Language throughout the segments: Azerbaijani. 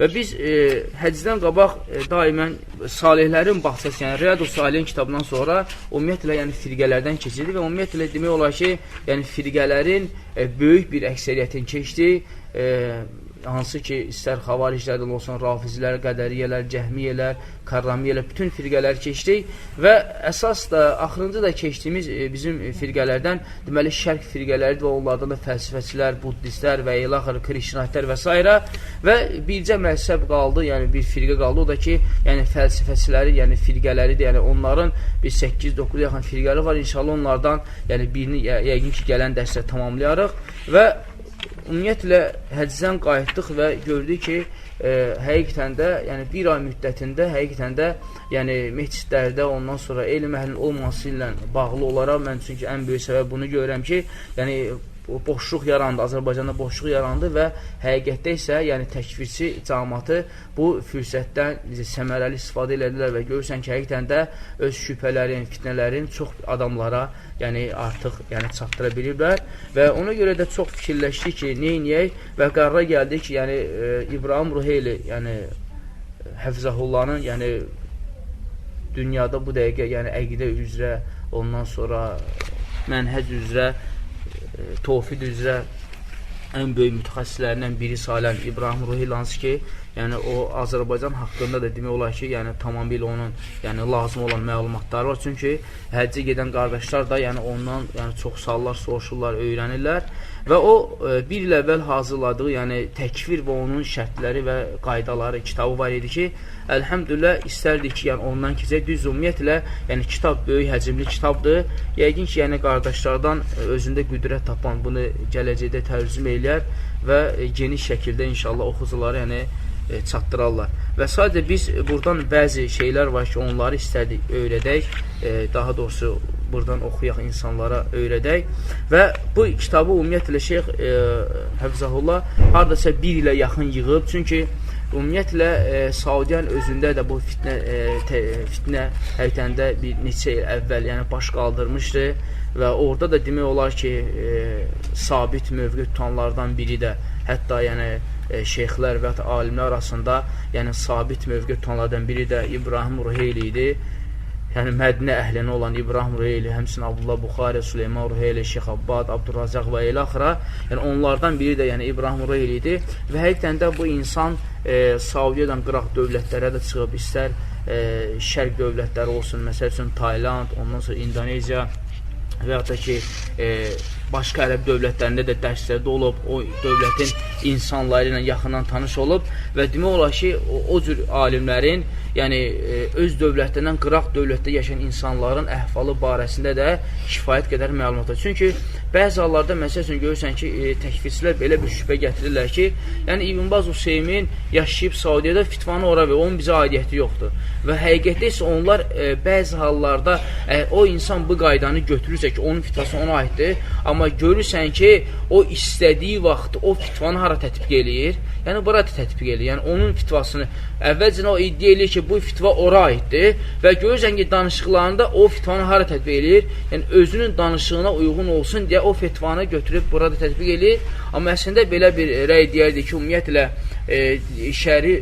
Və biz həcdən qabaq daimən salihlərin bağçası, yəni Riyadu Salihin kitabından sonra ümumiyyətlə yəni firqələrdən keçirdik və ümumiyyətlə demək olar ki, yəni firqələrin böyük bir əksəriyyətini keçdik. Hansı ki, istər xavariclərdən olsun, rafizlər, qədəriyyələr, cəhmiyyələr, karramiyyələr, bütün firqələri keçdik və əsas da, axırıncı da keçdiyimiz bizim firqələrdən, deməli, şərq firqələridir və onlardan da fəlsəfəçilər, buddistlər və ilaxır, krişnatlər və s. Və bircə məzhəb qaldı, yəni bir firqə qaldı, o da ki, yəni fəlsəfəçiləri, yəni firqələridir, yəni onların bir 8-9 yaxın firqələri var, inşallah onlardan, yəni birini yəqin ki, gələn dərsdə tamamlayarıq və ümumiyyətlə həccdən qayıtdıq və gördük ki, həqiqətən də, yəni bir ay müddətində həqiqətən də, yəni məscidlərdə ondan sonra elm əhlinin olması ilə bağlı olaraq mən çünki ən böyük səbəb bunu görürəm ki, yəni boşluq yarandı, Azərbaycanda boşluq yarandı və həqiqətdə isə, yəni təkfirçi cəmaatı bu fürsətdən səmərəli istifadə elədilər və görürsən ki, həqiqətən də öz şübhələrin, fitnələrin çox adamlara, yəni artıq, yəni çatdıra biliblər və ona görə də çox fikirləşdik ki, neyniyək və qərara gəldik ki, yəni İbrahim Ruheyli, yəni Həfizahullahın, yəni dünyada bu dəqiqə, yəni əqidə üzrə, ondan sonra mənhəc üzrə, tovhid üzrə ən böyük mütəxəssislərindən biri sayılan İbrahim Ruheyli, hansı ki, yəni o Azərbaycan haqqında da demək olar ki, yəni tamamilə onun, yəni lazım olan məlumatları var. Çünki həccə gedən qardaşlar da, yəni ondan, yəni çox suallar soruşurlar, öyrənirlər və o bir il əvvəl hazırladığı, yəni təkfir və onun şərtləri və qaydaları kitabı var idi ki, əlhəmdülillah istərdik ki, yəni ondan keçək. Düz ümumiyyətlə, yəni kitab böyük həcmli kitabdır. Yəqin ki, yəni qardaşlardan özündə qüdrət tapan bunu gələcəkdə tərcümə eləyər və geniş şəkildə inşallah oxucuları, yəni çatdırarlar. Və sadəcə biz buradan bəzi şeylər var ki, onları istədik öyrədək, daha doğrusu buradan oxuyaq, insanlara öyrədək və bu kitabı ümumiyyətlə Şeyx Həfizəhullah hardasa bir ilə yaxın yığıb, çünki ümumiyyətlə Saudiyanın özündə də bu fitnə fitnə həqiqətən də bir neçə il əvvəl, yəni baş qaldırmışdı və orada da demək olar ki, sabit mövqe tutanlardan biri də, hətta yəni şeyxlər və hətta alimlər arasında, yəni sabit mövqe tutanlardan biri də İbrahim Ruheyli idi. Yəni Mədinə əhlinə olan İbrahim Ruheyli, həmçinin Abdullah Buxari, Süleyman Ruheyli, Şeyx Abbad, Abdurrazaq və ilaxıra, yəni onlardan biri də yəni İbrahim Ruheyli idi və həqiqətən də bu insan Saudiyadan qıraq dövlətlərə də çıxıb, istər şərq dövlətləri olsun, məsəl üçün Tayland, ondan sonra İndoneziya və yaxud da ki, başqa ərəb dövlətlərində də dərslərdə olub, o dövlətin insanları ilə yaxından tanış olub və demək olar ki, o cür alimlərin, yəni öz dövlətlərindən qıraq dövlətdə yaşayan insanların əhvalı barəsində də kifayət qədər məlumat var. Çünki bəzi hallarda, məsəl üçün, görürsən ki, təkfirçilər belə bir şübhə gətirirlər ki, yəni İbn Baz Hüseymin yaşayıb Saudiyada, fitvanı ora verir, onun bizə aidiyyəti yoxdur. Və həqiqətdə isə onlar bəzi hallarda o insan bu qaydanı götürürsə ki, onun fitvası ona aiddir, amma görürsən ki, o istədiyi vaxt o fitvanı hara tətbiq eləyir? Yəni, bura tətbiq eləyir. Yəni, onun fitvasını əvvəlcə o iddia eləyir ki, bu fitva ora aiddir və görürsən ki, danışıqlarında o fitvanı hara tətbiq eləyir? Yəni, özünün danışığına uyğun olsun deyə o fitvanı götürüb burada tətbiq eləyir. Amma əslində belə bir rəy deyərdi ki, ümumiyyətlə şəri,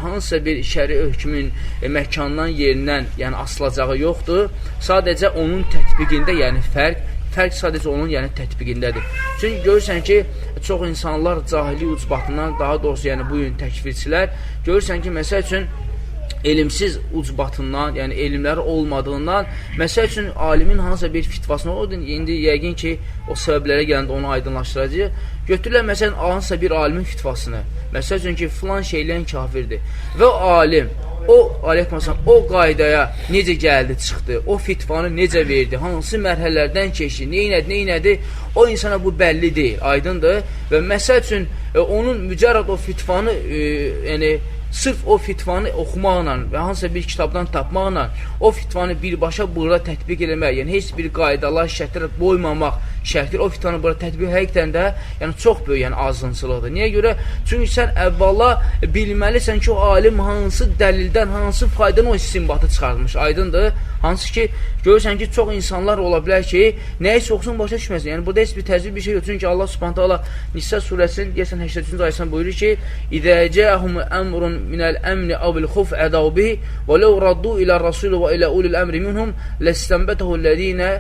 hansısa bir şəri hökmün məkandan, yerindən, yəni asılacağı yoxdur. Sadəcə onun tətbiqində, yəni fərq sadəcə onun, yəni tətbiqindədir. Çünki görürsən ki, çox insanlar cahili ucbatından, daha doğrusu, yəni bu gün təkfirçilər, görürsən ki, məsəl üçün elmsiz ucbatından, yəni elmləri olmadığından, məsəl üçün alimin hansısa bir fitvasını, o indi yəqin ki, o səbəblərə gələndə onu aydınlaşdıracaq. Götürürlər məsələn hansısa bir alimin fitvasını. Məsəl üçün ki, filan şeylən kafirdir. Və o alim, o aleyhissalam o qaydaya necə gəldi, çıxdı, o fitvanı necə verdi, hansı mərhələlərdən keçdi, neynədi, o insana bu bəlli deyil, aydındır. Və məsəl üçün onun mücərrəd o fitvanı, yəni sırf o fitvanı oxumaqla və hansısa bir kitabdan tapmaqla o fitvanı birbaşa burada tətbiq eləmək, yəni heç bir qaydalar, şərtlər qoymamaq şərtdir, o fitvanı burada tətbiq həqiqətən də, yəni çox böyük, yəni azğınçılıqdır. Niyə görə? Çünki sən əvvəla bilməlisən ki, o alim hansı dəlildən, hansı faydadan o istinbatı çıxartmış, aydındır. Hansı ki, görürsən ki, çox insanlar ola bilər ki, nəyisə oxusun, başa düşməsin. Yəni, burada heç bir təzyiq bir şey yox. Çünki Allah Subhanahu taala Nisa surəsinin deyəsən 83-cü ayəsində buyurur ki: "İzə ca'ahum əmrun minəl əmni avil xuf ədau bihi və ləv raddu ilə rasul və ilə ulil əmri minhum ləstənbətəhu ləzinə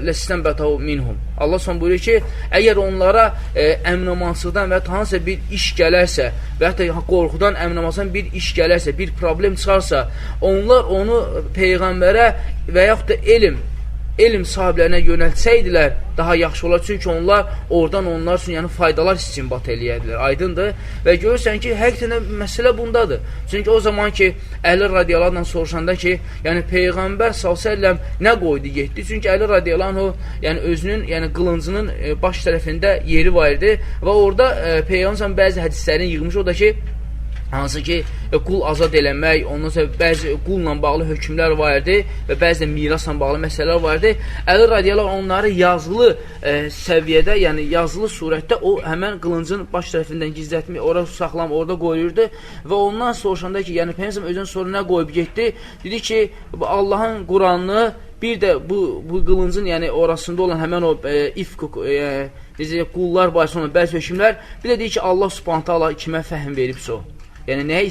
ləstənbətəhu minhum." Allah Subhanahu buyurur ki, əgər onlara əminamansızlıqdan və ya hansısa bir iş gələrsə və ya da qorxudan əminamansızlıqdan bir iş gələrsə, bir problem çıxarsa, onlar onu peyğəmbərə və yaxud da elm sahiblərinə yönəltsəydilər, daha yaxşı olar. Çünki onlar oradan onlar üçün yəni faydalar istinbat eləyərdilər. Aydındır? Və görürsən ki, həqiqətən də məsələ bundadır. Çünki o zaman ki, Əli radiyallahu anhdan soruşanda ki, yəni Peyğəmbər sallallahu əleyhi və səlləm nə qoydu getdi? Çünki Əli radiyallahu anh yəni özünün, yəni qılıncının baş tərəfində yeri var idi və orada Peyğəmbər bəzi hədislərini yığmış, o da ki, hansı ki, qul azad eləmək, ondan sonra bəzi qulla bağlı hökmlər var idi və bəzi də mirasla bağlı məsələlər var idi. Əli radiyallahu anh onları yazılı səviyyədə, yəni yazılı surətdə o həmən qılıncın baş tərəfindən gizlətmək, ora saxlam, orada qoyurdu və ondan soruşanda ki, yəni Peyğəmbər özündən sonra nə qoyub getdi? Dedi ki, Allahın Quranını, bir də bu qılıncın, yəni orasında olan həmən o ifk, necə qullar barəsində olan bəzi hökmlər, bir də deyir ki, Allah Subhanahu taala kimə fəhm veribsə o. Yəni, nəyə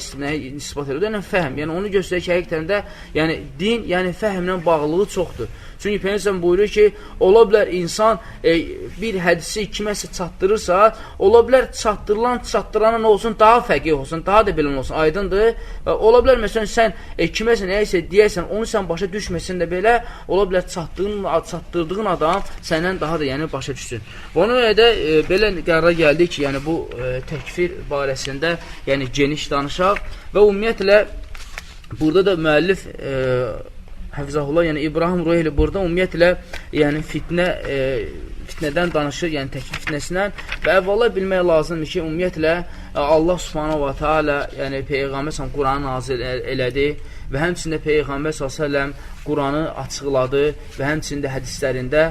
isbat edir? Yəni, fəhm. Yəni, onu göstərir ki, həqiqətən də, yəni, din, yəni, fəhmlə bağlılığı çoxdur. Çünki Peyğəmbər buyurur ki, ola bilər insan bir hədisi kiməsə çatdırırsa, ola bilər çatdırılan, çatdırana nə olsun, daha fəqih olsun, daha da bilən olsun, aydındır. Ola bilər, məsələn, sən kiməsə nəyəsə deyərsən, onu sən başa düşməsin də belə, ola bilər çatdırdığın adam səndən daha da, yəni, başa düşsün. Ona görə də belə qərara gəldik ki, yəni, bu təkfir barəsində, yəni, geniş danışaq və ümumiyyətlə burada da müəllif həfizəhullah, yəni İbrahim Ruheyli burada ümumiyyətlə yəni fitnədən danışır, yəni təkfir fitnəsindən və əvvəla bilmək lazımdır ki, ümumiyyətlə Allah Subhanahu va Taala, yəni Peyğəmbər sallallahu Quranı nazil elədi və həmçinin Peyğəmbər sallallahu əleyhi və səlləm Quranı açıqladı və həmçinin də hədislərində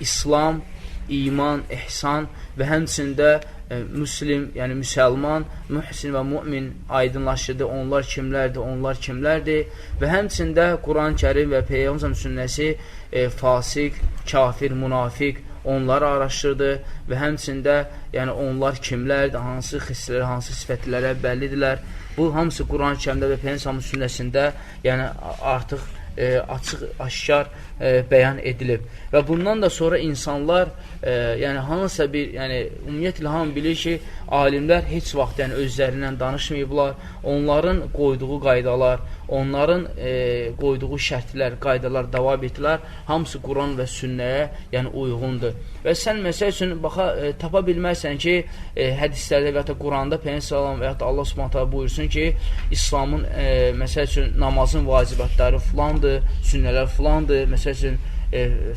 İslam, iman, ihsan və həmçinin də müslim, yəni müsəlman, mühsin və mümin aydınlaşdırdı. Onlar kimlərdir, onlar kimlərdir və həmçinin də Quran-Kərim və Peyğəmbər sünnəsi fasik, kafir, münafiq onları araşdırdı və həmçinin də yəni onlar kimlərdir, hansı xislərə, hansı sifətlərə bəllidirlər. Bu hamısı Quran-Kərimdə və Peyğəmbər sünnəsində yəni artıq açıq, aşkar bəyan edilib. Və bundan da sonra insanlar yəni hansısa bir, yəni ümumiyyətlə hamı bilir ki, alimlər heç vaxt yəni özlərindən danışmayıblar. Onların qoyduğu qaydalar, onların qoyduğu şərtlər, qaydalar, davabitlər hamısı Quran və sünnəyə yəni uyğundur. Və sən məsəl üçün baxa tapa bilməzsən ki, hədislərdə və ya da Quranda Peyğəmbər və ya da Allah Subhanahu taala buyursun ki, İslamın məsəl üçün namazın vacibatları filandır, sünnələr filandır, məsəl üçün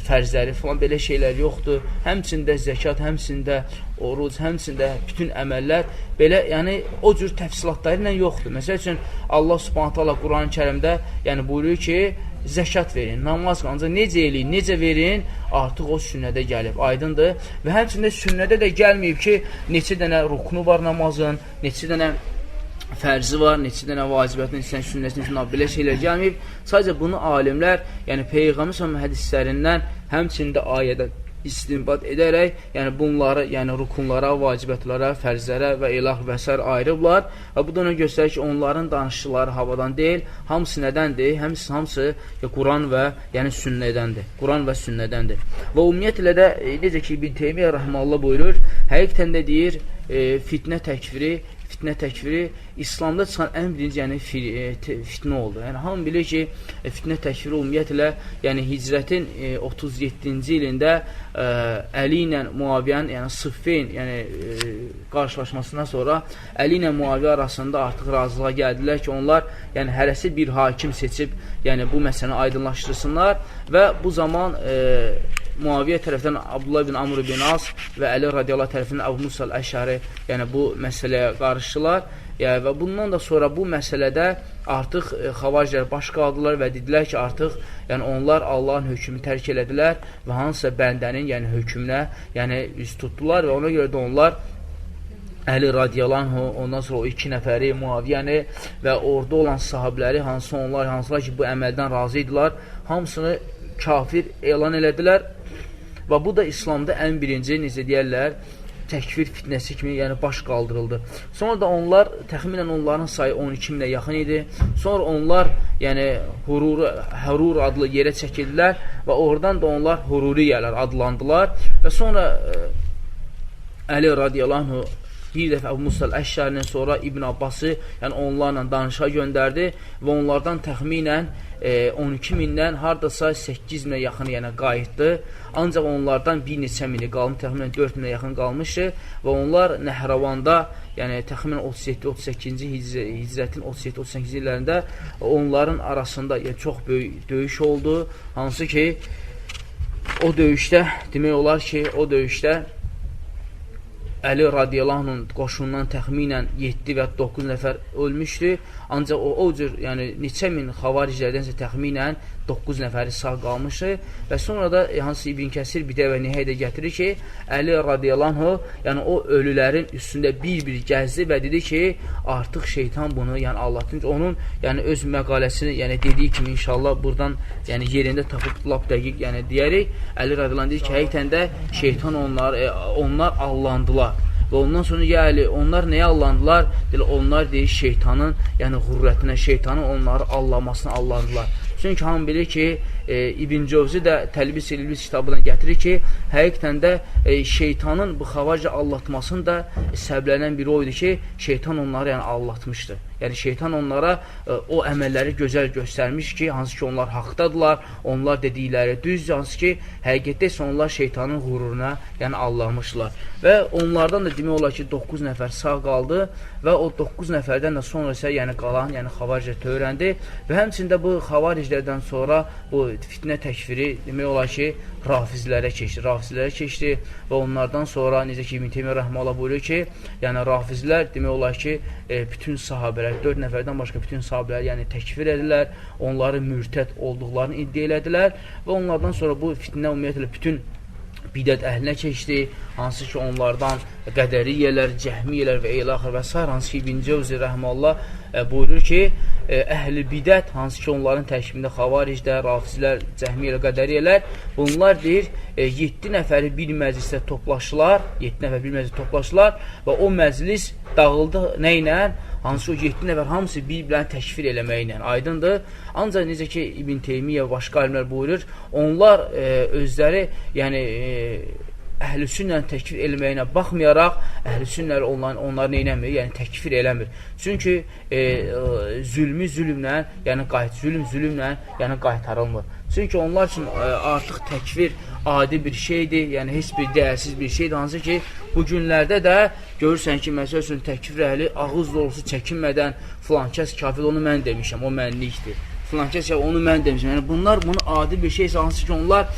fərzləri filan belə şeylər yoxdur. Həmçində zəkat, həmçində oruc, həmçində bütün əməllər belə, yəni o cür təfsilatları ilə yoxdur. Məsəl üçün Allah Subhanahu taala Quran-Kərimdə yəni buyurur ki, zəkat verin, namaz qılın, ancaq necə eləyin, necə verin, artıq o sünnədə gəlib, aydındır. Və həmçində sünnədə də gəlməyib ki, neçə dənə ruknu var namazın, neçə dənə fərzi var, neçə dənə vacibətin, neçə dənə sünnəsinin, neçə belə şeylər gəlməyib. Sadəcə bunu alimlər, yəni Peyğəmbər sallallahu hədislərindən, həmçinin də ayədən istinbat edərək, yəni bunları, yəni rukunlara, vacibətlərə, fərzlərə və ilah və sair ayırıblar. Və bu da ona göstərir ki, onların danışıqları havadan deyil, hamısı nədəndir? Hamısı Quran və yəni sünnədəndir. Quran və sünnədəndir. Və ümumiyyətlə də necə ki İbn Teymiyyə rəhməhullah buyurur, həqiqətən də deyir, fitnə təkfiri İslamda çıxan ən birinci yəni fitnə oldu. Yəni hamı bilir ki, fitnə təkfiri ümumiyyətlə yəni hicrətin 37-ci ilində Əli ilə Muaviyyənin, yəni Sıffin, yəni qarşılaşmasından sonra Əli ilə Muaviyyə arasında artıq razılığa gəldilər ki, onlar yəni hərəsi bir hakim seçib, yəni bu məsələni aydınlaşdırsınlar və bu zaman Muaviyyə tərəfdən Abdullah ibn Amr ibn As və Əli radiyallahu tərəfindən Əbu Musa əl-Əşəri yəni bu məsələyə qarışdılar. Yəni, və bundan da sonra bu məsələdə artıq xavariclər baş qaldırdılar və dedilər ki, artıq yəni onlar Allahın hökmünü tərk elədilər və hansısa bəndənin yəni hökmünə yəni üz tutdular və ona görə də onlar Əli radiyallahu anhu, ondan sonra o iki nəfəri, Muaviyəni və orada olan sahabələri, hansı onlar, hansılar ki, bu əməldən razı idilər, hamısını kafir elan elədilər və bu da İslamda ən birinci, necə deyərlər, təkfir fitnəsi kimi, yəni baş qaldırıldı. Sonra da onlar, təxminən onların sayı 12 minə yaxın idi. Sonra onlar, yəni Hurur adlı yerə çəkildilər və oradan da onlar Hururiyələr adlandılar və sonra Əli radiyallahu anhu bir dəfə Əbu Musa əl-Əşşərinin sonra İbn Abbası, yəni onlarla danışa göndərdi və onlardan təxminən 12 mindən hardasa 8 minə yaxın yəni qayıtdı. Ancaq onlardan bir neçə mini qalmış, təxminən 4 minə yaxın qalmışdı və onlar Nəhravanda, yəni təxminən 37-38-ci hicrətin 37-38-ci illərində onların arasında yəni, çox böyük döyüş oldu. Hansı ki, o döyüşdə, demək olar ki, o döyüşdə Əli radiyallahu anh'ın qoşunundan təxminən 7 və 9 nəfər ölmüşdü. Ancaq o cür, yəni neçə min xavariclərdənsə təxminən 9 nəfəri sağ qalmışdı. Və sonra da hansı İbn Kəsir Bidayə və Nihayədə gətirir ki, Əli radiyallahu anhu, yəni o ölülərin üstündə bir-bir gəzdi və dedi ki, artıq şeytan bunu, yəni Allahın onun, yəni öz məqaləsini, yəni dediyi kimi inşallah buradan, yəni yerində tapıb lap dəqiq, yəni deyərik. Əli radiyallahu anh deyir ki, həqiqətən də şeytan onlar allandılar. Və ondan sonra ya Əli, onlar nəyə allandılar? Deyir, onlar deyir şeytanın, yəni qürrətinə, şeytanın onları allamasına allandılar. Çünki hamı bilir ki, İbn Cövzi də Təlbis İblis kitabından gətirir ki, həqiqətən də şeytanın bu xavaricə allatmasının da səbəblərindən biri o idi ki, şeytan onları yəni allatmışdı. Yəni şeytan onlara o əməlləri gözəl göstərmiş ki, hansı ki onlar haqdadılar, onlar dedikləri düzdür, hansı ki həqiqətdə isə onlar şeytanın qüruruna yəni allanmışdılar. Və onlardan da demək olar ki, 9 nəfər sağ qaldı və o 9 nəfərdən də sonra isə yəni qalan, yəni xavaricə törəndi və həmçində bu xavariclərdən sonra bu fitnə təkfiri demək olar ki, rafizlərə keçdi. Rafizlərə keçdi və onlardan sonra necə ki İbn Teymiyyə rəhməhullah buyurur ki, yəni rafizlər demək olar ki, bütün sahabələr, 4 nəfərdən başqa bütün sahabələr yəni təkfir edirlər, onları mürtəd olduqlarını iddia elədilər və onlardan sonra bu fitnə ümumiyyətlə bütün bidət əhlinə keçdi, hansı ki onlardan qədəriyyələr, cəhmiyyələr və eylaxır və s. Hansı ki İbn Cevzi rəhməllah buyurur ki, əhli bidət, hansı ki onların tərkibində xavariclər, rafizlər, cəhmiyyələr, qədəriyyələr, bunlar deyir, 7 nəfəri bir məclisdə toplaşdılar, 7 nəfər bir məclisdə toplaşdılar və o məclis dağıldı nə ilə? Hansı o 7 nəfər hamısı bir-birini təkfir eləməklə, aydındır. Ancaq necə ki İbn Teymiyyə və başqa alimlər buyurur, onlar özləri, yəni əhl-i sünnəni təkfir eləməyinə baxmayaraq, əhl-i sünnələr onları nə eləmir? Yəni təkfir eləmir. Çünki zülmü zülmlə, yəni zülm zülmlə, yəni qaytarılmır. Çünki onlar üçün artıq təkfir adi bir şeydir, yəni heç bir dəyərsiz bir şeydir. Hansı ki, bu günlərdə də görürsən ki, məsəl üçün təkfir əhli ağız dolusu çəkinmədən filankəs kafir, onu mən demişəm, o mənlikdir. Filankəs onu mən demişəm. Yəni bunlar bunu adi bir şeysə, hansı ki onlar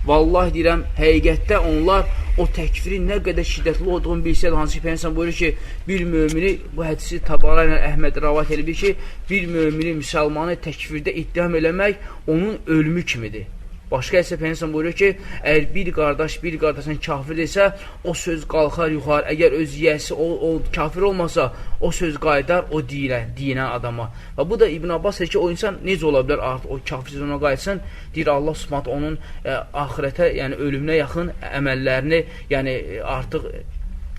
vallahi deyirəm, həqiqətdə onlar o təkfirin nə qədər şiddətli olduğunu bilsəydi, hansı ki, Peyğəmbər buyurur ki, bir mümini, bu hədisi Tabara ilə Əhməd rəvayət edib ki, bir mümini, müsəlmanı təkfirdə ittiham eləmək onun ölümü kimidir. Başqa isə Peyğəmbər buyurur ki, əgər bir qardaş bir qardaşın kafir desə, o söz qalxar yuxarı. Əgər öz yiyəsi o kafir olmasa, o söz qayıdar o deyilən adama. Və bu da İbn Abbas deyir ki, o insan necə ola bilər artıq o kafir sözü ona qayıtsın? Deyir Allah Subhanahu onun axirətə, yəni ölümünə yaxın əməllərini, yəni artıq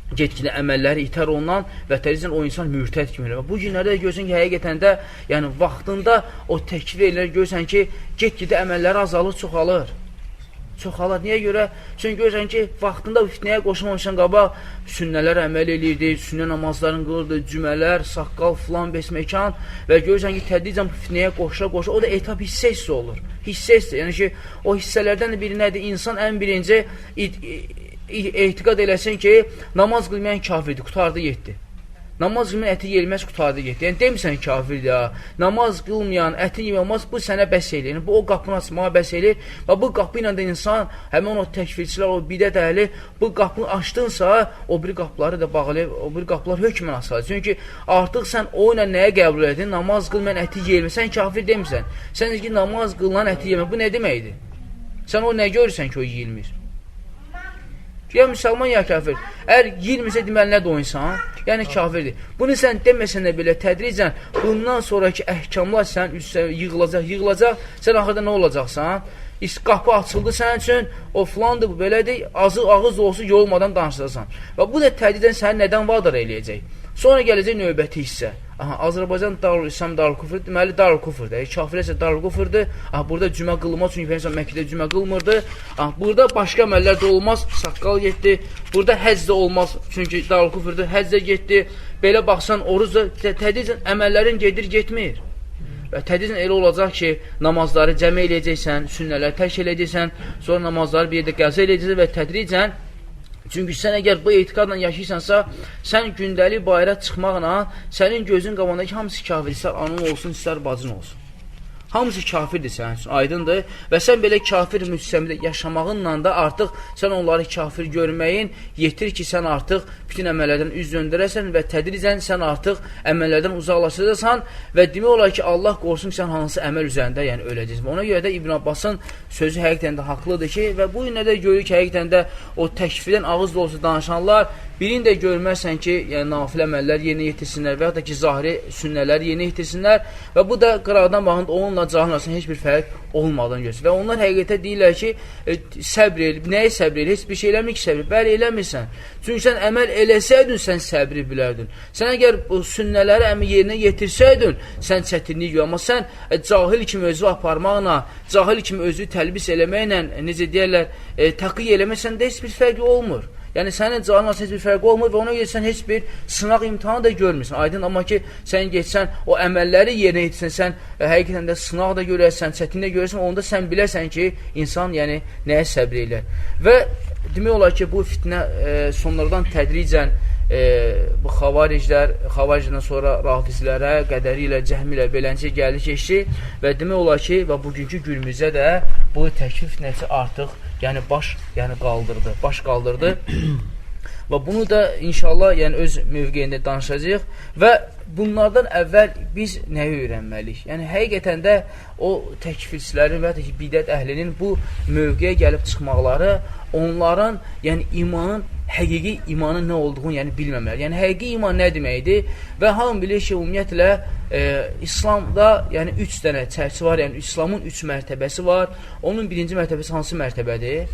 getgidə əməlləri itər ondan və tədricən o insan mürtəd kimi elə. Bu günlərdə də görürsən ki, həqiqətən də yəni vaxtında o təkfir elər, görürsən ki, getgidə əməlləri azalır, çoxalır. Çoxalır. Niyə görə? Çünki görürsən ki, vaxtında fitnəyə qoşulmamışdan qabaq sünnələr əməl eləyirdi, sünnə namazlarını qılırdı, cümələr, saqqal, filan, besməkan və görürsən ki, tədricən bu fitnəyə qoşa-qoşa, o da etap hissə-hissə olur. Hissə-hissə. Yəni ki, o hissələrdən də biri nədir? İnsan ən birinci etiqad eləsin ki, namaz qılmayan kafirdir, qutardı, getdi. Namaz qılmayan əti yeyilməz, qutardı, getdi. Yəni, demirsən kafirdir, ha. Namaz qılmayan, əti yeyilməz, bu sənə bəs eləyir. Yəni, bu o qapını açmağa bəs eləyir və bu qapı ilə də insan, həmin o təkfirçilər, o bidət əhli, bu qapını açdınsa, o biri qapıları da bağlayıb, o biri qapılar hökmən açılır. Çünki artıq sən o ilə nəyə qəbul edin? Namaz qılmayan əti yeyilməz. Sən kafir demirsən. Sən deyir ki, namaz qılınan əti yeyilməz. Bu nə deməkdir? Sən o nə görürsən ki, o yeyilmir? Ya müsəlman, ya kafir. Əgər yeyilmirsə, deməli, nədir o insan? Yəni kafirdir. Bunu sən deməsən də belə tədricən bundan sonraki əhkamlar sənin üstə yığılacaq, yığılacaq. Sən axırda nə olacaqsan? Qapı açıldı sənin üçün, o filandır, bu belədir, ağız dolusu yorulmadan danışacaqsan. Və bu da tədricən səni nədən vadar eləyəcək? Sonra gələcək növbəti hissə. Aha, Azərbaycan Darül İslam, Darül Kufr, deməli Darül Kufrdur. Kafirlər isə Darül Kufrdur. Aha, burada cümə qılmaz, çünki Peyğəmbər Məkkədə cümə qılmırdı. Aha, burada başqa əməllər də olmaz, saqqal getdi. Burada həcc də olmaz, çünki Darül Kufrdur, həcc də getdi. Belə baxsan, oruc da tədricən əməllərin gedir, getmir. Və tədricən elə olacaq ki, namazları cəm eləyəcəksən, sünnələri tərk eləyəcəksən, sonra namazları bir yerdə qəza eləyəcəksən və tədricən. Çünki sən əgər bu etiqadla yaşayırsansa, sən gündəlik bayıra çıxmaqla sənin gözün qabağındakı hamısı kafir, istər anın olsun, istər bacın olsun. Hamısı kafirdir sənin üçün, aydındır. Və sən belə kafir müstəmidə yaşamağınla da artıq sən onları kafir görməyin yetir ki, sən artıq bütün əməllərdən üz döndərəsən və tədricən sən artıq əməllərdən uzaqlaşacaqsan və demək olar ki, Allah qorusun ki, sən hansı əməl üzərində yəni öləcəksən. Ona görə də İbn Abbasın sözü həqiqətən də haqlıdır ki, və bu günə də görürük ki, həqiqətən də o təkfirdən ağız dolusu danışanlar birini də görməzsən ki, yəni nafilə əməllər yerinə yetirsinlər və ya da ki, zahiri sünnələri yerinə yetirsinlər və bu da qıraqdan baxında onunla cahil arasında heç bir fərq olmadığını göstərir. Və onlar həqiqətə deyirlər ki, səbr el, nəyə səbr el? Heç bir şey eləmir ki, səbr. Bəli, eləmirsən. Çünki sən əməl eləsəydin, sən səbri bilərdin. Sən əgər bu sünnələri yerinə yetirsəydin, sən çətinlik yox. Amma sən cahil kimi özü aparmaqla, cahil kimi özü təlbis eləməklə, necə deyərlər, təqiyyə eləməklə də heç bir fərqi olmur. Yəni, sənin cahilin arasında heç bir fərq olmur və ona görə sən heç bir sınaq imtahanı da görmürsən. Aydın, amma ki, sən getsən, o əməlləri yerinə yetirsən, sən həqiqətən də sınaq da görərsən, çətin də görərsən, onda sən bilərsən ki, insan yəni, nəyə səbr eləyər. Və demək olar ki, bu fitnə sonradan tədricən bu xavariclər, xavaricdən sonra rafizlərə, qədəri ilə, cəhmi ilə beləncə gəldi keçdi və demək olar ki, və bugünkü günümüzdə də bu təkfir fitnəsi artıq yəni baş qaldırdı, baş qaldırdı. Və bunu da inşallah yəni öz mövqeyində danışacağıq və bunlardan əvvəl biz nəyi öyrənməliyik? Yəni həqiqətən də o təkfirçilərin və ya da ki, bidət əhlinin bu mövqeyə gəlib çıxmaqları onların yəni imanın, həqiqi imanın nə olduğunu yəni bilməməli. Yəni həqiqi iman nə deməkdir? Və hamı bilir ki, ümumiyyətlə İslamda yəni 3 dənə çərçivə var, yəni İslamın 3 mərtəbəsi var. Onun birinci mərtəbəsi hansı mərtəbədir?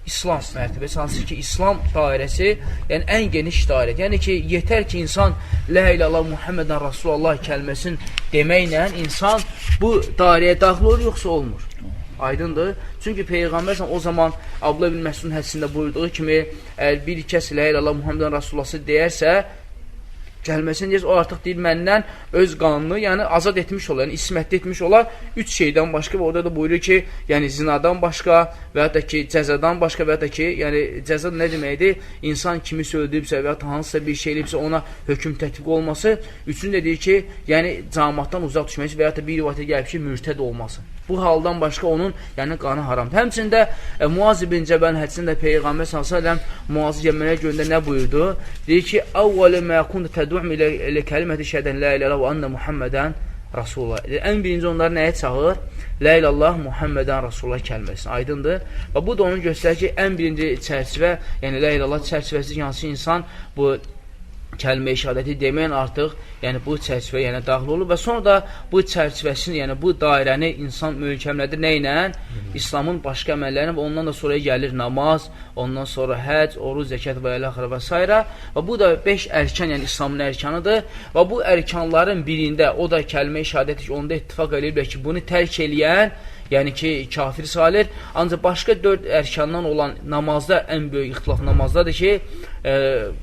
İslam mərtəbəsi, hansı ki, İslam dairəsi, yəni ən geniş dairə. Yəni ki, yetər ki, insan La ilallah Muhammedən Rasulullah kəlməsini deməklə insan bu dairəyə daxil olur, yoxsa olmur? Aydındır. Çünki Peyğəmbər o zaman Abdullah ibn Məsudun hədisində buyurduğu kimi, əgər bir kəs La ilallah Muhammedən Rasulullahı deyərsə, kəlməsini deyərsə, o artıq deyir, məndən öz qanını, yəni azad etmiş olar, yəni ismətli etmiş olar 3 şeydən başqa və orada da buyurur ki, yəni zinadan başqa və ya da ki, cəzadan başqa və ya da ki, yəni cəza nə deməkdir? İnsan kimisə öldürübsə və ya da hansısa bir şey eləyibsə ona hökm tətbiq olması. Üçüncü də deyir ki, yəni camaatdan uzaq düşməsi və ya da bir rivayətə gəlib ki, mürtəd olması. Bu haldan başqa onun yəni qanı haramdır. Həmçində Muaz ibn Cəbəlin hədisində Peyğəmbər sallallahu əleyhi və səlləm Muazı Yəmənə göndər nə buyurdu? Deyir ki, "Əvvəlu mə kuntu təd'u ilə kəliməti şədən la ilahe və enne Muhammedən Rasulullah." Ən birinci onları nəyə çağır? La ilallah Muhammedən Rasulullah kəlməsini. Aydındır. Və bu da onu göstərir ki, ən birinci çərçivə, yəni la ilallah çərçivəsi hansı insan bu kəlmə-i şəhadəti deməyən artıq, yəni bu çərçivə yəni daxil olur və sonra da bu çərçivəsini, yəni bu dairəni insan möhkəmlədir nə ilə? İslamın başqa əməllərini və ondan da sonra gəlir namaz, ondan sonra həcc, oruc, zəkat və ilaxırı və s. Və bu da 5 ərkan, yəni İslamın ərkanıdır və bu ərkanların birində o da kəlmə-i şəhadəti ki, onda ittifaq eləyiblər ki, bunu tərk eləyən, yəni ki, kafir sayılır. Ancaq başqa 4 ərkandan olan namazda ən böyük ixtilaf namazdadır ki,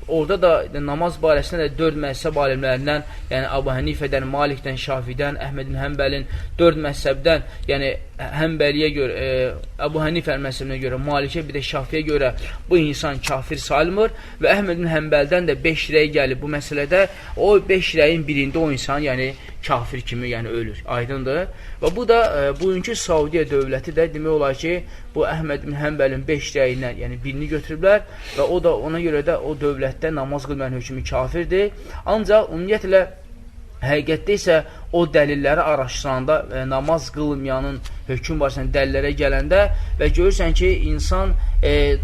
orada da namaz barəsində də 4 məzhəb alimlərindən, yəni Əbu Hənifədən, Malikdən, Şafidən, Əhməd ibn Həmbəlin 4 məzhəbdən, yəni Həmbəliyə görə, Əbu Hənifə məzhəbinə görə, Malikə bir də Şafiyə görə bu insan kafir sayılmır və Əhməd ibn Həmbəldən də 5 rəy gəlib bu məsələdə. O 5 rəyin birində o insan, yəni kafir kimi, yəni ölür. Aydındır. Və bu da bugünkü Saudiya dövləti də demək olar ki, bu Əhməd ibn Həmbəlin 5 rəyindən, yəni birini götürüblər və o da ona görə də o dövlətdə namaz qılmayan hökmü kafirdir. Ancaq ümumiyyətlə həqiqətdə isə o dəlilləri araşdıranda namaz qılmayanın hökm barəsində dəlillərə gələndə və görürsən ki, insan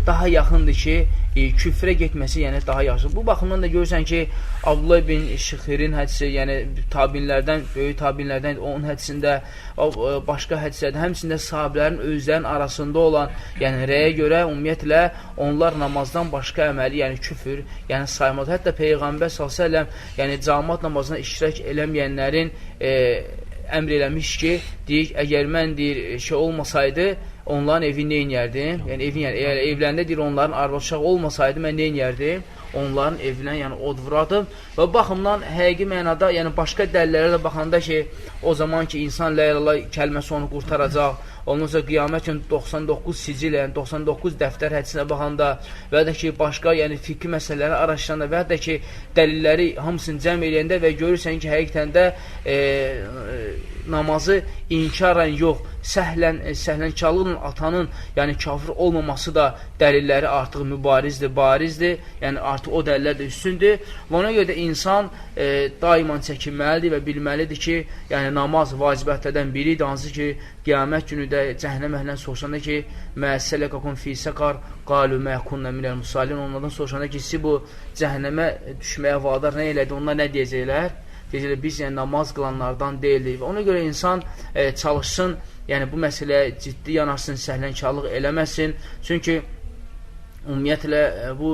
daha yaxındır ki, küfrə getməsi, yəni daha yaxşı. Bu baxımdan da görürsən ki, Abdullah ibn Şixirin hədisi, yəni tabinlərdən, böyük tabinlərdən onun hədisində, başqa hədislərdə, həmçində sahabələrin özlərinin arasında olan, yəni rəyə görə ümumiyyətlə onlar namazdan başqa əməli, yəni küfür, yəni saymaz. Hətta Peyğəmbər sallallahu əleyhi və səlləm, yəni camaat namazına iştirak eləməyənlərin əmr eləmiş ki, deyir, əgər mən deyir, şey olmasaydı, onların evi nə eləyərdim? Yəni evin, yəni evlərində deyir, onların arvad uşağı olmasaydı mən nə eləyərdim? Onların evinə, yəni od vurardım. Və baxımdan həqiqi mənada, yəni başqa dəlillərə də baxanda ki, o zaman ki insan la ilahe illallah kəlməsi onu qurtaracaq. Ondan sonra qiyamət günü 99 sicil, yəni 99 dəftər hədisinə baxanda və ya da ki başqa, yəni fiqhi məsələləri araşdıranda və ya da ki dəlilləri hamısını cəm eləyəndə və görürsən ki, həqiqətən də namazı inkarən yox, səhlənkarlıqla atanın, yəni kafir olmaması da dəlilləri artıq mübarizdir, barizdir. Yəni artıq o dəlillər də üstündür. Və ona görə də insan daima çəkinməlidir və bilməlidir ki, yəni namaz vacibətlərdən biridir, hansı ki qiyamət günü də cəhənnəm əhlindən soruşanda ki, məssələkakum fi səqar qalu mə kunna minəl musallin, onlardan soruşanda ki, siz bu cəhənnəmə düşməyə vadar nə elədi, onlar nə deyəcəklər? Deyəcəklər, biz yəni namaz qılanlardan deyildik. Və ona görə insan çalışsın, yəni bu məsələyə ciddi yanaşsın, səhlənkarlıq eləməsin. Çünki ümumiyyətlə bu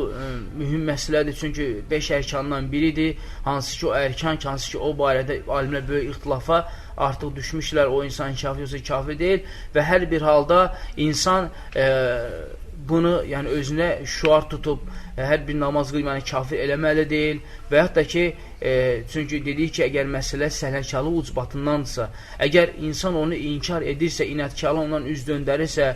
mühüm məsələdir. Çünki 5 ərkandan biridir. Hansı ki o ərkan, hansı ki o barədə alimlər böyük ixtilafa artıq düşmüşlər. O insan kafir yoxsa kafir deyil və hər bir halda insan bunu yəni özünə şüar tutub hər bir namaz qılıb, yəni kafir eləməli deyil və hətta ki çünki dedik ki, əgər məsələ səhlənkarlıq ucbatındansa, əgər insan onu inkar edirsə, inadkarlıq ondan üz döndərirsə,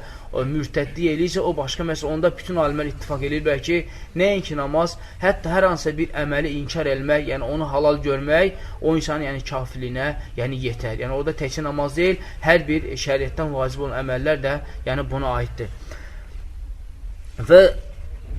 mürtədlik eləyirsə, o başqa məsələ. Onda bütün alimlər ittifaq eləyirlər ki, nəinki namaz, hətta hər hansısa bir əməli inkar eləmək, yəni onu halal görmək, o insanın yəni kafirliyinə yəni yetər. Yəni orada təkcə namaz deyil, hər bir şəriətdən vacib olan əməllər də yəni buna aiddir. Və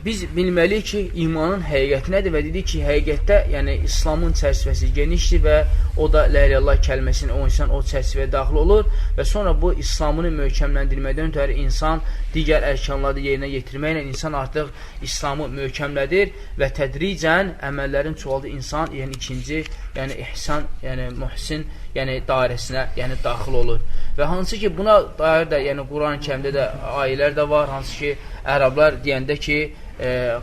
biz bilməliyik ki, imanın həqiqəti nədir və dedik ki, həqiqətdə yəni İslamın çərçivəsi genişdir və o da la ilahe illallah kəlməsinin o insan o çərçivəyə daxil olur və sonra bu İslamını möhkəmləndirməkdən ötəri insan digər ərkanları yerinə yetirməklə insan artıq İslamı möhkəmlədir və tədricən əməllərin çoxaldığı insan, yəni ikinci, yəni ihsan, yəni muhsin, yəni dairəsinə, yəni daxil olur. Və hansı ki buna dair də, yəni Quran-ı Kərimdə də ayələr də var, hansı ki ərəblər deyəndə ki,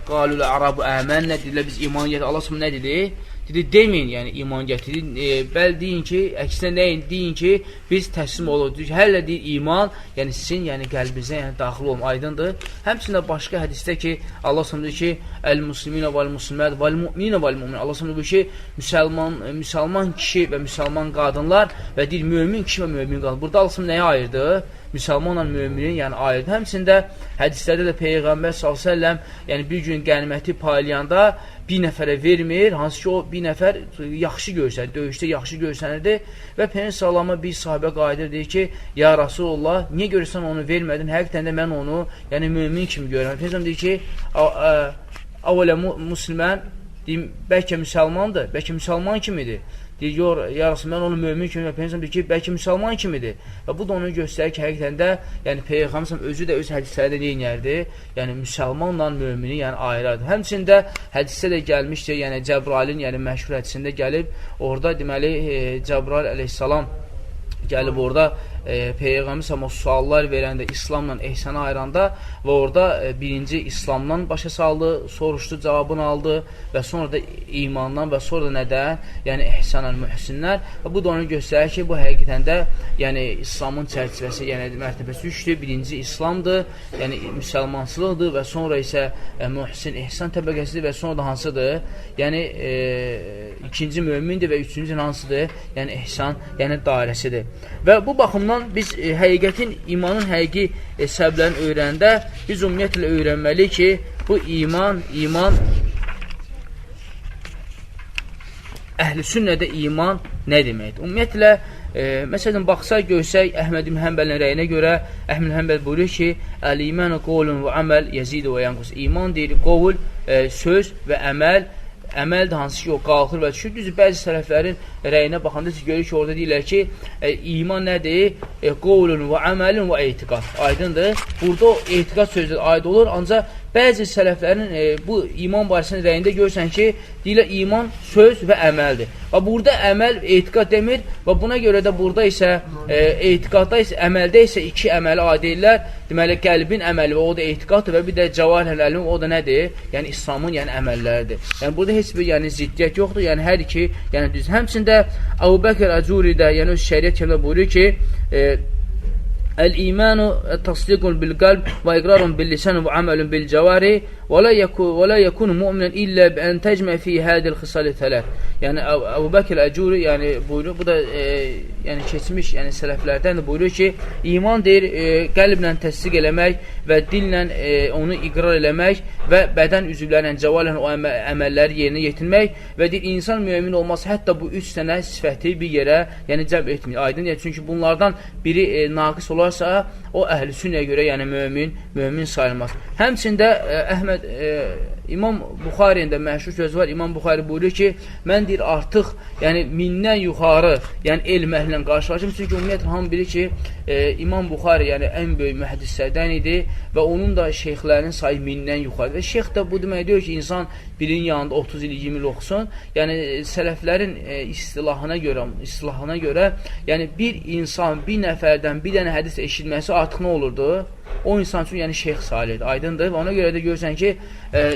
qalul a'rabu əmənnə, dedilər biz iman gətirdik. Allah nə dedi? Dedi deməyin, yəni iman gətirin. Bəl deyin ki, əksinə nəyin? Deyin ki, biz təslim oluruq. Hələ deyir iman, yəni sizin, yəni qəlbinizə, yəni daxil olun, aydındır. Həmçinin başqa hədisdə ki, Allah deyir ki, əl-musliminə vəl-muslimət vəl-mu'minə vəl-mu'min. Allah deyir ki, müsəlman kişi və müsəlman qadınlar və deyir mömin kişi və mömin qadın. Burada Allah nəyə ayırdı? Müsəlmanla müminin, yəni ayırdı. Həmçində hədislərdə də Peyğəmbər sallallahu əleyhi və səlləm, yəni bir gün qəniməti paylayanda bir nəfərə vermir, hansı ki o bir nəfər yaxşı görsənir, döyüşdə yaxşı görsənirdi və Peyğəmbər sallama bir sahibə qayıdır, deyir ki, ya Rasulullah, niyə görürsən onu vermədin? Həqiqətən də mən onu, yəni mömin kimi görürəm. Peyğəmbər deyir ki, avələ müslimən, deyim, bəlkə müsəlmandır, bəlkə müsəlman kimidir. Deyir, yox, ya Rasulullah, mən onu mömin kimi, Peyğəmbər deyir ki, bəlkə müsəlman kimidir. Və bu da onu göstərir ki, həqiqətən də, yəni Peyğəmbər özü də öz hədislərində nə edərdi? Yəni müsəlmanla mömini, yəni ayırardı. Həmçində hədisdə də gəlmişdir, yəni Cəbrailin, yəni məşhur hədisində gəlib, orada deməli Cəbrail əleyhissalam gəlib orada Peyğəmbər sallallahu suallar verəndə, İslamla ehsanı ayıranda və orada birinci İslamdan başa saldı, soruşdu, cavabını aldı və sonra da imandan və sonra da nədən? Yəni ehsanla mühsinlər. Və bu da onu göstərir ki, bu həqiqətən də yəni İslamın çərçivəsi, yəni mərtəbəsi üçdür. Birinci İslamdır, yəni müsəlmançılıqdır və sonra isə mühsin ehsan təbəqəsidir və sonra da hansıdır? Yəni ikinci mömindir və üçüncü hansıdır? Yəni ehsan, yəni dairəsidir. Və bu baxımdan biz həqiqətin, imanın həqiqi səbəblərini öyrəndə biz ümumiyyətlə öyrənməliyik ki, bu iman əhl-i sünnədə iman nə deməkdir? Ümumiyyətlə, məsələn, baxsaq, görsək, Əhməd ibn Həmbəlin rəyinə görə Əhməd ibn Həmbəl buyurur ki, əl-imanu qovlun və əməl yezidu və yanqus. İman deyir, qovul, söz və əməl əməldir hansı ki, o qalxır və düşür. Düzdür, bəzi sələflərin rəyinə baxanda siz görürük ki, orada deyirlər ki, iman nədir? Qovlun və əməlin və etiqad. Aydındır. Burada o etiqad sözü aid olur, ancaq bəzi sələflərin bu iman barəsinin rəyində görürsən ki, deyirlər iman söz və əməldir. Və burada əməl etiqad demir və buna görə də burada isə etiqadda isə əməldə isə iki əməli aid edirlər. Deməli qəlbin əməli və o da etiqaddır və bir də cəvarihəl əlm o da nədir? Yəni İslamın yəni əməlləridir. Yəni burada heç bir yəni ziddiyyət yoxdur. Yəni hər iki yəni düz. Həmçində Əbu Bəkr Əcuri də yəni öz şəriət kitabında buyurur ki, El-imanu tasdiqun bil-qalb və iqrarun bil-lisan və amalun bil-cəvari və la yekunu mu'minen illə bi en tecmə fi hadil xisal thələth. Yəni Əbu Bəkr Əcuri yəni buyurur, bu da yəni keçmiş, yəni sələflərdən də buyurur ki, iman deyir qəlblə təsdiq eləmək və dillə onu iqrar eləmək və bədən üzvlərlə cəvalən o əməlləri yerinə yetirmək və deyir insan mömin olmaz hətta bu üç dənə sifəti bir yerə yəni cəm etmir. Aydın, yəni, çünki bunlardan biri naqis olarsa o əhl-i sünnəyə görə yəni mömin sayılmaz. Həmçində Əhməd İmam Buxarinin də məşhur sözü var. İmam Buxari buyurur ki, mən deyir artıq yəni mindən yuxarı yəni elm əhlinə qarşılaşım. Çünki ümumiyyətlə hamı bilir ki, İmam Buxari yəni ən böyük mühəddislərdən idi və onun da şeyxlərinin sayı mindən yuxarı. Və şeyx də bu demək deyir ki, insan birinin yanında 30 il, 20 il oxusun. Yəni sələflərin istilahına görə yəni bir insan bir nəfərdən bir dənə hədis eşitməsi artıq nə olurdu? O insan üçün yəni şeyx sayılırdı. Aydındır. Və ona görə də görürsən ki,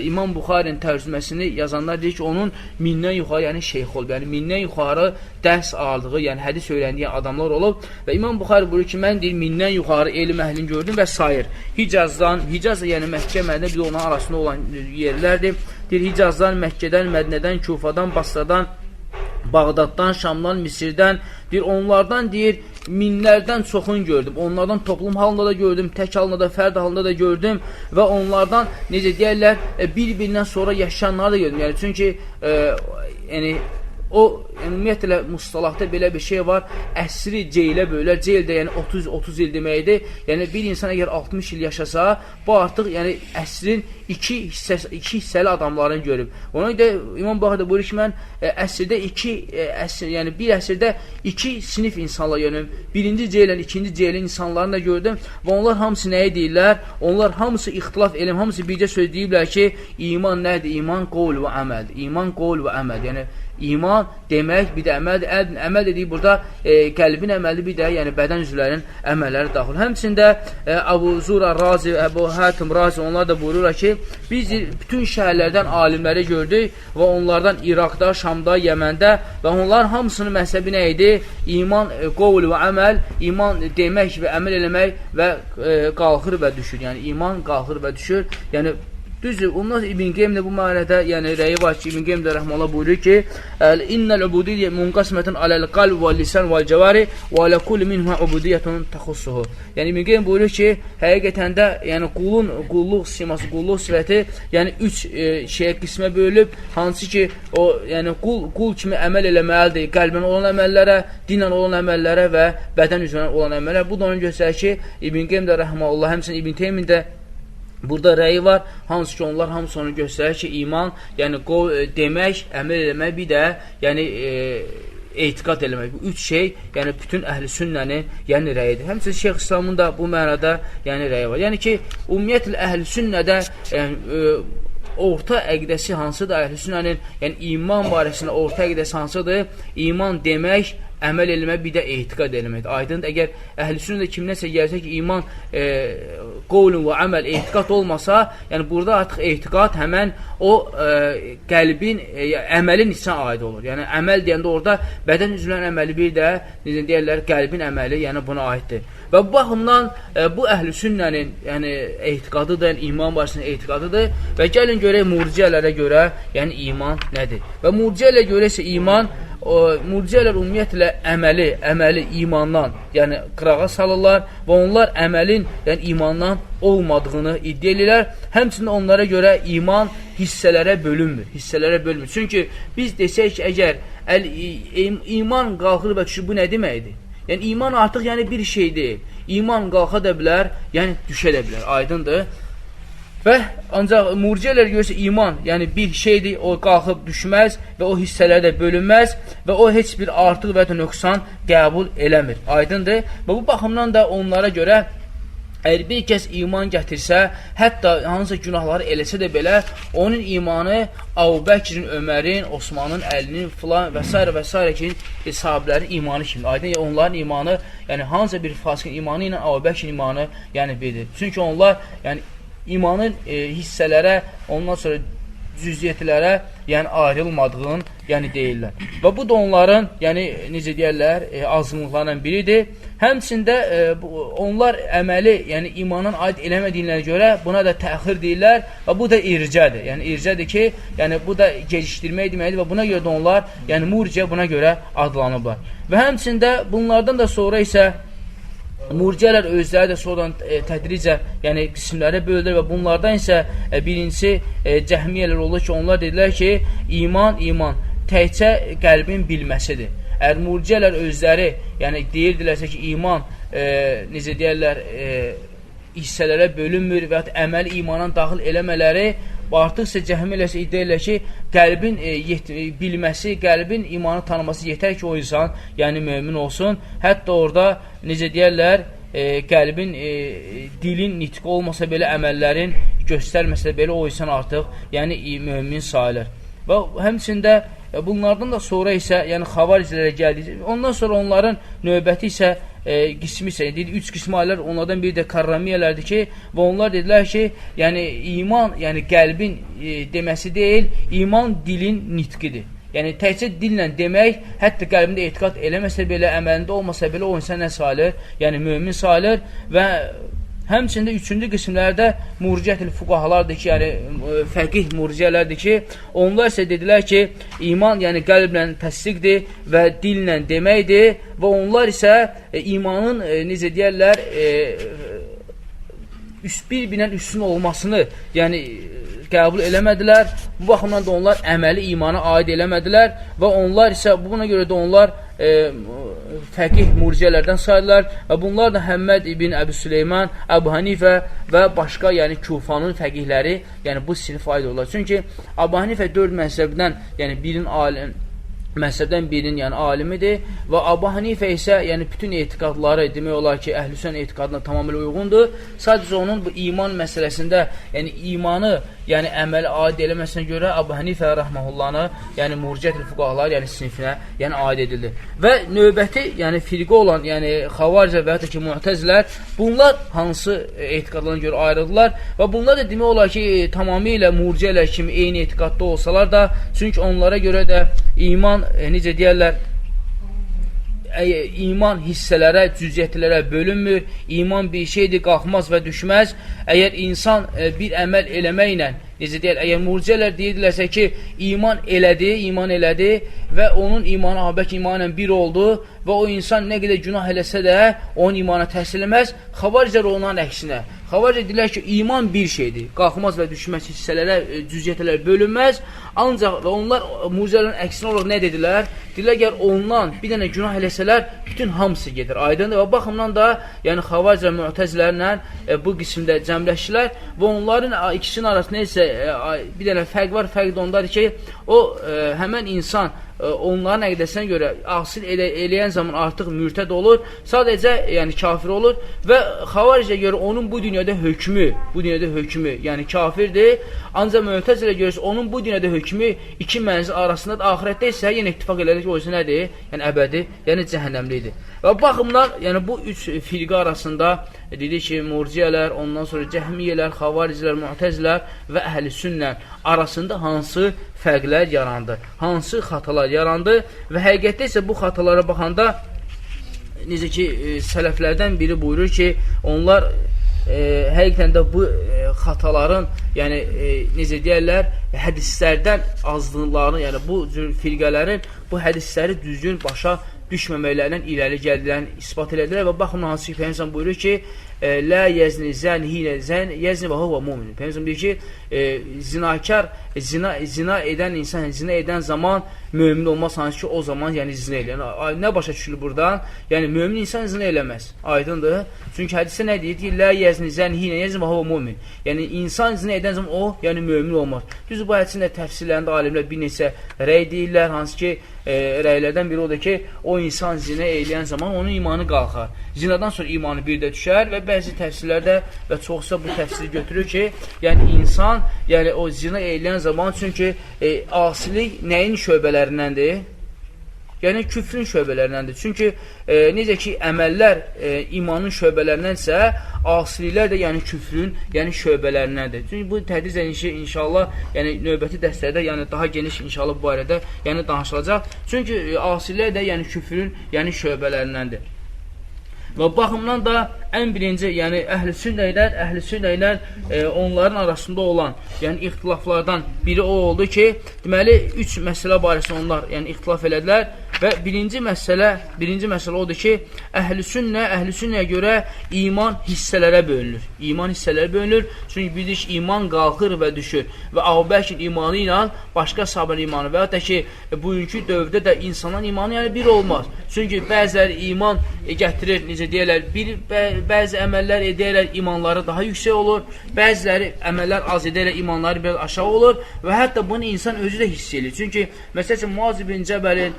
İmam Buxarinin tərcüməsini yazanlar deyir ki, onun mindən yuxarı yəni şeyx olub. Yəni mindən yuxarı dərs aldığı, yəni hədis öyrəndiyi adamlar olub və İmam Buxari buyurur ki, mən deyir mindən yuxarı elm əhlini gördüm və sayır. Hicazdan, Hicaz yəni Məkkə, Mədinə bir də onun arasında olan yerlərdir. Deyir Hicazdan, Məkkədən, Mədinədən, Kufadan, Basradan, Bağdaddan, Şamdan, Misirdən, deyir, onlardan deyir, minlərdən çoxunu gördüm. Onlardan toplum halında da gördüm, tək halında da, fərd halında da gördüm və onlardan, necə deyərlər, bir-birindən sonra yaşayanları da gördüm. Yəni, çünki yəni, o, ümumiyyətlə, mustalahda belə bir şey var, əsri ceylə bölər, ceyl də yəni 30 il deməkdir. Yəni, bir insan əgər 60 il yaşasa, bu artıq yəni, əsrin iki hissəli adamların görüb. Ona görə İmam Buxari də buyurur ki, mən əsrdə yəni bir əsrdə iki sinif insanlar görüm. Birinci ceylən, ikinci ceylin insanlarını da gördüm və onlar hamısı nəyi deyirlər? Onlar hamısı ixtilaf elm, hamısı bircə söz deyiblər ki, iman nədir? İman qovl və əməldir. İman qovl və əməldir. Yəni, iman demək bir də əməldir. Əməl dediyi burada qəlbin əməli, bir də yəni bədən üzvlərinin əməlləri daxil. Həmçində Əbu Zura Razi, Əbu Hatim Razi onlar da buyururlar ki, biz bütün şəhərlərdən alimləri gördük və onlardan İraqda, Şamda, Yəməndə və onların hamısının məzhəbi nə idi? İman, qovl və əməl, iman demək və əməl eləmək və qalxır və düşür. Yəni iman qalxır və düşür. Yəni düzdür, ondan İbn Qeym də bu mənada, yəni rəyi var ki, İbn Qeym də rəhməllah buyurur ki, İnnəl ubudiyyə munqasmətun aləl qalb və lisan vəl cəvari və alə kulli minhuma ubudiyyətun təxussuhu. Yəni İbn Qeym buyurur ki, həqiqətən də yəni qulun qulluq siması, qulluq sifəti, yəni üç şeyə qismə bölünüb, hansı ki o yəni qul kimi əməl eləməlidir, qəlbən olan əməllərə, dinlə olan əməllərə və bədən üzrə olan əməllərə. Bu da onu göstərir ki, İbn Qeym də rəhməllah, həmçinin İbn Teymin də burada rəyi var, hansı ki onlar hamısı onu göstərir ki, iman, yəni demək, əməl eləmək, bir də yəni etiqad eləmək. Bu üç şey, yəni bütün əhl-i sünnənin yəni rəyidir. Həmçinin Şeyx İslamın da bu mənada yəni rəyi var. Yəni ki, ümumiyyətlə əhl-i sünnədə yəni, orta əqidəsi hansıdır əhl-i sünnənin, yəni iman barəsində orta əqidəsi hansıdır? İman demək, əməl eləmək, bir də etiqad eləməkdir. Aydındır, əgər əhl-i sünnədə kimdənsə gəlsə ki, iman qovlun və əməl, etiqad olmasa, yəni burada artıq etiqad həmən o qəlbin, əməlin içinə aid olur. Yəni əməl deyəndə orada bədən üzvlərinin əməli, bir də necə deyərlər, qəlbin əməli, yəni buna aiddir. Və bu baxımdan bu əhl-i sünnənin yəni etiqadıdır, yəni iman barəsində etiqadıdır və gəlin görək murciələrə görə, yəni iman nədir? Və murciələrə görə isə iman, murciələr ümumiyyətlə əməli imandan, yəni qırağa salırlar və onlar əməlin, yəni imandan olmadığını iddia edirlər. Həmçinin onlara görə iman hissələrə bölünmür, hissələrə bölünmür. Çünki biz desək ki, əgər iman qalxır və düşür, bu nə deməkdir? Yəni iman artıq yəni bir şey deyil. İman qalxa da bilər, yəni düşə də bilər. Aydındır. Və ancaq murciyələr görürsə iman, yəni bir şeydir, o qalxıb düşməz və o hissələrə də bölünməz və o heç bir artıq və ya nöqsan qəbul eləmir. Aydındır? Və bu baxımdan da onlara görə əgər bir kəs iman gətirsə, hətta hansısa günahları eləsə də belə, onun imanı Əbu Bəkrin, Ömərin, Osmanın, Əlinin filan və s. və s. ki, sahabələrin imanı kimi. Aydın, onların imanı, yəni hansısa bir fasiqin imanı ilə Əbu Bəkrin imanı, yəni birdir. Çünki onlar, yəni imanın hissələrə, ondan sonra cüziyyətlərə, yəni ayrılmadığını, yəni deyirlər. Və bu da onların, yəni necə deyərlər, azğınlıqlarından biridir. Həmçində onlar əməli, yəni imandan aid eləmədiyinə görə buna da təxir deyirlər və bu da ircədir. Yəni ircədir ki, yəni bu da gecikdirmək deməkdir və buna görə də onlar, yəni murciə buna görə adlanıblar. Və həmçində bunlardan da sonra isə murciyələr özləri də sonradan tədricə, yəni qismlərə bölündülər və bunlardan isə birincisi cəhmiyyələr oldu ki, onlar dedilər ki, iman təkcə qəlbin bilməsidir. Əgər murciyələr özləri, yəni deyirdilərsə ki, iman necə deyərlər, hissələrə bölünmür və ya əməli imana daxil eləmələri, artıq isə cəhmiyyələr isə iddia edirlər ki, qəlbin bilməsi, qəlbin imanı tanıması yetər ki, o insan, yəni mömin olsun. Hətta orada necə deyərlər, qəlbin, dilin nitqi olmasa belə, əməllərin göstərməsə belə o insan artıq, yəni mömin sayılır. Və həmçində bunlardan da sonra isə, yəni xavaricilərə gəldik. Ondan sonra onların növbəti isə qismi isə, deyir, üç qismi ayrılar, onlardan biri də karramiyələrdir ki, və onlar dedilər ki, yəni iman, yəni qəlbin deməsi deyil, iman dilin nitqidir. Yəni təkcə dillə demək, hətta qəlbində etiqad eləməsə belə, əməlində olmasa belə o insan nə sayılır? Yəni mömin sayılır və həmçində üçüncü qismlərdə murciətül fuqahalardır ki, yəni fəqih murciyələrdir ki, onlar isə dedilər ki, iman yəni qəlblə təsdiqdir və dillə deməkdir və onlar isə imanın necə deyərlər, bir-birindən üstün olmasını, yəni qəbul eləmədilər. Bu baxımdan da onlar əməli imana aid eləmədilər və onlar isə buna görə də onlar fəqih murciyələrdən sayılırlar və bunlar da Həmməd ibn Əbu Süleyman, Əbu Hanifə və başqa, yəni Kufanın fəqihləri, yəni bu sinifə aid olurlar. Çünki Əbu Hanifə 4 məzhəbdən, yəni birinin alim məzhəbdən birinin yəni alimidir və Əbu Hanifə isə yəni bütün etiqadları demək olar ki, əhl-i sünnə etiqadına tamamilə uyğundur. Sadəcə onun bu iman məsələsində, yəni imanı, yəni əməli aid eləməsinə görə Əbu Hanifə rəhməhullahını, yəni murciətül fuqahalar, yəni sinifinə, yəni aid edildi. Və növbəti, yəni firqə olan, yəni xavaricə və ya ki, mu'təzilər, bunlar hansı etiqadlarına görə ayrıldılar və bunlar da demək olar ki, tamamilə murciyələr kimi eyni etiqadda olsalar da, çünki onlara görə də iman necə deyərlər, iman hissələrə, cüziyyətlərə bölünmür. İman bir şeydir, qalxmaz və düşməz. Əgər insan bir əməl eləməklə, necə deyər, əgər murciyələr deyirdilərsə ki, iman elədi və onun imanı Əbu Bəkr imanı ilə bir oldu və o insan nə qədər günah eləsə də onun imana təsir eləməz. Xavariclər onların əksinə. Xavariclər deyirlər ki, iman bir şeydir, qalxmaz və düşməz, hissələrə, cüziyyətlərə bölünməz. Ancaq və onlar murciyələrin əksinə olaraq nə dedilər? Dedilər, əgər ondan bir dənə günah eləsələr, bütün hamısı gedir. Aydındır. Və baxımdan da, yəni xavariclər mü'təzilərlə bu qismdə cəmləşdilər və onların ikisinin arasında isə bir dənə fərq var. Fərq də ondadır ki, o həmən insan onların əqidəsinə görə asil eləyən zaman artıq mürtəd olur, sadəcə yəni kafir olur və xavaricə görə onun bu dünyada hökmü, yəni kafirdir. Ancaq mü'təzilə görə onun bu dünyada hökmü iki mənzil arasındadır, axirətdə isə yenə ittifaq elədik ki, o isə nədir? Yəni əbədi, yəni cəhənnəmlidir. Və baxımdan, yəni bu üç firqə arasında dedik ki, murciyələr, ondan sonra cəhmiyyələr, xavaricilər, mü'təzilər və əhl-i sünnə arasında hansı fərqlər yarandı, hansı xatalar yarandı və həqiqətdə isə bu xatalara baxanda necə ki, sələflərdən biri buyurur ki, onlar həqiqətən də bu xataların, yəni necə deyərlər, hədislərdən azlığlarını, yəni bu cür firqələrin bu hədisləri düzgün başa düşməməklərlə irəli gəldiklərini isbat elədilər və baxın hansı ki, Peyğəmbər buyurur ki, Lə yezni zən hinə zən yezni və huvə mumin. Peyğəmbər deyir ki, zinakar, zina edən insan, zina edən zaman mömin olmaz, hansı ki, o zaman yəni zina eləyər. Yəni, nə başa düşülür buradan? Yəni mömin insan zina eləməz. Aydındır? Çünki hədisdə nə deyir? Deyir, Lə yezni zən hinə yezni və huvə mumin. Yəni insan zina edən zaman o, yəni mömin olmaz. Düzdür, bu hədisin də təfsirlərində alimlər bir neçə rəy deyirlər, hansı ki, rəylərdən biri odur ki, o insan zina eləyən zaman onun imanı qalxar. Zinadan sonra imanı bir də düşər və bəzi təfsirlərdə və çoxsa bu təfsiri götürür ki, yəni insan, yəni o zina eləyən zaman, çünki asilik nəyin şöbələrindəndir? Yəni küfrün şöbələrindəndir. Çünki necə ki əməllər imanın şöbələrindənsə, asiliklər də yəni küfrün, yəni şöbələrindəndir. Çünki bu tədricən inşallah, yəni növbəti dərslərdə, yəni daha geniş inşallah bu barədə yəni danışılacaq. Çünki asiliklər də yəni küfrün, yəni şöbələrindəndir. Və baxımdan da ən birinci, yəni əhl-i sünnə ilə onların arasında olan, yəni ixtilaflardan biri o oldu ki, deməli üç məsələ barəsində onlar yəni ixtilaf elədilər və birinci məsələ odur ki, əhl-i sünnəyə görə iman hissələrə bölünür. İman hissələrə bölünür. Çünki bilirik ki, iman qalxır və düşür və Əbu Bəkr imanı ilə başqa sahabənin imanı və ya da ki, bugünkü dövrdə də insanların imanı yəni bir olmaz. Çünki bəziləri iman gətirir, necə deyirlər, bəzi əməllər edərək imanları daha yüksək olur, bəziləri əməllər az edərək imanları biraz aşağı olur və hətta bunu insan özü də hiss edir. Çünki məsəl üçün Muaz ibn Cəbəlin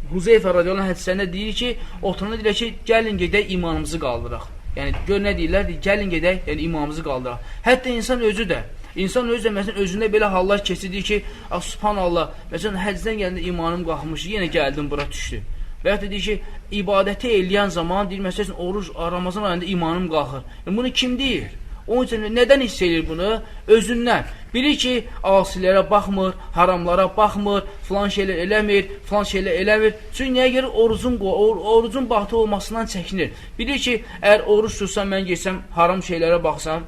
Huzeyfə radiyallahu anh hədislərində deyir ki, oturanda deyir ki, gəlin gedək imanımızı qaldıraq. Yəni gör nə deyirlər? Deyir, gəlin gedək, yəni imanımızı qaldıraq. Hətta insan özü də, məsələn, özündə belə hallar keçirdir ki, subhanallah, məsələn, həcdən gələndə imanım qalxmış, yenə gəldim bura düşdü. Və ya da deyir ki, ibadəti eləyən zaman, deyir, məsəl üçün, oruc, Ramazan ayında imanım qalxır. Yəni, bunu kim deyir? Onun üçün nədən hiss edir bunu? Özündən. Bilir ki, asilərə baxmır, haramlara baxmır, filan şeylər eləmir, filan şeylər eləmir. Çünki nəyə görə? Orucun batıl olmasından çəkinir. Bilir ki, əgər oruc tutsam, mən getsəm, haram şeylərə baxsam,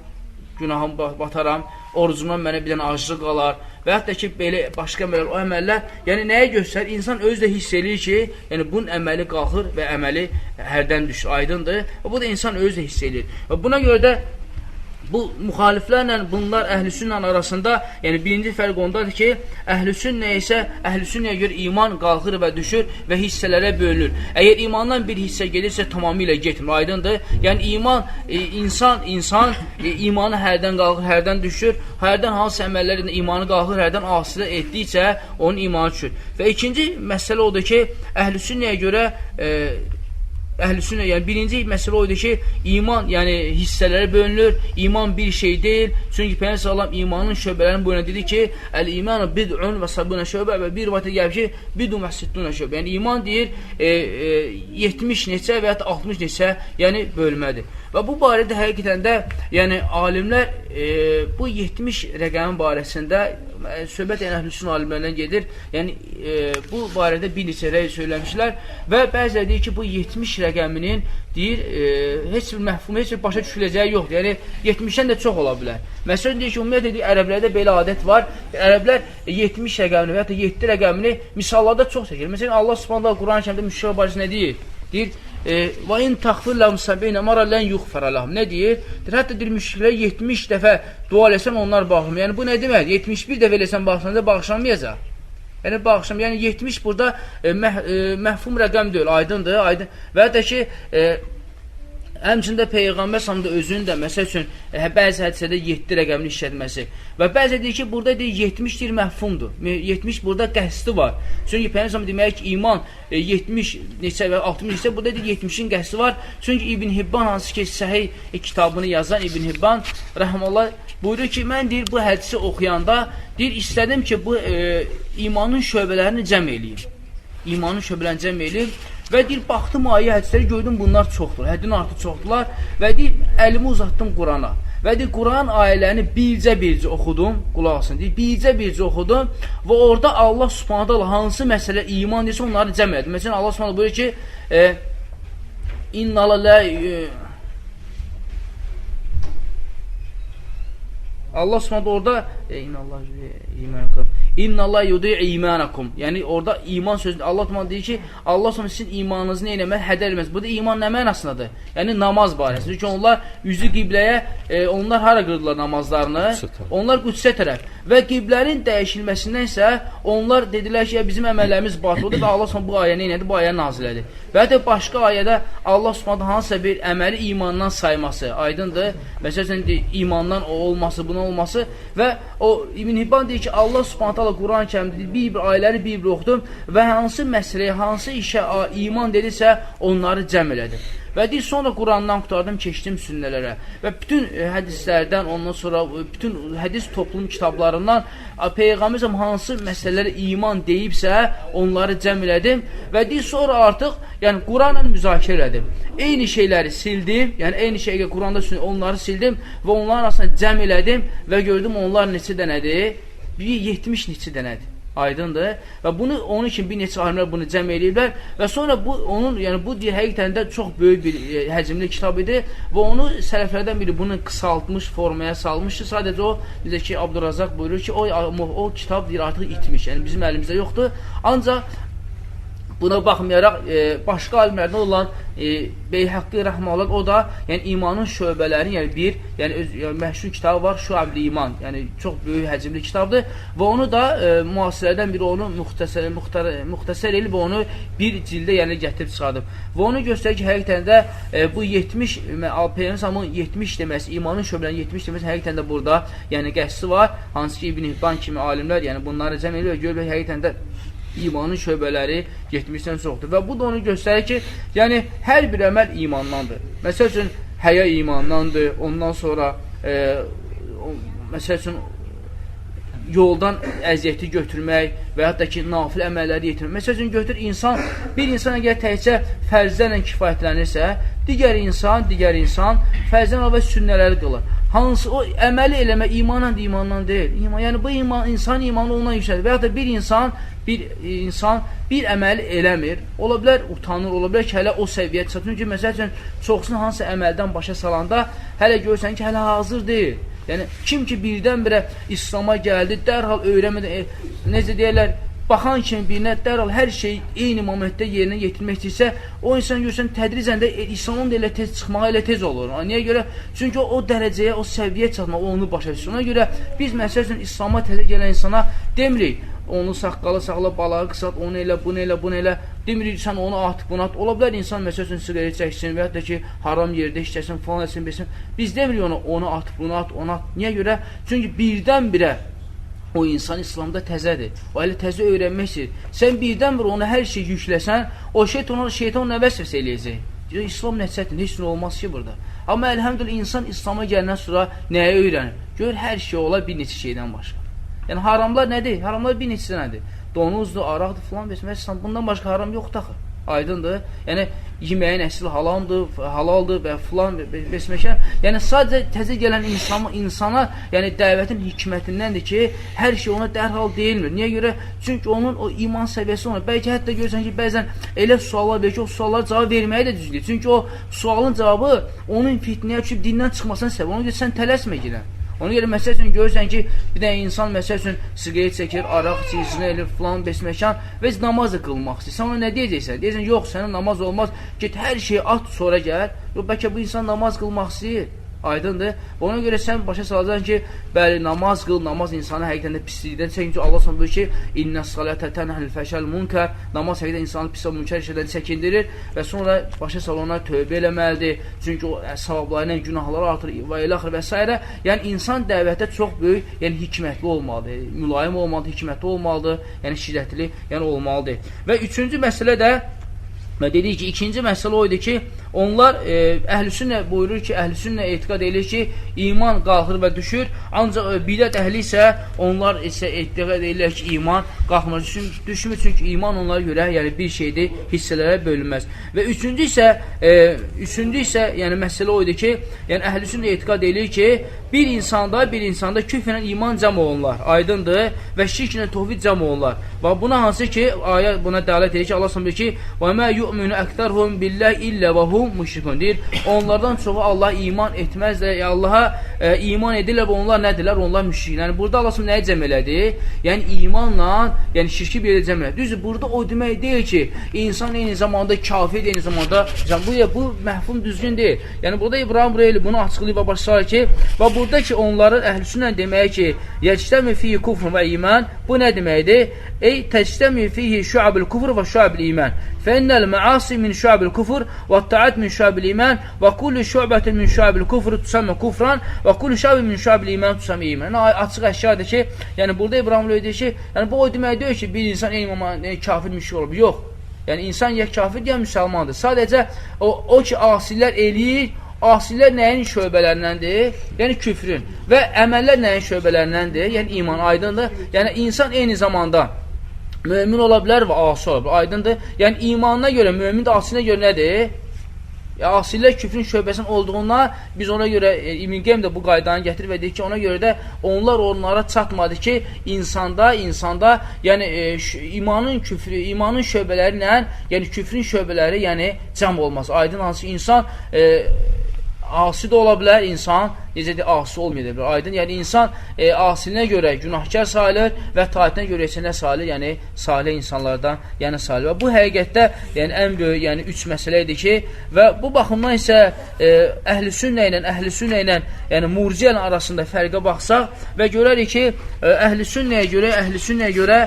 günahım bataram, orucumdan mənə bir dənə aclıq qalar və hətta ki, belə başqa əməllər, o əməllər, yəni nəyə göstərir? İnsan özü də hiss eləyir ki, yəni bunun əməli qalxır və əməli hərdən düşür, aydındır. Və bu da insan özü də hiss eləyir. Və buna görə də bu müxaliflərlə bunlar əhl-i sünnə arasında, yəni birinci fərq ondadır ki, əhl-i sünnə isə əhl-i sünnəyə görə iman qalxır və düşür və hissələrə bölünür. Əgər imandan bir hissə gedirsə tamamilə getmir, aydındır. Yəni iman, insan imanı hərdən qalxır, hərdən düşür, hərdən hansı əməllərlə imanı qalxır, hərdən asilə etdikcə onun imanı düşür. Və ikinci məsələ odur ki, əhl-i sünnəyə görə əhl-i sünnə, yəni birinci məsələ o idi ki, iman, yəni hissələrə bölünür, iman bir şey deyil. Çünki Peyğəmbər sallallahu imanın şöbələrini boyuna dedi ki, əl-imanu bid'un və sabuna şöbə və bir rivayətə gəlib ki, bid'un və sittuna şöbə. Yəni iman deyir 70 neçə və ya 60 neçə, yəni bölmədir. Və bu barədə həqiqətən də, yəni alimlər bu 70 rəqəmin barəsində söhbət yəni əhl-i sünnə alimlərindən gedir. Yəni bu barədə bir neçə rəy söyləmişlər və bəziləri deyir ki, bu 70 rəqəminin deyir heç bir məfhum, heç bir başa düşüləcəyi yoxdur. Yəni 70-dən də çox ola bilər. Məsələn deyir ki, ümumiyyətlə deyir, ərəblərdə belə adət var. Ərəblər 70 rəqəmini və ya da 7 rəqəmini misallarda çox çəkir. Məsələn Allah Subhanahu Quran-ı Kərimdə müşriklər barəsində nə deyir? Deyir və in təğfir ləhum səb'inə mərə lən yuğfərə ləhum. Nə deyir? Deyir, hətta deyir müşriklərə 70 dəfə dua eləsən onlar bağışlamır. Yəni bu nə deməkdir? 71 dəfə eləsən bağışlanacaq, bağışlanmayacaq. Yəni bağışlam, yəni 70 burada məhfum rəqəm deyil, aydındır, aydın. Və hətta ki həmçində Peyğəmbər sallallahu özünün də məsəl üçün bəzi hədisədə 7 rəqəmini işlətməsi. Və bəzi deyir ki, burada deyir 70 deyir məhfumdur. 70 burada qəsdi var. Çünki Peyğəmbər sallallahu demək ki, iman 70 neçə və 60 neçə, burada deyir 70-in qəsdi var. Çünki İbn Hibban hansı ki səhih kitabını yazan İbn Hibban rəhməllah buyurur ki, mən deyir bu hədisi oxuyanda deyir istədim ki, bu imanın şöbələrini cəm eləyim. İmanın şöbələrini cəm eləyim. Və deyir, baxdım ayə hədisləri, gördüm bunlar çoxdur, həddin artıq çoxdurlar və deyir, əlimi uzatdım Qurana. Və deyir, Quran ayələrini bircə-bircə oxudum, qulaq asın, deyir, bircə-bircə oxudum və orada Allah Subhanahu taala hansı məsələ iman desə onları cəm elədi. Məsələn, Allah Subhanahu buyurur ki, İnnala lə Allah Subhanahu orada İnnallah imanakum. İnnallah yudi'u imanakum. Yəni orada iman sözü Allah Subhanahu deyir ki, Allah Subhanahu sizin imanınızı nə eləməz? Hədər eləməz. Bu da iman nə mənasındadır? Yəni namaz barəsində. Çünki onlar üzü qibləyə, onlar hara qırdılar namazlarını? Onlar Qüdsə tərəf. Və qiblənin dəyişilməsindən isə onlar dedilər ki, bizim əməllərimiz batıldır və Allah Subhanahu bu ayə nə elədi? Bu ayə nazil elədi. Və hətta başqa ayədə Allah Subhanahu hansısa bir əməli imandan sayması, aydındır. Məsələn, imandan o olması, bunun olması və o İbn Hibban deyir ki, Allah Subhanahu taala Quran-ı Kərimdə bir-bir ayələri bir-bir oxudum və hansı məsələyə, hansı işə iman dedisə, onları cəm elədim. Və deyir, sonra Qurandan qurtardım, keçdim sünnələrə. Və bütün hədislərdən, ondan sonra bütün hədis toplum kitablarından Peyğəmbər hansı məsələlərə iman deyibsə, onları cəm elədim. Və deyir, sonra artıq yəni Quranla müzakirə elədim. Eyni şeyləri sildim, yəni eyni şeyə Quranda onları sildim və onların arasında cəm elədim və gördüm onlar neçə dənədir? Bir 70 neçə dənədir. Aydındır. Və bunu onun üçün bir neçə alimlər bunu cəm eləyiblər və sonra bu onun yəni bu həqiqətən də çox böyük bir həcmli kitab idi və onu sələflərdən biri bunu qısaltmış formaya salmışdı. Sadəcə o necə ki Abdurrazzaq buyurur ki, o kitab deyir artıq itmiş. Yəni bizim əlimizdə yoxdur. Ancaq buna baxmayaraq başqa alimlərdən olan Beyhəqqi rəhməhullah o da yəni imanın şöbələrini, yəni bir, yəni öz yəni, məşhur kitabı var Şu'ab-ül İman, yəni çox böyük həcmli kitabdır və onu da müasirlərdən biri onu müxtəsər eləyib və onu bir cildə yəni gətirib çıxardıb. Və onu göstərir ki, həqiqətən də bu 70 Peyğəmbər 70 deməsi, imanın şöbələrinin 70 deməsi həqiqətən də burada yəni qəsdi var. Hansı ki İbn Hibban kimi alimlər yəni bunları cəm eləyir və görürlər həqiqətən də imanın şöbələri 70-dən çoxdur. Və bu da onu göstərir ki, yəni hər bir əməl imandandır. Məsəl üçün, həya imandandır, ondan sonra məsəl üçün, yoldan əziyyəti götürmək və hətta ki, nafilə əməlləri yetirmək. Məsəl üçün, götür insan, bir insan əgər təkcə fərzlərlə kifayətlənirsə, digər insan fərzdən əlavə sünnələri qılır. Hansı o əməli eləmək imanla da imandan deyil. İman, yəni bu iman, insan imanı ondan yüksəlir. Və ya da bir insan bir əməli eləmir. Ola bilər utanır, ola bilər ki, hələ o səviyyə çıxır. Çünki məsəl üçün çoxsunu hansı əməldən başa salanda hələ görürsən ki, hələ hazır deyil. Yəni kim ki birdən-birə İslam'a gəldi, dərhal öyrənmədən, necə deyirlər, baxan kimi birinə dərhal hər şey eyni momentdə yerinə yetirmək istəyirsə, o insan görürsən tədricən də İslamın da elə tez çıxmağa elə tez olur. Niyə görə? Çünki o dərəcəyə, o səviyyə çatmaq, o onu başa düşür. Ona görə biz məsəl üçün İslam'a təzə gələn insana demirik, onu saqqalı saxla, balağı qısalt, onu elə, bunu elə, bunu elə. Demirik, sən onu at, bunu at. Ola bilər insan məsəl üçün siqaret çəksin və ya da ki, haram yerdə işləsin, falan etsin, bilsin. Biz demirik ona, onu at, bunu at, onu at. Niyə görə? Çünki birdən-birə o insan İslamda təzədir. O hələ təzə öyrənmək istəyir. Sən birdən-birə ona hər şey yükləsən, o şeytan ona vəsvəsə eləyəcək. İslam nə çətin, heç nə olmaz ki burada. Amma əlhəmdülillah insan İslama gələndən sonra nəyə öyrənir? Gör, hər şey olar bir neçə şeydən başqa. Yəni haramlar nədir? Haramlar bir neçə nədir? Donuzdur, araqdır, filan və bundan başqa haram yoxdur axı. Aydındır. Yəni yeməyin əsli halamdır, halaldır və filan besməkən. Yəni sadəcə təzə gələn insana, yəni dəvətin hikmətindəndir ki, hər şey ona dərhal deyilmir. Niyə görə? Çünki onun o iman səviyyəsi ona. Bəlkə hətta görürsən ki, bəzən elə suallar verir ki, o suallara cavab verməyə də düzgün. Çünki o sualın cavabı onun fitnəyə düşüb dindən çıxmasına səbəb. Ona görə sən tələsmə girən. Ona görə məsəl üçün görürsən ki, bir dənə insan məsəl üçün siqaret çəkir, araq içir, zina eləyir, filan, besməkan və namaz da qılmaq istəyir. Sən ona nə deyəcəksən? Deyəcəksən, yox, sənin namaz olmaz, get hər şeyi at, sonra gəl. Yox, bəlkə bu insan namaz qılmaq istəyir. Aydındır. Ona görə sən başa salacaqsan ki, bəli, namaz qıl, namaz insanı həqiqətən də pislikdən çəkin. Çünki Allah buyurur ki, İnnə salətə tənhəl fəhşəl münkər. Namaz həqiqətən insanı pis və münkər işlərdən çəkindirir və sonra başa sal ona tövbə eləməlidir. Çünki o savabları ilə günahları artır və elə axır və s. Yəni insan dəvətdə çox böyük, yəni hikmətli olmalıdır, mülayim olmalıdır, hikmətli olmalıdır, yəni şiddətli, yəni olmalıdır. Və üçüncü məsələ də və dedik ki, ikinci məsələ o idi ki, onlar əhl-i sünnə buyurur ki, əhl-i sünnə etiqad edir ki, iman qalxır və düşür, ancaq bidət əhli isə, onlar isə etiqad edirlər ki, iman qalxmır, düşmür, çünki iman onlara görə yəni bir şeydir, hissələrə bölünməz. Və üçüncü isə, yəni məsələ o idi ki, yəni əhl-i sünnə etiqad edir ki, Bir insanda küfrlə iman cəm olunlar, aydındır, və şirklə tovhid cəm olunlar. Və buna hansı ki, ayə buna dəlalət edir ki, Allah subhanahu ki, "Və mə yu'minu əksəruhum billahi illə və hum müşrikun." Deyir, onlardan çoxu Allah iman etməzlər, Allaha iman edirlər və onlar nədirlər? Onlar müşrik. Yəni burada Allah subhanahu nəyi cəm elədi? Yəni imanla, yəni şirki bir yerdə cəm elədi. Düzdür, burada o demək deyil ki, insan eyni zamanda kafir, eyni zamanda bu məhfum düzgün deyil. Yəni burada İbrahim Reyli bunu açıqlayıb və başlayır ki, və burada ki onların əhl-i sünnə deməyi ki, yəctəmi fihi kufrun və iman, bu nə deməkdir? Ey təctəmi fihi şu'abul kufr və şu'abul iman. Fe innel maasi min şu'abil kufr və taat min şu'abil iman və kullu şu'batin min şu'abil kufr tusamma kufran və kullu şu'bin min şu'abil iman tusamma iman. Yəni açıq əşyadır ki, yəni burada İbrahim Reyli deyir ki, yəni bu o demək deyil ki, bir insan eyni kafir müşrik olub. Yox. Yəni insan ya kafir ya müsəlmandır. Sadəcə o ki asilər eləyir, asilər nəyin şöbələrindəndir? Yəni küfrün. Və əməllər nəyin şöbələrindəndir? Yəni iman, aydındır. Yəni insan eyni zamanda mömin ola bilər və asi ola bilər, aydındır. Yəni imanına görə mömin də asilinə görə nədir? Asilər küfrün şöbəsinin olduğundan biz ona görə İbn Qeym də bu qaydanı gətirir və deyir ki, ona görə də onlar onlara çatmadı ki, insanda yəni imanın küfrü, imanın şöbələri ilə, yəni küfrün şöbələri, yəni cəm olmaz. Aydın hansı insan asi də ola bilər, insan necə deyir, asi olmaya bilər. Aydın, yəni insan asilinə görə günahkar sayılır və taətinə görə isə nə sayılır? Yəni salih insanlardan, yəni sayılır. Və bu həqiqətdə yəni ən böyük, yəni üç məsələ idi ki, və bu baxımdan isə əhl-i sünnə ilə, yəni murciə ilə arasında fərqə baxsaq və görərik ki, əhl-i sünnəyə görə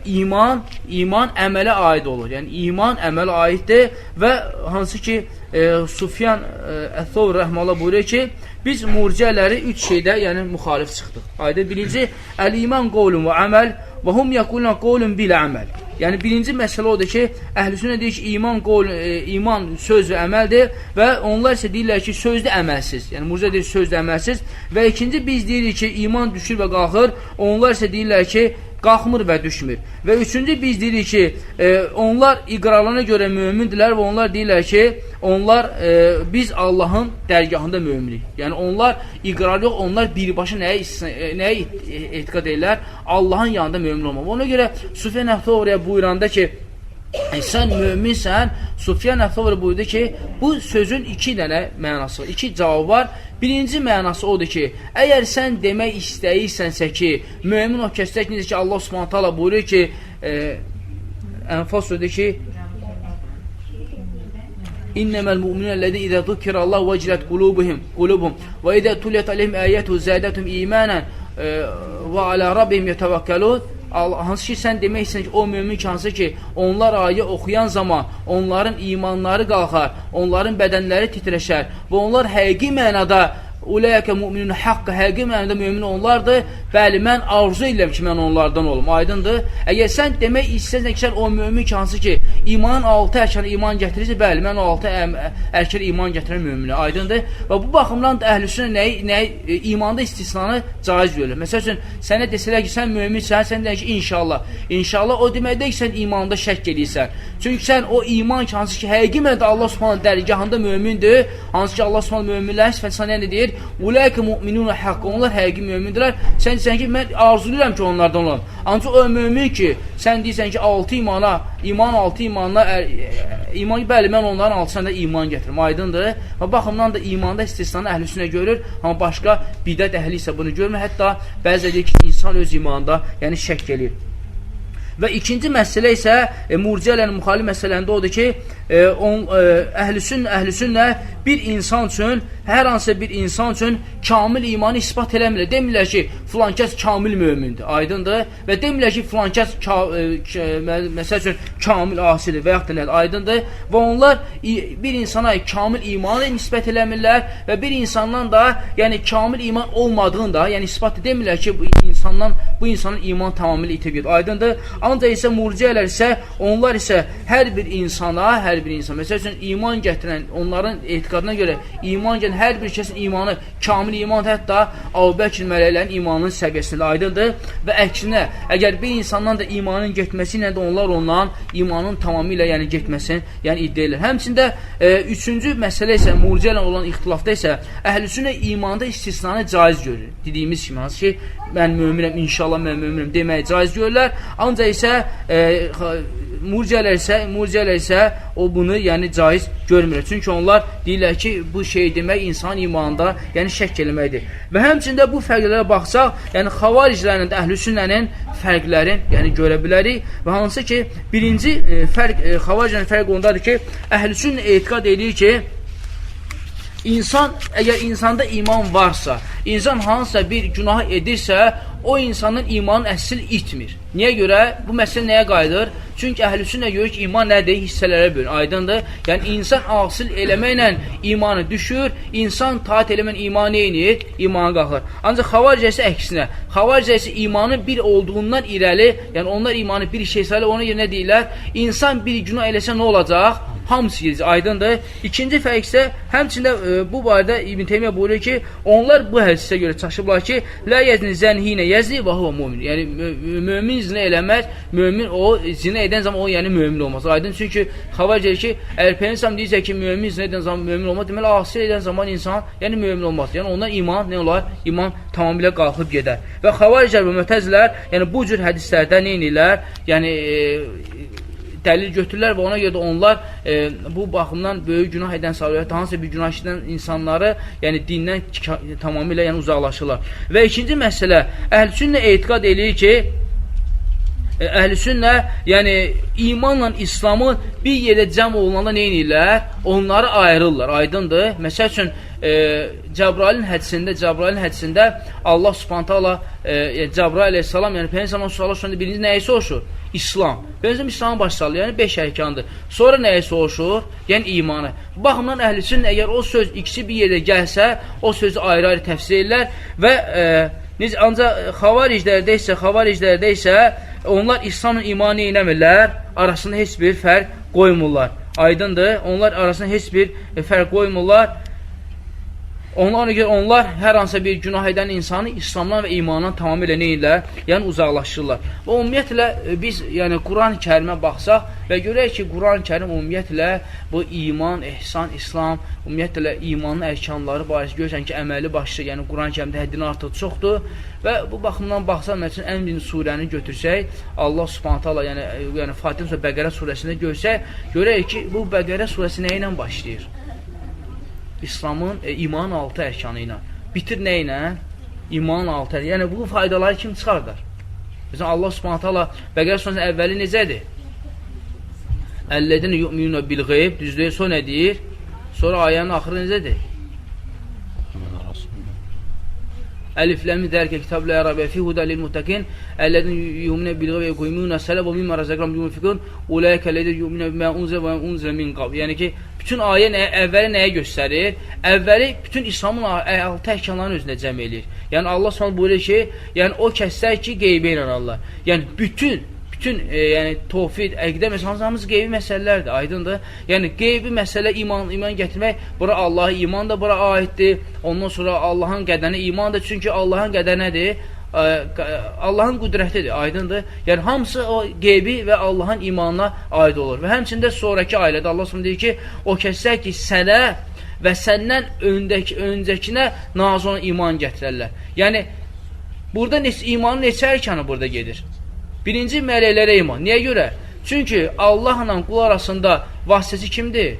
iman əmələ aid olur. Yəni iman əmələ aiddir və hansı ki Sufyan Əs-Səvri rəhməhullah buyurur ki, biz murciələri üç şeydə, yəni müxalif çıxdıq. Aydın, birinci, əl-iman qovlun və əməl və hum yəqulun qovlun bilə əməl. Yəni birinci məsələ odur ki, əhl-i sünnə deyir ki, iman qovl, iman söz və əməldir və onlar isə deyirlər ki, sözdə əməlsiz. Yəni murciə deyir sözdə əməlsiz və ikinci biz deyirik ki, iman düşür və qalxır. Onlar isə deyirlər ki, qalxmır və düşmür. Və üçüncü biz deyirik ki, onlar iqrarlarına görə mömindirlər və onlar deyirlər ki, onlar biz Allahın dərgahında möminik. Yəni onlar iqrar yox, onlar birbaşa nəyə etiqad edirlər? Allahın yanında mömin olmaq. Ona görə Sufyan Əs-Səvriyə buyuranda ki, sən möminsən, Sufyan Əs-Səvri buyurdu ki, bu sözün iki dənə mənası var, iki cavabı var. Birinci mənası odur ki, əgər sən demək istəyirsənsə ki, mömin o kəslər ki, necə ki Allah Subhanahu taala buyurur ki, Ənfal surədə ki, İnneməl mu'minun ellezine izâ zukirallahu vecilet kulubuhum və izâ tuliyet aleyhim âyatuhu zâdethum îmânen və alâ rabbihim yetevekkelûn. Hansı ki, sən demək istəyirsən ki, o mömin ki, hansı ki, onlar ayə oxuyan zaman onların imanları qalxar, onların bədənləri titrəşər və onlar həqiqi mənada Uləyəkə müminun haqqı, həqiqi mənada mömin onlardır. Bəli, mən arzu edirəm ki, mən onlardan olum. Aydındır. Əgər sən demək istəyirsən ki, sən o mömin ki, hansı ki, imanın altı ərkanı iman gətirirsə, bəli, mən o altı ərkanı iman gətirən möminə. Aydındır. Və bu baxımdan da əhl-i sünnə nəyi imanda istisnanı caiz görür. Məsəl üçün, sənə desələr ki, sən möminsən, sən deyirsən ki, inşallah. İnşallah o demək deyil ki, sən imanda şəkk eləyirsən. Çünki sən o iman ki, hansı ki, həqiqi mənada Allah Subhanahu dərgahında mömindir, hansı ki, Allah Subhanahu möminlərin sifəti sana nə deyir? Uləyikə müminunə haqq, onlar həqiqi mömindirlər. Sən deyirsən ki, mən arzulayıram ki, onlardan olam. Ancaq o mömin ki, sən deyirsən ki, altı imana, iman altı imanına, iman, bəli, mən onların altısına da iman gətirim. Aydındır. Və baxımdan da imanda istisnanı əhl-i sünnə görür, amma başqa bidət əhli isə bunu görmür. Hətta bəzə deyir ki, insan öz imanında, yəni şəkk eləyir. Və ikinci məsələ isə murciə ilə müxalif məsələndə odur ki, əhl-i sünnə bir insan üçün, hər hansı bir insan üçün kamil imanı isbat eləmirlər. Demirlər ki, filan kəs kamil mömindir, aydındır. Və demirlər ki, filan kəs məsəl üçün kamil asidir və yaxud da nədir, aydındır. Və onlar bir insana kamil imanı nisbət eləmirlər və bir insandan da, yəni kamil iman olmadığını da, yəni isbat demirlər ki, bu insandan Bu insanın iman tamamilə itib gedir. Aydındır. Ancaq isə murciyələr isə, onlar isə hər bir insana, hər bir insan, məsəl üçün iman gətirən, onların etiqadına görə iman gətirən hər bir kəsin imanı kamil iman, hətta Əbu Bəkr mələklərin imanının səviyyəsində aydındır. Və əksinə, əgər bir insandan da imanın getməsi ilə də onlar ondan imanın tamamilə yəni getməsini yəni iddia edirlər. Həmçində üçüncü məsələ isə murciə ilə olan ixtilafda isə əhl-i sünnə imanda istisnanı caiz görür. Dediyimiz kimi, hansı ki, mən möminəm, inşallah mən möminəm deməyi caiz görürlər. Ancaq isə murciyələr isə o bunu yəni caiz görmürlər. Çünki onlar deyirlər ki, bu şey demək insan imanında yəni şəkk eləməkdir. Və həmçində bu fərqlərə baxsaq, yəni xavariclərlə də əhl-i sünnənin fərqlərini yəni görə bilərik və hansı ki, birinci fərq xavariclərin fərqi ondadır ki, əhl-i sünnə etiqad edir ki, insan, əgər insanda iman varsa, insan hansısa bir günah edirsə, o insanın imanı əsl itmir. Niyə görə? Bu məsələ nəyə qayıdır? Çünki əhl-i sünnə görür ki, iman nədir? Hissələrə bölünür. Aydındır. Yəni, insan asil eləməklə imanı düşür, insan taat eləməklə imanı eynir, imanı qalxır. Ancaq xavaricə isə əksinə. Xavaricə isə imanı bir olduğundan irəli, yəni onlar imanı bir şey sayılır, ona görə nə deyirlər? İnsan bir günah eləsə nə olacaq? Hamısı gedəcək, aydındır. İkinci fərq isə həmçində bu barədə İbn Teymiyyə buyurur ki, onlar bu hədisə görə çaşıblar ki, lə yəzni zənhinə yəzni və huvə mömin. Yəni mömin zina eləməz, mömin o zina edən zaman o yəni mömin olmaz. Aydın, çünki xavar gəlir ki, əgər Peyğəmbər deyirsə ki, mömin zina edən zaman mömin olmaz, deməli asi edən zaman insan yəni mömin olmaz. Yəni ondan iman nə olar? İman tamamilə qalxıb gedər. Və xavariclər və mötəzilər yəni bu cür hədislərdə nə edirlər? Yəni dəlil götürürlər və ona görə də onlar bu baxımdan böyük günah edən sayılır. Hansısa bir günah edən insanları yəni dindən tamamilə yəni uzaqlaşırlar. Və ikinci məsələ, əhl-i sünnə etiqad eləyir ki, əhl-i sünnə yəni imanla İslamı bir yerdə cəm olunanda nə edirlər? Onları ayırırlar. Aydındır. Məsəl üçün Cəbrailin hədisində Allah Subhanahu taala Cəbrail əleyhissalam, yəni Peyğəmbər sallallahu əleyhi və səlləm birinci nəyi soruşur? İslam. Peyğəmbər İslamı başa salır, yəni 5 ərkandır. Sonra nəyi soruşur? Yəni imanı. Bu baxımdan əhl-i sünnə əgər o söz ikisi bir yerdə gəlsə, o sözü ayrı-ayrı təfsir edirlər və necə ancaq xavariclərdə isə onlar İslamla imanı eləmirlər, arasında heç bir fərq qoymurlar. Aydındır. Onlar arasında heç bir fərq qoymurlar. Ona görə onlar hər hansısa bir günah edən insanı İslamdan və imandan tamamilə nə edirlər? Yəni uzaqlaşırlar. Və ümumiyyətlə biz yəni Quran-ı Kərimə baxsaq və görək ki, Quran-ı Kərim ümumiyyətlə bu iman, ehsan, İslam, ümumiyyətlə imanın ərkanları barəsində görürsən ki, əməli başlı, yəni Quran-ı Kərimdə həddindən artıq çoxdur və bu baxımdan baxsaq, məsələn, ən birinci surəni götürsək, Allah Subhanahu taala, yəni Fatihə surəsi, Bəqərə surəsində görsək, görək ki, bu Bəqərə surəsi nə ilə başlayır? İslamın, imanın altı ərkanı ilə. Bitir nə ilə? İmanın altı ərkanı. Yəni, bu faydaları kim çıxardar? Məsələn, Allah Subhanahu taala Bəqərə surəsinin əvvəli necədir? Əlləzinə yu'minuna bil qeyb, düzdür, sonra nə deyir? Sonra ayənin axırı necədir? Əlif lam zəlikə kitab la raybə fihi hudən lil muttaqin əlləzinə yu'minuna bil qeybi və yuqimuna salat və mimma razaqnahum yunfiqun ulaika əlləzinə yu'minuna bima unzila və unzila min qabl. Yəni ki, bütün ayə əvvəli nəyə göstərir? Əvvəli bütün İslamın altı ərkanlarını özünə cəm eləyir. Yəni Allah Subhanahu buyurur ki, yəni o kəslər ki, qeybə inanarlar. Yəni bütün yəni tovhid, əqidə məsələsi hamısı qeybi məsələlərdir, aydındır. Yəni qeybi məsələ iman gətirmək, bura Allaha iman da bura aiddir. Ondan sonra Allahın qədərinə imandır. Çünki Allahın qədəri nədir? Allahın qüdrətidir, aydındır. Yəni hamısı o qeybi və Allahın imanına aid olur. Və həmçində sonrakı ailədə Allah Subhanahu deyir ki, o kəslər ki, sənə və səndən öncəkinə nazil olan iman gətirərlər. Yəni burada imanın neçə ərkanı burada gedir? Birinci mələklərə iman. Niyə görə? Çünki Allahla qul arasında vasitəçi kimdir?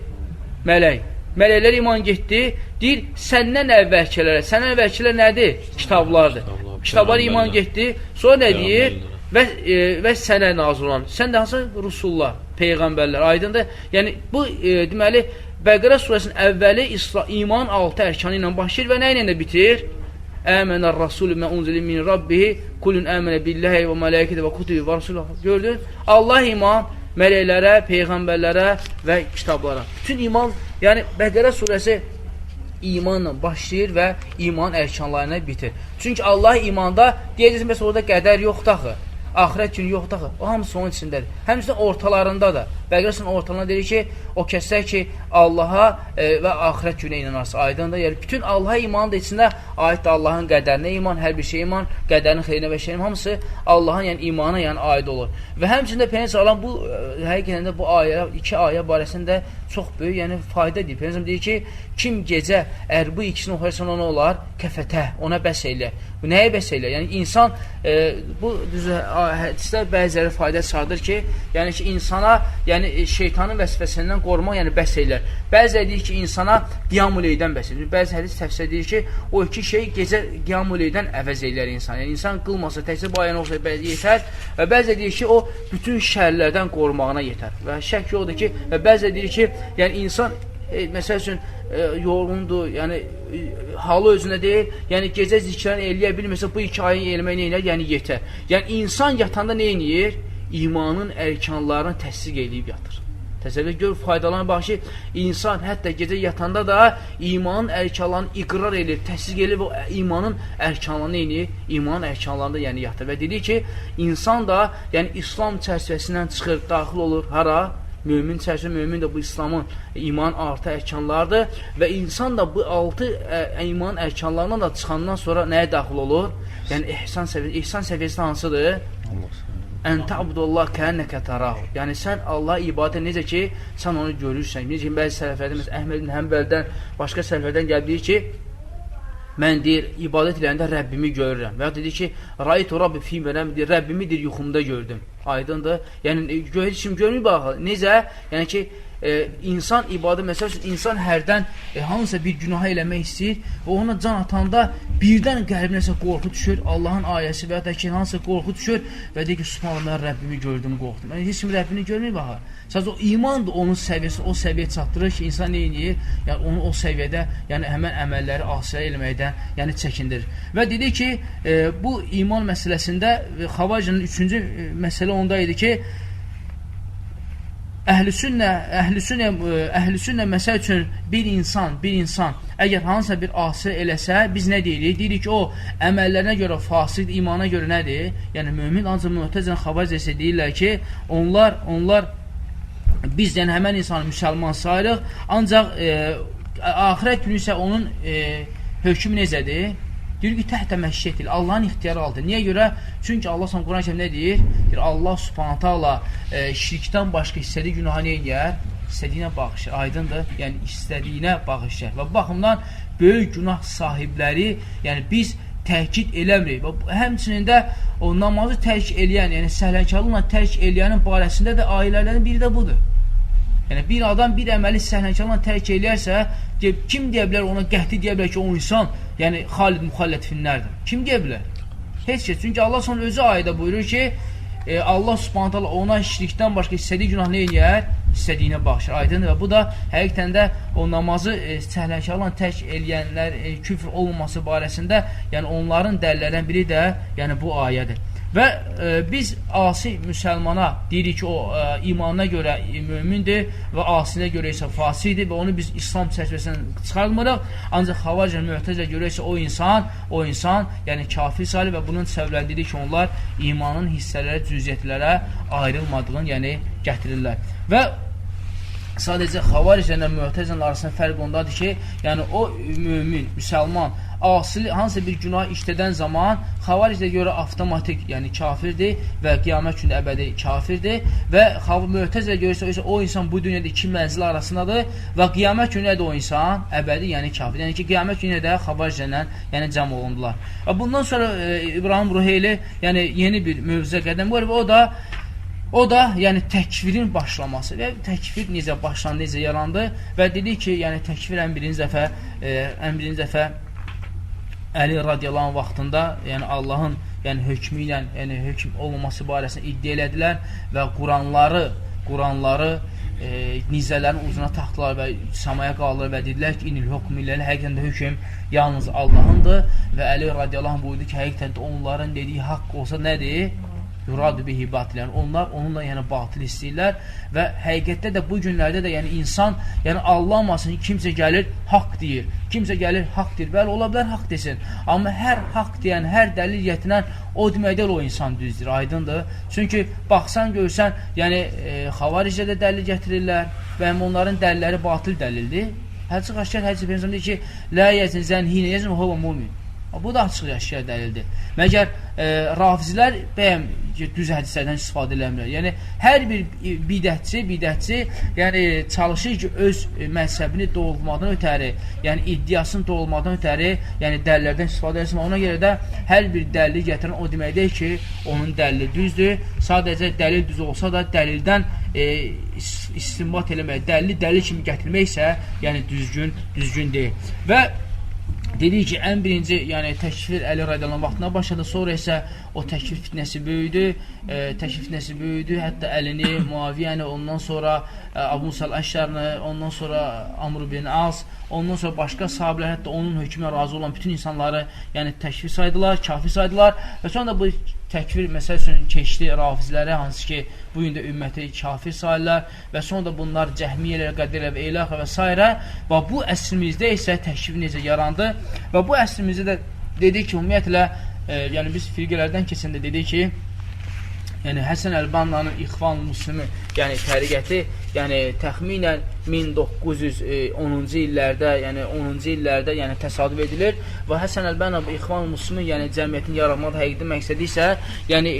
Mələk. Mələklərə iman getdi. Deyir, səndən əvvəlkilərə. Səndən əvvəlkilər nədir? Kitablardır. Kitablara iman getdi. Sonra nə deyir? Və sənə nazil olan. Sən də hansı? Rusullar, peyğəmbərlər. Aydındır? Yəni, bu, deməli, Bəqərə surəsinin əvvəli iman altı ərkanı ilə başlayır və nə ilə də bitir? Əmənər rasulü mə unzilə min rabbihi kulun əmənə billahi və mələkəti və kutubi və rasulihi. Gördün? Allah iman mələklərə, peyğəmbərlərə və kitablara. Bütün iman, yəni Bəqərə surəsi İmanla başlayır və imanın ərkanlarına bitir. Çünki Allah imanda, deyəcəksin, bəs orada qədər yoxdur axı, axirət günü yoxdur axı, o hamısı onun içindədir. Həmçinin ortalarında da, Bəqərə ortalarında deyir ki, o kəslər ki, Allaha və axirət günə inanarsa, aydındır. Yəni, bütün Allaha imanın da içində aiddir Allahın qədərinə iman, hər bir şey iman, qədərin xeyrinə və şərinə, hamısı Allahın yəni, imana yəni, aid olur. Və həmçinin də Peyğəmbər bu, həqiqətən də bu ayə, iki ayə barəsində çox böyük yəni, fayda deyir. Peyğəmbər deyir ki, kim gecə əgər bu ikisini oxuyarsa ona olar? Kəfətə, ona bəs eləyər. Bu nəyə bəs eləyər? Yəni, insan, bu düzü, hədisdə bəziləri fayda çıxardır ki, yəni ki, insana, yəni şeytanın vəsvəsindən qorumaq, yəni bəs eləyər. Bəziləri deyir ki, insana qiyamul leydən bəs eləyir. Bəzi hədis təfsir deyir ki, o iki şey gecə qiyamul leydən əvəz eləyər insan. Yəni insan qılmasa, təkcə bu ayəni oxusa yetər və bəziləri deyir ki, o bütün şərlərdən qorumağına yetər. Və şək yoxdur ki, və bəziləri deyir ki, yəni insan məsəl üçün yorğundur, yəni halı özünə deyil, yəni gecə zikrəni eləyə bilmirsə, bu iki ayın eləmək nə eləyər? Yəni yetər. Yəni insan yatanda nə eləyir? İmanın ərkanlarını təsdiq eləyib yatır. Təsəvvür gör, faydalarına bax ki, insan hətta gecə yatanda da imanın ərkanlarını iqrar eləyir, təsdiq eləyir və imanın ərkanlarını eləyir, imanın ərkanlarında yəni yatır. Və dedik ki, insan da yəni İslam çərçivəsindən çıxır, daxil olur hara? Mömin çərçivə, mömin də bu İslamın iman artı ərkanlarıdır və insan da bu altı iman ərkanlarından da çıxandan sonra nəyə daxil olur? Yəni ehsan səviyyəsi, ehsan səviyyəsi hansıdır? Ən ta'budullah kənnəkə tarahu. Yəni sən Allaha ibadət necə ki, sən onu görürsən. Necə ki, bəzi sələflərdən, məsələn, Əhməd ibn Həmbəldən, başqa sələflərdən gəlib deyir ki, mən deyir, ibadət eləyəndə Rəbbimi görürəm. Və ya dedi ki, raytu Rabbi fi mənəm, deyir, Rəbbimi deyir, yuxumda gördüm. Aydındır. Yəni, heç kim görmür bax. Necə? Yəni ki, insan ibadət, məsəl üçün, insan hərdən hansısa bir günahı eləmək istəyir və ona can atanda birdən qəlbinə nəsə qorxu düşür, Allahın ayəsi və ya da ki, hansısa qorxu düşür və deyir ki, subhanallah, mən Rəbbimi gördüm, qorxdum. Yəni, heç kim Rəbbini görmür bax. Sadəcə o imandır onun səviyyəsi, o səviyyəyə çatdırır ki, insan nə edir? Yəni, onu o səviyyədə, yəni həmən əməlləri asiyə eləməkdən, yəni çəkindirir. Və dedi ki, bu iman məsələsində Xavacının üçüncü məsələ onda idi ki, əhl-i sünnə məsəl üçün bir insan əgər hansısa bir asi eləsə, biz nə deyirik? Deyirik ki, o əməllərinə görə fasid, imana görə nədir? Yəni mömin, ancaq Mu'təzilə, Xavaric isə deyirlər ki, onlar biz yəni həmən insanı müsəlman sayırıq, ancaq axirət günü isə onun hökmü necədir? Deyir ki, təhtə məşiyyətil, Allahın ixtiyarı altında. Niyə görə? Çünki Allah Quran-ı Kərimdə nə deyir? Deyir, Allah Subhanahu taala şirkdən başqa istədiyi günahı nə eləyər? İstədiyinə bağışlar. Aydındır? Yəni, istədiyinə bağışlar. Və bu baxımdan böyük günah sahibləri, yəni biz təkid eləmirik. Və həmçinin də o namazı tərk eləyən, yəni səhlənkarlıqla tərk eləyənin barəsində də ayələrdən biri də budur. Yəni, bir adam bir əməli səhlənkarlıqla tərk eləyərsə, kim deyə bilər ona, qəti deyə bilər ki, o insan, yəni Xalid müxallət finlərdir? Kim deyə bilər? Heç kəs. Çünki Allah sonra özü ayədə buyurur ki, Allah Subhanahu taala ona şirkdən başqa istədiyi günah nə eləyər? İstədiyinə bağışlar. Aydındır. Və bu da həqiqətən də o namazı səhlənkarlıqla tərk eləyənlər küfr olmaması barəsində, yəni onların dəlillərdən biri də yəni bu ayədir. Və biz asi müsəlmana deyirik ki, o imanına görə mömindir və asinə görə isə fasiqdir və onu biz İslam çərçivəsindən çıxartmırıq. Ancaq Xavaricə, Mu'təzilə görə isə o insan, yəni kafir sayılır və bunun səbəbləri ki, onlar imanın hissələrə, cüziyyətlərə ayrılmadığını, yəni gətirirlər. Və sadəcə Xavaricə ilə Mu'təzilənin arasında fərq ondadır ki, yəni o mömin, müsəlman asili hansısa bir günah işlədən zaman Xavaricə görə avtomatik, yəni kafirdir və qiyamət günü əbədi kafirdir və Mu'təzilə görə isə o insan bu dünyada iki mənzil arasındadır və qiyamət günü də o insan əbədi, yəni kafir. Yəni ki, qiyamət günü də Xavaricə ilə yəni cəm olundular. Və bundan sonra İbrahim Ruheyli yəni yeni bir mövzuya qədəm qoyur və o da, yəni təkfirin başlaması və təkfir necə başlandı, necə yarandı və dedik ki, yəni təkfir ən birinci dəfə Əli radiyallahu anh vaxtında, yəni Allahın yəni hökmü ilə, yəni hökm olmaması barəsində iddia elədilər və Quranları nizələrin ucuna taxtılar və samaya qaldırır və dedilər ki, inil hökmü illə, həqiqətən də hökm yalnız Allahındır və Əli radiyallahu anh buyurdu ki, həqiqətən də onların dediyi haqq olsa nədir? Yuradu bihi batil. Yəni onlar onunla yəni batıl istəyirlər və həqiqətdə də bu günlərdə də yəni insan, yəni anlamasın, kimsə gəlir haqq deyir, kimsə gəlir haqq deyir. Bəli, ola bilər haqq desin. Amma hər haqq deyən, hər dəlil gətirən o demək deyil o insan düzdür, aydındır. Çünki baxsan görsən, yəni xavaricə də dəlil gətirirlər və həm onların dəlilləri batıl dəlildir. Açıq aşkar hədis Peyğəmbər deyir ki, la yezni zən hinə yezni huve mumin. Bu da açıq aşkar dəlildir. Məgər rafizlər bəyəm düz hədislərdən istifadə eləmirlər. Yəni hər bir bidətçi, yəni çalışır ki, öz məzhəbini doğrultmadan ötəri, yəni iddiasını doğrultmadan ötəri, yəni dəlillərdən istifadə etsin. Ona görə də hər bir dəlili gətirən o demək deyil ki, onun dəlili düzdür. Sadəcə dəlil düz olsa da dəlildən istinbat eləmək, dəlili dəlil kimi gətirmək isə, yəni düzgün deyil. Və dedik ki, ən birinci, yəni təkfir Əli radiyallahu vaxtına başladı, sonra isə o təkfir fitnəsi böyüdü, hətta Əlini, Muaviyəni, ondan sonra Əbu Musa əl-Əşərini, ondan sonra Amr bin As, ondan sonra başqa sahabələr, hətta onun hökmünə razı olan bütün insanları, yəni təkfir saydılar, kafir saydılar və sonra da bu təkfir məsəl üçün keçdi rafizlərə, hansı ki, bu gün də ümməti kafir sayırlar və sonra da bunlar cəhmiyyələr, qədirlər və eləxə və s. Və bu əsrimizdə isə təkfir necə yarandı və bu əsrimizdə də dedik ki, ümumiyyətlə, yəni biz firqələrdən keçəndə dedik ki, yəni Həsən Əlbannanın İxvan Müslimi, yəni təriqəti, yəni təxminən 1910-cu illərdə, yəni 10-cu illərdə, yəni təsadüf edilir və Həsən Əlbanna bu İxvan Müslimi, yəni cəmiyyətin yaranmaq həqiqi məqsədi isə, yəni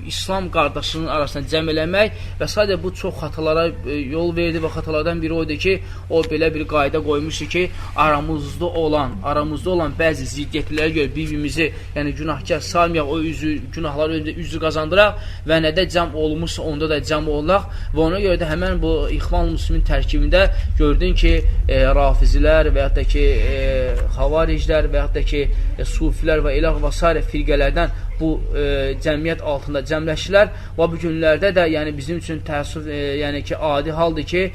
İslam qardaşlığının arasında cəm eləmək və sadəcə bu çox xatalara yol verdi və xatalardan biri o idi ki, o belə bir qayda qoymuşdu ki, aramızda olan bəzi ziddiyyətlərə görə bir-birimizi, yəni günahkar saymayaq, o üzü günahları üzü qazandıraq və nədə cəm olmuşsa onda da cəm olunaq və ona görə də həmən bu İxvan Müslümin tərkibində gördün ki, rafizilər və yaxud da ki, xavariclər və yaxud da ki, sufilər və elə və s. firqələrdən bu cəmiyyət altında cəmləşirlər və bu günlərdə də yəni bizim üçün təəssüf, yəni ki, adi haldır ki,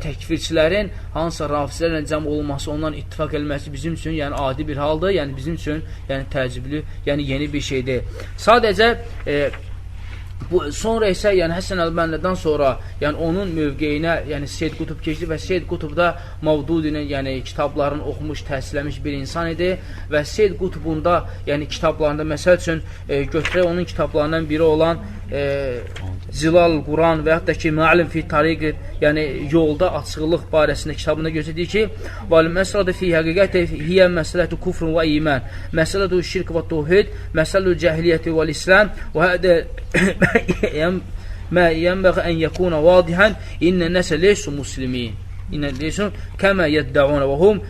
təkfirçilərin hansısa rafizlərlə cəm olunması, ondan ittifaq eləməsi bizim üçün yəni adi bir haldır, yəni bizim üçün yəni təəccüblü, yəni yeni bir şeydir. Sadəcə bu, sonra isə yəni Həsən Əlbənlədən sonra yəni onun mövqeyinə yəni Seyyid Qutb keçdi və Seyyid Qutb da Mavdudinin yəni kitablarını oxumuş, təhsilləmiş bir insan idi və Seyyid Qutbun da yəni kitablarında məsəl üçün götürək onun kitablarından biri olan Zilal Quran və yaxud da ki Mə'lim fi Tariq, yəni yolda açıqlıq barəsində kitabında göstərir ki, vəl məsələtu fi həqiqəti hiyə məsələtu kufrun və iman, məsələtu şirk və tövhid, məsələtu cəhiliyyəti vəl islam və hədə ما ينبغي أن يكون واضحا إن الناس ليسوا مسلمين إن ليسوا كما يدعون وهم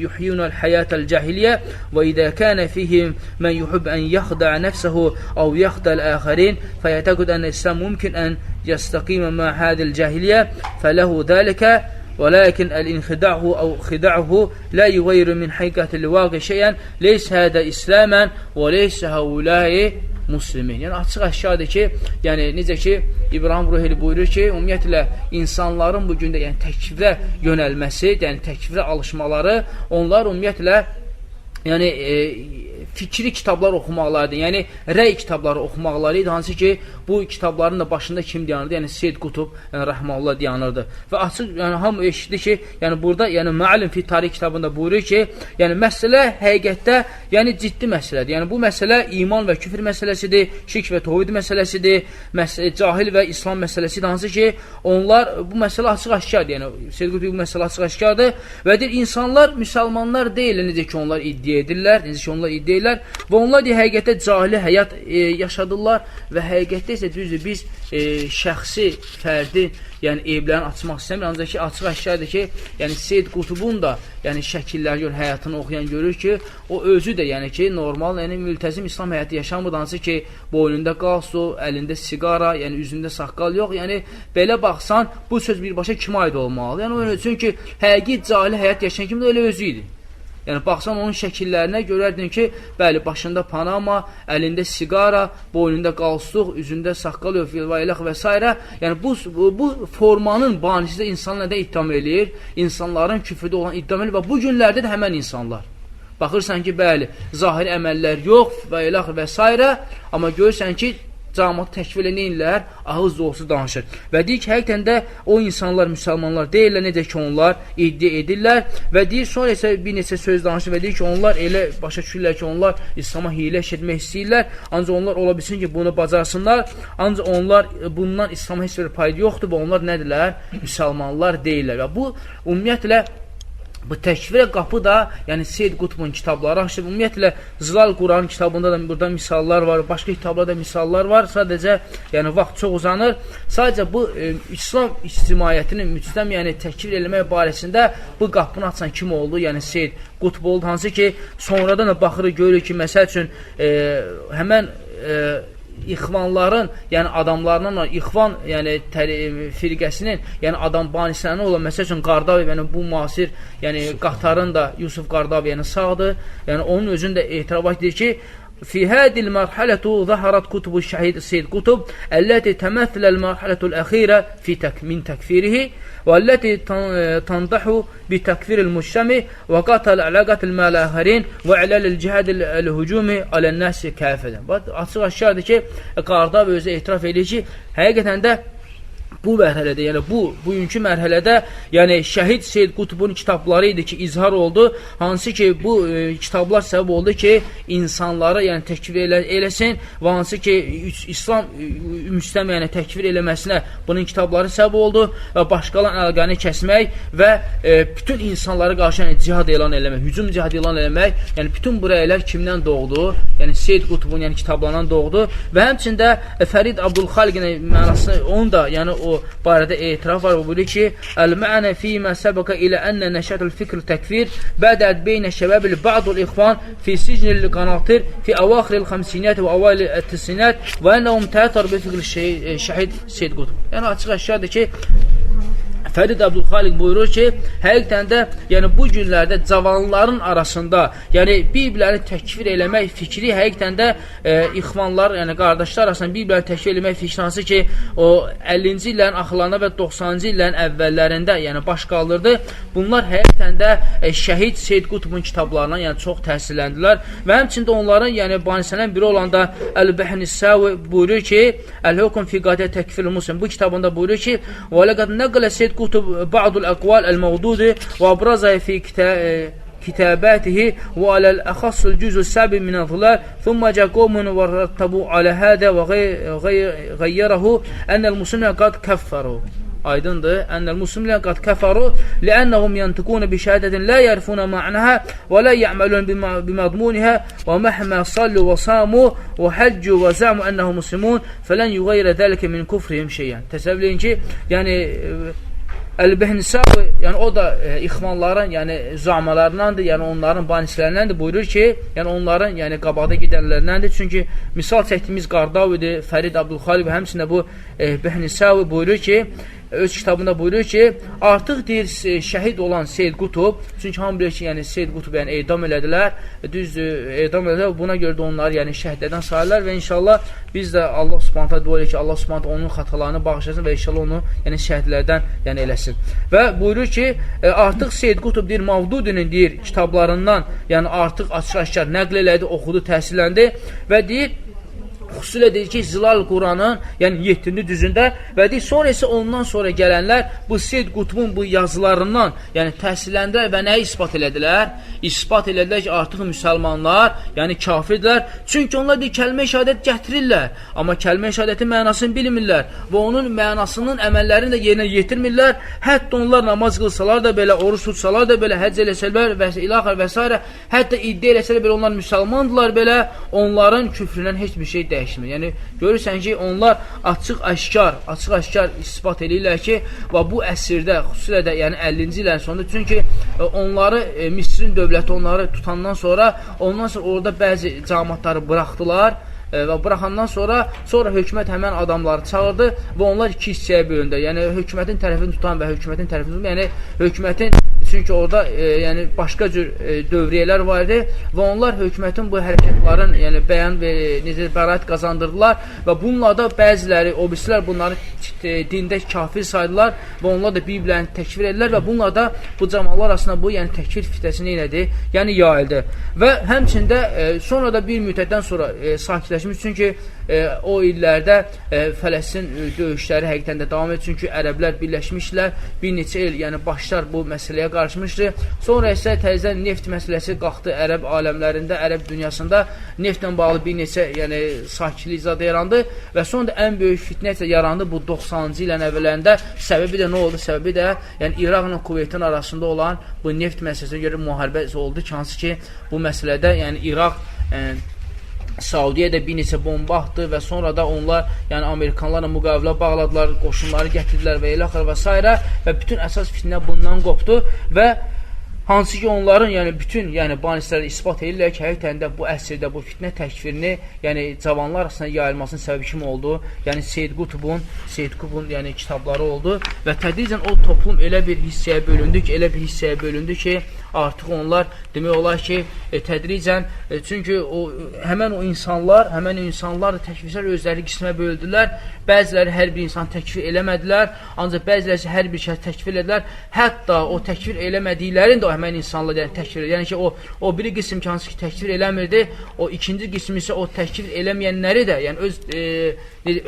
يحيون الحياة الجاهلية وإذا كان فيهم من يحب أن يخدع نفسه أو يخدع الآخرين فيعتقد أن الإسلام ممكن أن يستقيم مع هذه الجاهلية فله ذلك ولكن الانخداع أو خداعه لا يغير من حقيقة الواقع شيئا ليس هذا إسلاما وليس هؤلاء muslimin. Yəni açıq əşyadır ki, yəni necə ki İbrahim Ruheli buyurur ki, ümumiyyətlə insanların bu gündə yəni təkfirə yönəlməsi, yəni təkfirə alışmaları, onlar ümumiyyətlə yəni fikri kitablar oxumaqlarıdır. Yəni rəy kitabları oxumaqları idi, hansı ki bu kitabların da başında kim dayanırdı? Yəni Seyyid Qutb, yəni rəhməhullah dayanırdı. Və açıq, yəni hamı eşitdi ki, yəni burada yəni Mə'lim fi Tarix kitabında buyurur ki, yəni məsələ həqiqətdə yəni ciddi məsələdir. Yəni bu məsələ iman və küfr məsələsidir, şirk və təvhid məsələsidir, cahil və İslam məsələsidir, hansı ki onlar bu məsələ açıq aşkardır. Yəni Seyyid Qutb bu məsələ açıq aşkardır və deyir insanlar müsəlmanlar deyil, necə ki onlar iddia edirlər, necə ki onlar iddia edirlər və onlar deyir, həqiqətdə cahili həyat yaşadırlar və həqiqətdə isə düzdür, biz şəxsi, fərdi, yəni eyiblərini açmaq istəmir, ancaq ki, açıq əşyadır ki, yəni Seyyid Qutbun da yəni şəkilləri gör, həyatını oxuyan görür ki, o özü də yəni ki, normal, yəni mültəzim İslam həyatı yaşamır, hansı ki, boynunda qalsu, əlində siqara, yəni üzündə saqqal yox, yəni belə baxsan, bu söz birbaşa kimə aid olmalıdır? Yəni o çünki həqiqi cahili həyat yaşayan kim də elə özü idi. Yəni, baxsan onun şəkillərinə görərdin ki, bəli, başında panama, əlində siqara, boynunda qalstuq, üzündə saqqal və eləx və s. Yəni, bu formanın banisi də insanlar nədə ittiham eləyir? İnsanların küfrdə olan ittiham eləyir və bu günlərdə də həmən insanlar. Baxırsan ki, bəli, zahiri əməllər yox və eləx və s. Amma görürsən ki, cəmaatı təkfir elə neyirlər? Ağız dolusu danışır. Və deyir ki, həqiqətən də o insanlar müsəlmanlar deyirlər, necə ki onlar iddia edirlər və deyir, sonra isə bir neçə söz danışır və deyir ki, onlar elə başa düşürlər ki, onlar İslama hiylə işlətmək istəyirlər, ancaq onlar ola bilsin ki, bunu bacarsınlar, ancaq onlar bundan İslama heç bir payda yoxdur və onlar nədirlər? Müsəlmanlar deyirlər. Və bu, ümumiyyətlə, bu təkfirə qapı da, yəni Seyyid Qutbun kitabları açdı. Ümumiyyətlə, Zilal Quran kitabında da burada misallar var, başqa kitablarda misallar var. Sadəcə, yəni vaxt çox uzanır. Sadəcə bu İslam ictimaiyyətinin müstəm, yəni təkfir eləmək barəsində bu qapını açan kim oldu? Yəni Seyyid Qutb oldu. Hansı ki, sonradan da baxırıq, görürük ki, məsəl üçün həmən İxvanların, yəni adamlarından, İxvan, yəni firqəsinin, yəni adam banislərindən olan, məsəl üçün Qardavi, yəni bu müasir, yəni Qatarın da Yusuf Qardavi, yəni sağdır, yəni onun özünün də etiraf edir ki, fi hadil mərhələtu zaharat kutubu şəhid Seyyid Qutb əlləti təməthələl mərhələtul əxirə fi min təkfirihi və əlləti tandahu bi təkfiril müştəmi və qatal ələqatil məl-əxərin və ələl cihadil hücumi aləl-nəsi kəfədən. Açıq aşkardır ki, Qardavi özü etiraf edir ki, həqiqətən də bu mərhələdə, yəni bu bugünkü mərhələdə, yəni şəhid Seyyid Qutbun kitabları idi ki, izhar oldu, hansı ki, bu kitablar səbəb oldu ki, insanları yəni təkfir eləsin və hansı ki, İslam müstəm yəni təkfir eləməsinə bunun kitabları səbəb oldu və başqalarının əlaqəni kəsmək və bütün insanlara qarşı yəni cihad elan eləmək, hücum cihad elan eləmək, yəni bütün bu rəylər kimdən doğdu? Yəni Seyyid Qutbun yəni kitablarından doğdu və həmçində Fərid Abdülxaliqin mənasını onun da yəni o barədə etiraf var. O buyurur ki, Əl-mə'nə fīmə səbəqə ilə ənə nəşətül fikr təkfir bədəd beynə şəbəbil ba'dul ixvan fi sicnil qanatir fi əvaxiril xəmsiniyyət və əvail təsinət və ənəhum təətər bi fikr şəhid Seyyid Qutb. Yəni açıq əşyadır ki, Fərid Abdülxaliq buyurur ki, həqiqətən də yəni bu günlərdə cavanların arasında, yəni bir-birlərini təkfir eləmək fikri həqiqətən də ixvanlar, yəni qardaşlar arasında bir-birlərini təkfir eləmək fikri hansı ki, o 50-ci illərin axırlarında və 90-cı illərin əvvəllərində, yəni baş qaldırdı. Bunlar həqiqətən də şəhid Seyyid Qutbun kitablarından yəni çox təsirləndilər və həmçində onların yəni banislərindən biri olan da Əl-Bəhnissavi buyurur ki, Əl-Hukm fi qadiyyət təkfir muslim bu kitabında buyurur ki, və ləqad nəqlə Seyyid Qutb بعض الأقوال الموضوع وأبرزها في كتاباته وعلى الأخص الجزء السابع من الظلال ثم جاء قوم ورتبوا على هذا وغيره أن المسلمين قد كفروا. Aydındır. Ənəl muslimlər qad kəfəru li'annahum yantiquna bi şəhadətin la yarifuna ma'naha və la ya'malun bimadmuniha və məhmə sallu və samu və həccu və zəmu ennəhum muslimun fələn yuğayrə zəlikə min kufrihim şeyən. Təsəvvür edin ki, yəni Əl-Bəhnisavi, yəni o da ixvanların, yəni zamalarındandır, yəni onların banislərindəndir, buyurur ki, yəni onların, yəni qabaqda gedənlərindəndir. Çünki misal çəkdiyimiz Qardavidir, Fərid Abdülxaliq və həmçində bu Bəhnisavi buyurur ki, öz kitabında buyurur ki, artıq deyir şəhid olan Seyyid Qutb, çünki hamı bilir ki, yəni Seyyid Qutb yəni edam elədilər, düzdür, edam elədilər, buna görə də onları yəni şəhidlərdən sayırlar və inşallah biz də Allah Subhanahu taala dua edirik ki, Allah Subhanahu taala onun xatalarını bağışlasın və inşallah onu yəni şəhidlərdən yəni eləsin. Və buyurur ki, artıq Seyyid Qutb deyir Mavdudinin deyir kitablarından, yəni artıq açıq-aşkar nəql elədi, oxudu, təsirləndi və deyir xüsusilə deyir ki, Zilal Quranın, yəni 7-ci düzündə və deyir, sonra isə ondan sonra gələnlər bu Seyyid Qutbun bu yazılarından, yəni təsirləndilər və nəyi isbat elədilər? İsbat elədilər ki, artıq müsəlmanlar, yəni kafirdirlər. Çünki onlar deyir, kəlmə-i şəhadət gətirirlər, amma kəlmə-i şəhadətin mənasını bilmirlər və onun mənasının əməllərini də yerinə yetirmirlər. Hətta onlar namaz qılsalar da belə, oruç tutsalar da belə, həcc eləsələr və ilaxır və s. Hətta iddia eləsələr belə, onlar müsəlmandılar belə, onların küfründən heç bir şey dəyişmir. Yəni görürsən ki, onlar açıq-aşkar isbat eləyirlər ki, və bu əsrdə, xüsusilə də yəni 50-ci illərin sonunda, çünki onları Misrin dövləti onları tutandan sonra, ondan sonra orada bəzi cəmaatları buraxdılar və buraxandan sonra hökumət həmən adamları çağırdı və onlar iki hissəyə bölündü. Yəni hökumətin tərəfini tutan və hökumətin tərəfini tutan, yəni hökumətin, çünki orada yəni başqa cür dövriyyələr var idi və onlar hökumətin bu hərəkatların yəni bəyan və necə bəraət qazandırdılar və bununla da bəziləri, o birisilər bunları dində kafir saydılar və onlar da bir-birlərini təkfir edilər və bununla da bu cəmalar arasında bu yəni təkfir fitnəsi nə elədi? Yəni yayıldı. Və həmçində sonra da bir müddətdən sonra sakitləşmiş, çünki o illərdə Fələstin döyüşləri həqiqətən də davam edir. Çünki ərəblər birləşmişlər, bir neçə il, yəni başlar bu məsələyə qarışmışdı. Sonra isə təzədən neft məsələsi qalxdı ərəb aləmlərində, ərəb dünyasında neftlə bağlı bir neçə, yəni sakitlik zadı yarandı və sonra da ən böyük fitnə isə yarandı bu 90-cı illərin əvvəllərində. Səbəbi də nə oldu? Səbəbi də yəni İraqla Kuveytin arasında olan bu neft məsələsinə görə müharibə oldu ki, hansı ki bu məsələdə yəni İraq Saudiyə də bir neçə bomba atdı və sonra da onlar, yəni Amerikanlarla müqavilə bağladılar, qoşunları gətirdilər və elə axır və s. Və bütün əsas fitnə bundan qopdu və hansı ki onların, yəni bütün, yəni banisləri isbat edirlər ki, həqiqətən də bu əsrdə bu fitnə təkfirini, yəni cavanlar arasında yayılmasının səbəbi kim oldu? Yəni Seyyid Qutbun, yəni kitabları oldu və tədricən o toplum elə bir hissəyə bölündü ki, artıq onlar demək olar ki, tədricən, çünki o həmən o insanlar təkfirçilər özləri qismə böldülər. Bəziləri hər bir insan təkfir eləmədilər, ancaq bəziləri isə hər bir şəxs təkfir elədilər. Hətta o təkfir eləmədiklərini də o həmən insanlar yəni təkfir elədilər. Yəni ki, o biri qism ki, hansı ki təkfir eləmirdi, o ikinci qism isə o təkfir eləməyənləri də, yəni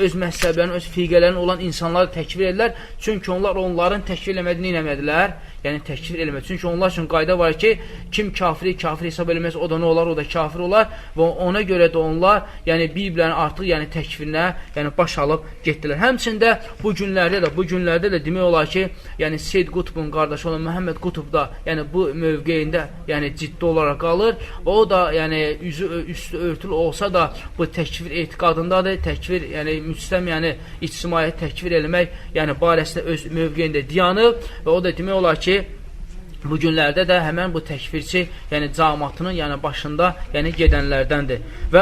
öz məzhəblərinin, öz firqələrinin olan insanları təkfir elədilər. Çünki onlar onların təkfir eləmədiyini eləmədilər. Yəni təkfir eləmədi. Çünki onlar üçün qayda var ki, kim kafiri kafir hesab eləməz, o da nə olar, o da kafir olar və ona görə də onlar, yəni bir-birlərini artıq yəni təkfirinə, yəni baş alıb getdilər. Həmçində bu günlərdə də demək olar ki, yəni Seyyid Qutbun qardaşı olan Məhəmməd Qutb da, yəni bu mövqeyində, yəni ciddi olaraq qalır və o da, yəni üzü üstü örtülü olsa da bu təkfir etiqadındadır. Təkfir, yəni müstəm, yəni ictimaiyyət təkfir eləmək, yəni barəsində öz mövqeyində dayanıb və o da demək olar ki, bu günlərdə də həmən bu təkfirçi, yəni cəmaatının, yəni başında, yəni gedənlərdəndir. Və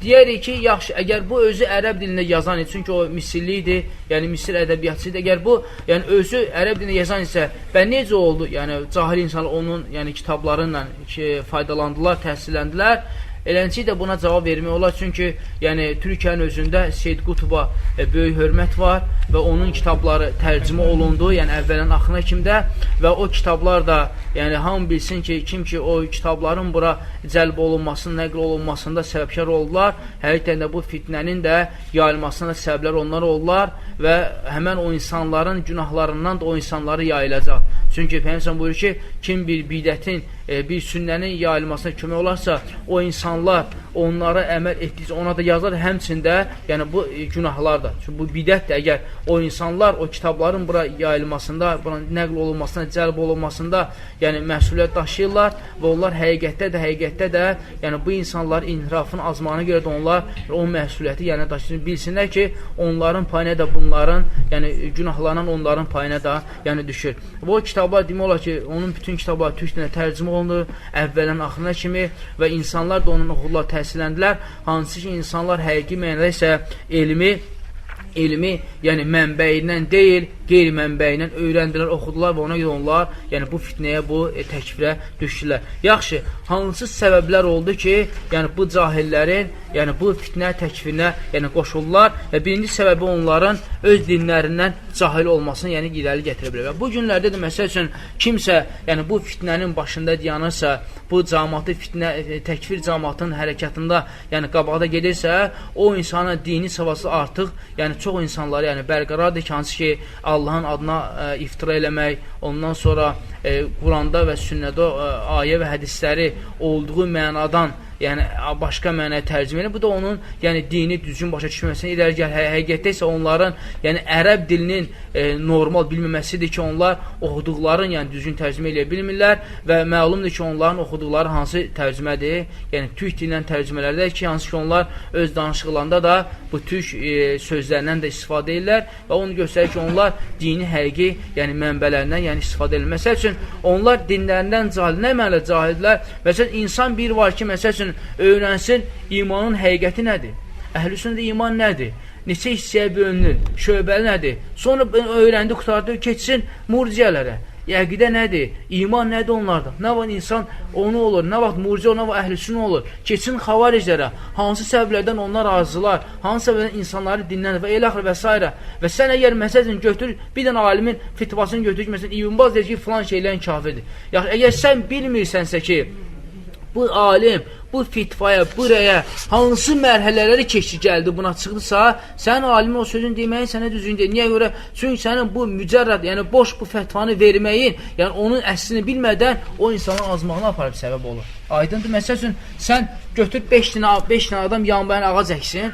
deyərik ki, yaxşı, əgər bu özü ərəb dilində yazan idi, çünki o Misirli idi, yəni Misir ədəbiyyatçı idi, əgər bu, yəni özü ərəb dilində yazan isə, və necə oldu, yəni cahil insanlar onun, yəni kitablarıyla ki, faydalandılar, təsirləndilər. Eləncə də buna cavab vermək olar, çünki yəni Türkiyənin özündə Seyyid Qutba böyük hörmət var və onun kitabları tərcümə olundu, yəni əvvəldən axırına kimi də və o kitablar da, yəni hamı bilsin ki, kim ki o kitabların bura cəlb olunmasının, nəql olunmasında səbəbkar oldular, həqiqətən də bu fitnənin də yayılmasına səbəblər onlar oldular və həmən o insanların günahlarından da o insanları yayılacaq. Çünki Peyğəmbər buyurur ki, kim bir bidətin, bir sünnənin yayılmasına kömək olarsa, o insanlar onlara əməl etdikcə ona da yazar, həmçində, yəni bu günahlar da. Çünki bu bidətdir, əgər o insanlar o kitabların bura yayılmasında, bura nəql olunmasına, cəlb olunmasında, yəni məsuliyyət daşıyırlar və onlar həqiqətdə də, yəni bu insanların inhirafın azmağına görə də onlar o məsuliyyəti yəni daşıyır. Bilsinlər ki, onların payına da bunların, yəni günahlarından onların payına da yəni düşür. Və o kitablar demək olar ki, onun bütün kitabları türk dilinə tərcümə olundu, əvvəldən axırına kimi və insanlar da onun oxudular, təsirləndilər. Hansı ki, insanlar həqiqi mənada isə elmi, yəni mənbəyindən deyil, qeyri-mənbəyindən öyrəndilər, oxudular və ona görə onlar, yəni bu fitnəyə, bu təkfirə düşdülər. Yaxşı, hansı səbəblər oldu ki, yəni bu cahillərin, yəni bu fitnə təkfirinə, yəni qoşuldular və birinci səbəbi onların öz dinlərindən cahil olmasını, yəni irəli gətirə bilər. Və bu günlərdə də məsəl üçün kimsə, yəni bu fitnənin başında dayanırsa, bu cəmaatı fitnə, təkfir cəmaatının hərəkatında, yəni qabaqda gedirsə, o insanın dini savası artıq, yəni çox insanları, yəni bərqərardır ki, hansı ki Allahın adına iftira eləmək, ondan sonra Quranda və sünnədə ayə və hədisləri olduğu mənadan, yəni başqa mənaya tərcümə edir. Bu da onun, yəni dini düzgün başa düşməsinə irəli gəlir. Həqiqətdə isə onların, yəni ərəb dilinin normal bilməməsidir ki, onlar oxuduqların, yəni düzgün tərcümə eləyə bilmirlər və məlumdur ki, onların oxuduqları hansı tərcümədir? Yəni türk dilindən tərcümələrdir ki, hansı ki onlar öz danışıqlarında da bu türk sözlərindən də istifadə edirlər və onu göstərir ki, onlar dini həqiqi, yəni mənbələrindən, yəni istifadə edirlər. Məsəl üçün onlar dinlərindən cahil, nə mənada cahildirlər? Məsələn, insan bir var ki, məsəl üçün öyrənsin imanın həqiqəti nədir? Əhl-i sünnədə iman nədir? Neçə hissəyə bölünür? Şöbəli nədir? Sonra öyrəndi, qurtardı, keçsin murciyələrə. Əqidə nədir? İman nədir onlarda? Nə vaxt insan onu olur, nə vaxt murciə, nə vaxt əhl-i sünnə olur? Keçsin xavariclərə. Hansı səbəblərdən onlar razılar? Hansı səbəblərdən insanları dinlənir və elə axır və s. Və sən əgər məsəl üçün götür, bir dənə alimin fitvasını götür ki, məsələn İbn Baz deyir ki, filan şeylərin kafirdir. Yaxşı, əgər sən bilmirsənsə ki, bu Bu alim, bu fitvaya, buraya hansı mərhələləri keçdi, gəldi, buna çıxdısa, sənin alimin o sözün deməyin sənə düzgün deyil. Niyə görə? Çünki sənin bu mücərrəd, yəni boş bu fətvanı verməyin, yəni onun əslini bilmədən o insanın azmağına aparıb səbəb olur. Aydındır? Məsəl üçün, sən götür 5 dənə adam yanbayan ağac əksin,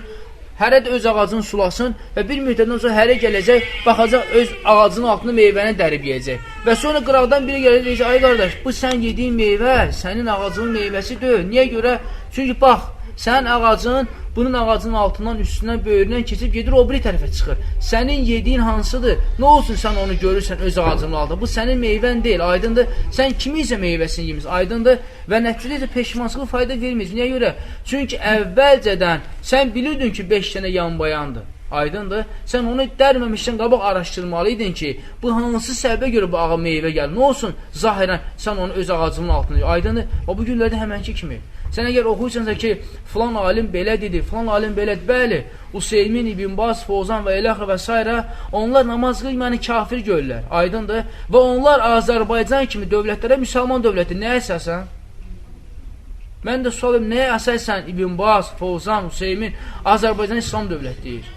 hərə də öz ağacını sulasın və bir müddətdən sonra hərə gələcək, baxacaq öz ağacının altında meyvəni dərib yeyəcək. Və sonra qıraqdan biri gələcək, deyəcək, ay qardaş, bu sən yediyin meyvə sənin ağacının meyvəsi deyil. Niyə görə? Çünki bax, sənin ağacın bunun ağacının altından, üstündən, böyründən keçib gedir, o biri tərəfə çıxır. Sənin yediyin hansıdır? Nə olsun sən onu görürsən öz ağacının altında? Bu sənin meyvən deyil, aydındır. Sən kiminsə meyvəsini yemirsən, aydındır. Və nəticədə isə peşmançılıq fayda vermir. Niyə görə? Çünki əvvəlcədən sən bilirdin ki, 5 dənə yanbayandır. Aydındır. Sən onu dərməmişdən qabaq araşdırmalıydın ki, bu hansı səbəbə görə bu ağa meyvə gəlir? Nə olsun? Zahirən sən onu öz ağacının altında. Aydındır. Və bu günlərdə həmənki kimi. Sən əgər oxuyursansa ki, filan alim belə dedi, filan alim belə dedi, bəli, Useymin, İbn Baz, Fozan və eləxir və s. Onlar namaz qılmayanı kafir görürlər, aydındır. Və onlar Azərbaycan kimi dövlətlərə müsəlman dövləti, nəyə əsasən? Mən də sual edirəm, nəyə əsasən İbn Baz, Fozan, Useymin Azərbaycan İslam dövləti deyir?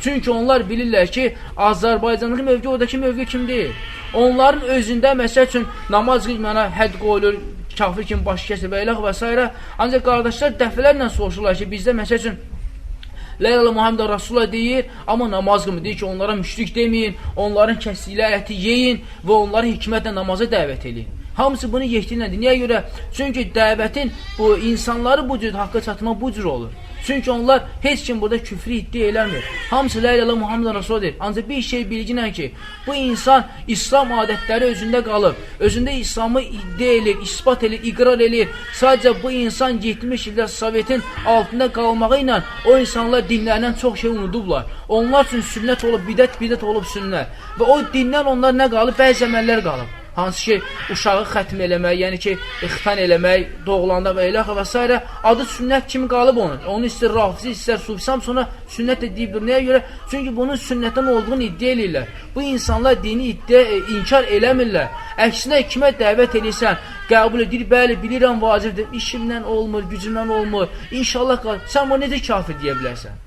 Çünki onlar bilirlər ki, Azərbaycandakı mövqe oradakı mövqe kim deyil. Onların özündə məsəl üçün namaz qılmayana hədd qoyulur, kafir kimi baş kəsir və elə və s. Ancaq qardaşlar dəfələrlə soruşurlar ki, bizdə məsəl üçün La ilahe Muhammed Rasulullah deyir, amma namaz qılmır. Deyir ki, onlara müşrik deməyin, onların kəsdikləri əti yeyin və onları hikmətlə namaza dəvət eləyin. Hamısı bunu yekdiyinlədir. Niyə görə? Çünki dəvətin bu insanları bu cür haqqa çatmaq bu cür olur. Çünki onlar heç kim burada küfrü iddia eləmir. Hamısı la ilahe Muhammed Rasulullah deyir. Ancaq bir şey bilginlə ki, bu insan İslam adətləri özündə qalıb, özündə İslamı iddia eləyir, isbat eləyir, iqrar eləyir. Sadəcə bu insan 70 ildə Sovetin altında qalmağı ilə o insanlar dinlərindən çox şey unudublar. Onlar üçün sünnət olub, bidət, bidət olub sünnət. Və o dindən onlar nə qalıb? Bəzi əməllər qalıb. Hansı ki, uşağı xətm eləmək, yəni ki, xitan eləmək, doğulanda və elə və s. Adı sünnət kimi qalıb onun. Onu istər rafizi, istər sufisi, sonra sünnət də deyib durur. Nəyə görə? Çünki bunun sünnətdən olduğunu iddia eləyirlər. Bu insanlar dini iddia, inkar eləmirlər. Əksinə kimə dəvət eləyirsən, qəbul edir, bəli, bilirəm vacibdir, işimdən olmur, gücümdən olmur. İnşallah, sən bunu necə kafir deyə bilərsən?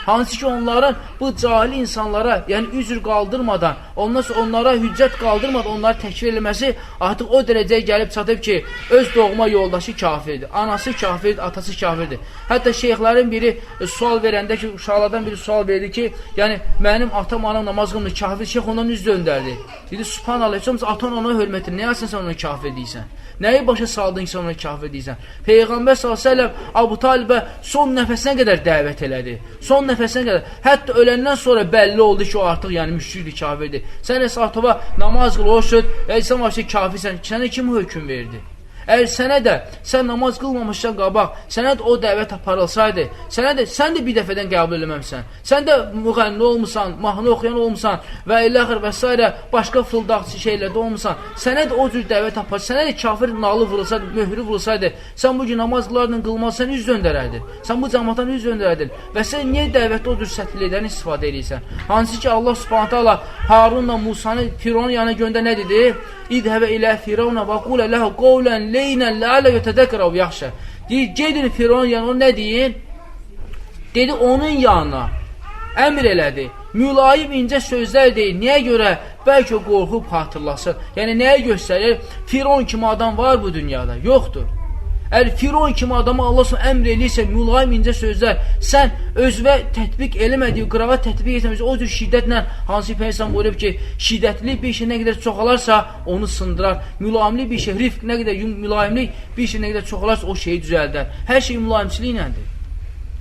Hansı ki onların bu cahil insanlara, yəni üzr qaldırmadan, ondan sonra onlara hüccət qaldırmadan onları təkfir eləməsi artıq o dərəcəyə gəlib çatıb ki, öz doğma yoldaşı kafirdir, anası kafirdir, atası kafirdir. Hətta şeyxlərin biri sual verəndə ki, uşaqlardan biri sual verdi ki, yəni mənim atam, anam namaz qılmır, kafir, şeyx ondan üz döndərdi. Dedi, subhanallah, heç olmasa atan ona hörmət edir, nəyə sən ona kafir deyirsən? Nəyi başa saldın ki, sən ona kafir deyirsən? Peyğəmbər sallallahu əleyhi və səlləm Əbu Talibə son nəfəsinə qədər dəvət elədi. Son nəfəsinə qədər. Hətta öləndən sonra bəlli oldu ki, o artıq yəni müşrikdir, kafirdir. Sən Əsatova namaz qıl, o söz, sən vəbşə kafirsən. Sənə kim hökm verdi? Əgər sənə də sən namaz qılmamışdan qabaq, sənə də o dəvət aparılsaydı, sənə də sən də bir dəfədən qəbul eləməmsən. Sən də müğənni olmusan, mahnı oxuyan olmusan və ilaxır və s. başqa fırıldaqçı şeylərdə olmusan. Sənə də o cür dəvət apar, sənə də kafir nalı vurulsaydı, möhrü vurulsaydı, sən bu gün namaz qılardın, qılmaz, sən üz döndərərdin. Sən bu cəmaatdan üz döndərərdin və sən niyə dəvətdə o cür səthliklərdən istifadə edirsən? Hansı ki Allah Subhanahu taala Harunla Musanı Firavunun yanına göndər nə dedi? İzhəbə ilə Firavuna və qulə lehu qawlan leynən ləalə yetədəkkər əv yaxşə. Deyir, gedin Firavunun yanına, nə deyin? Dedi, onun yanına əmr elədi. Mülayim incə sözlər deyir. Niyə görə? Bəlkə qorxub xatırlasın. Yəni, nəyə göstərir? Firavun kimi adam var bu dünyada? Yoxdur. Əgər Firon kimi adama Allah əmr eləyirsə, mülayim incə sözlər, sən özünə tətbiq eləmədiyi, qırağa tətbiq etmədiyi o cür şiddətlə, hansı Peyğəmbər buyurub ki, şiddətli bir şey nə qədər çoxalarsa, onu sındırar. Mülayimlik bir şey, rifq nə qədər mülayimlik bir şey nə qədər çoxalarsa, o şeyi düzəldər. Hər şey mülayimçiliklədir.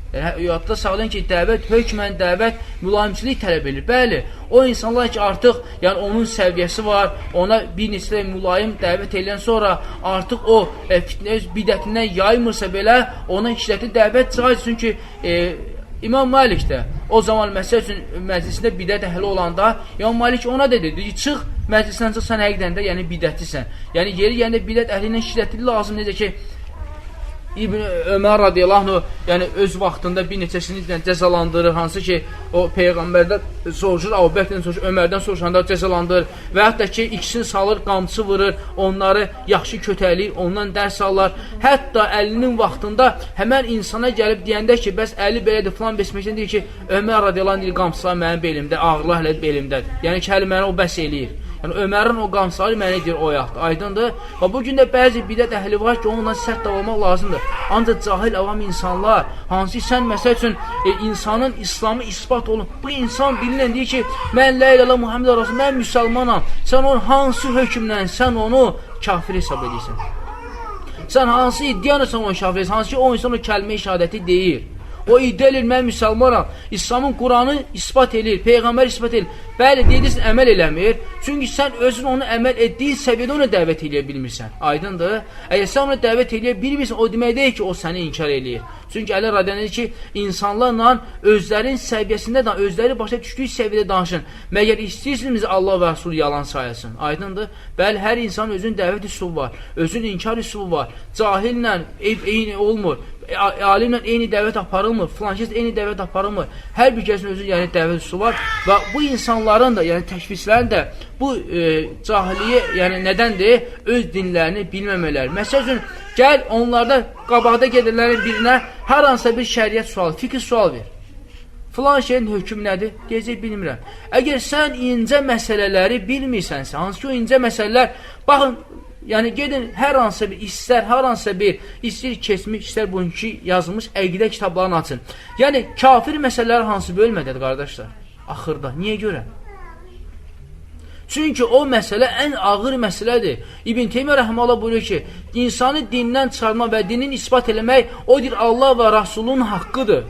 Yəni, yadda saxlayın ki, dəvət, hökmən dəvət mülayimçilik tələb edir. Bəli, o insanlar ki, artıq yəni onun səviyyəsi var, ona bir neçə mülayim dəvət eləyən sonra artıq o fitnə öz bidətindən yaymırsa belə, ona şiddətli dəvət caiz. Çünki İmam Malik də o zaman məsəl üçün məclisində bidət əhli olanda İmam Malik ona dedi, dedi ki, çıx məclisdən çıx, sən həqiqətən də yəni bidətlisən. Yəni yeri gələndə bidət əhli ilə şiddətli lazım, necə ki İbn Ömər radiyallahu anh, yəni öz vaxtında bir neçəsini cəzalandırır, hansı ki o peyğəmbərdən soruşur, Əbu Bəkirdən soruşur, Ömərdən soruşanda cəzalandırır və hətta ki ikisini salır, qamçı vurur, onları yaxşı kötəkləyir, ondan dərs alır. Hətta Əlinin vaxtında həmən insana gəlib deyəndə ki, bəs Əli belədir, filan besməkdən deyir ki, Ömər radiyallahu anh deyir, qamçılar mənim belimdə, ağırlar hələ belimdədir. Yəni ki, Əli mənə o bəs eləyir. Yəni Ömərin o qamçıları mənə deyir o yaxdır. Aydındır? Və bu gün də bəzi bidət əhli var ki, onunla sərt davranmaq lazımdır. Ancaq cahil avam insanlar, hansı sən məsəl üçün insanın İslamı isbat olun. Bu insan dilinlə deyir ki, mən la ilahe Muhammed Rasul, mən müsəlmanam. Sən onu hansı hökmlə sən onu kafir hesab edirsən? Sən hansı iddianla sən onu kafir edirsən? Hansı ki o insan o kəlmə-i şəhadəti deyir. O iddia eləyir, mən müsəlmanam. İslamın Quranı isbat eləyir, Peyğəmbər isbat eləyir. Bəli, deyirsən, əməl eləmir. Çünki sən özün onu əməl etdiyin səviyyədə ona dəvət eləyə bilmirsən. Aydındır? Əgər sən ona dəvət eləyə bilmirsən, o demək deyil ki, o səni inkar eləyir. Çünki Əli radiyallahu anh deyir ki, insanlarla özlərinin səviyyəsində, özləri başa düşdüyü səviyyədə danışın. Məgər istəyirsiniz Allah və Rəsulü yalan sayasın? Aydındır? Bəli, hər insanın özünün dəvət üsulu var, özünün inkar üsulu var. Cahillə eyni olmur. Alimlə eyni dəvət aparılmır, filan kəs eyni dəvət aparılmır. Hər bir kəsin özünün yəni dəvət üsulu var və bu insanların da, yəni təkfirçilərin də bu cahiliyə, yəni nədəndir? Öz dinlərini bilməmələri. Məsəl üçün, gəl onlarda qabaqda gedənlərin birinə hər hansısa bir şəriət sualı, fikir sual ver. Filan şeyin hökmü nədir? Deyəcək, bilmirəm. Əgər sən incə məsələləri bilmirsənsə, hansı ki o incə məsələlər, baxın, yəni gedin hər hansısa bir istər, hər hansısa bir istər keçmiş, istər bugünkü yazılmış əqidə kitablarını açın. Yəni kafir məsələləri hansı bölmədədir qardaşlar? Axırda. Niyə görə? Çünki o məsələ ən ağır məsələdir. İbn Teymiyyə rəhməhullah buyurur ki, insanı dindən çıxarma və dinin isbat eləmək o deyir Allah və Rasulun haqqıdır.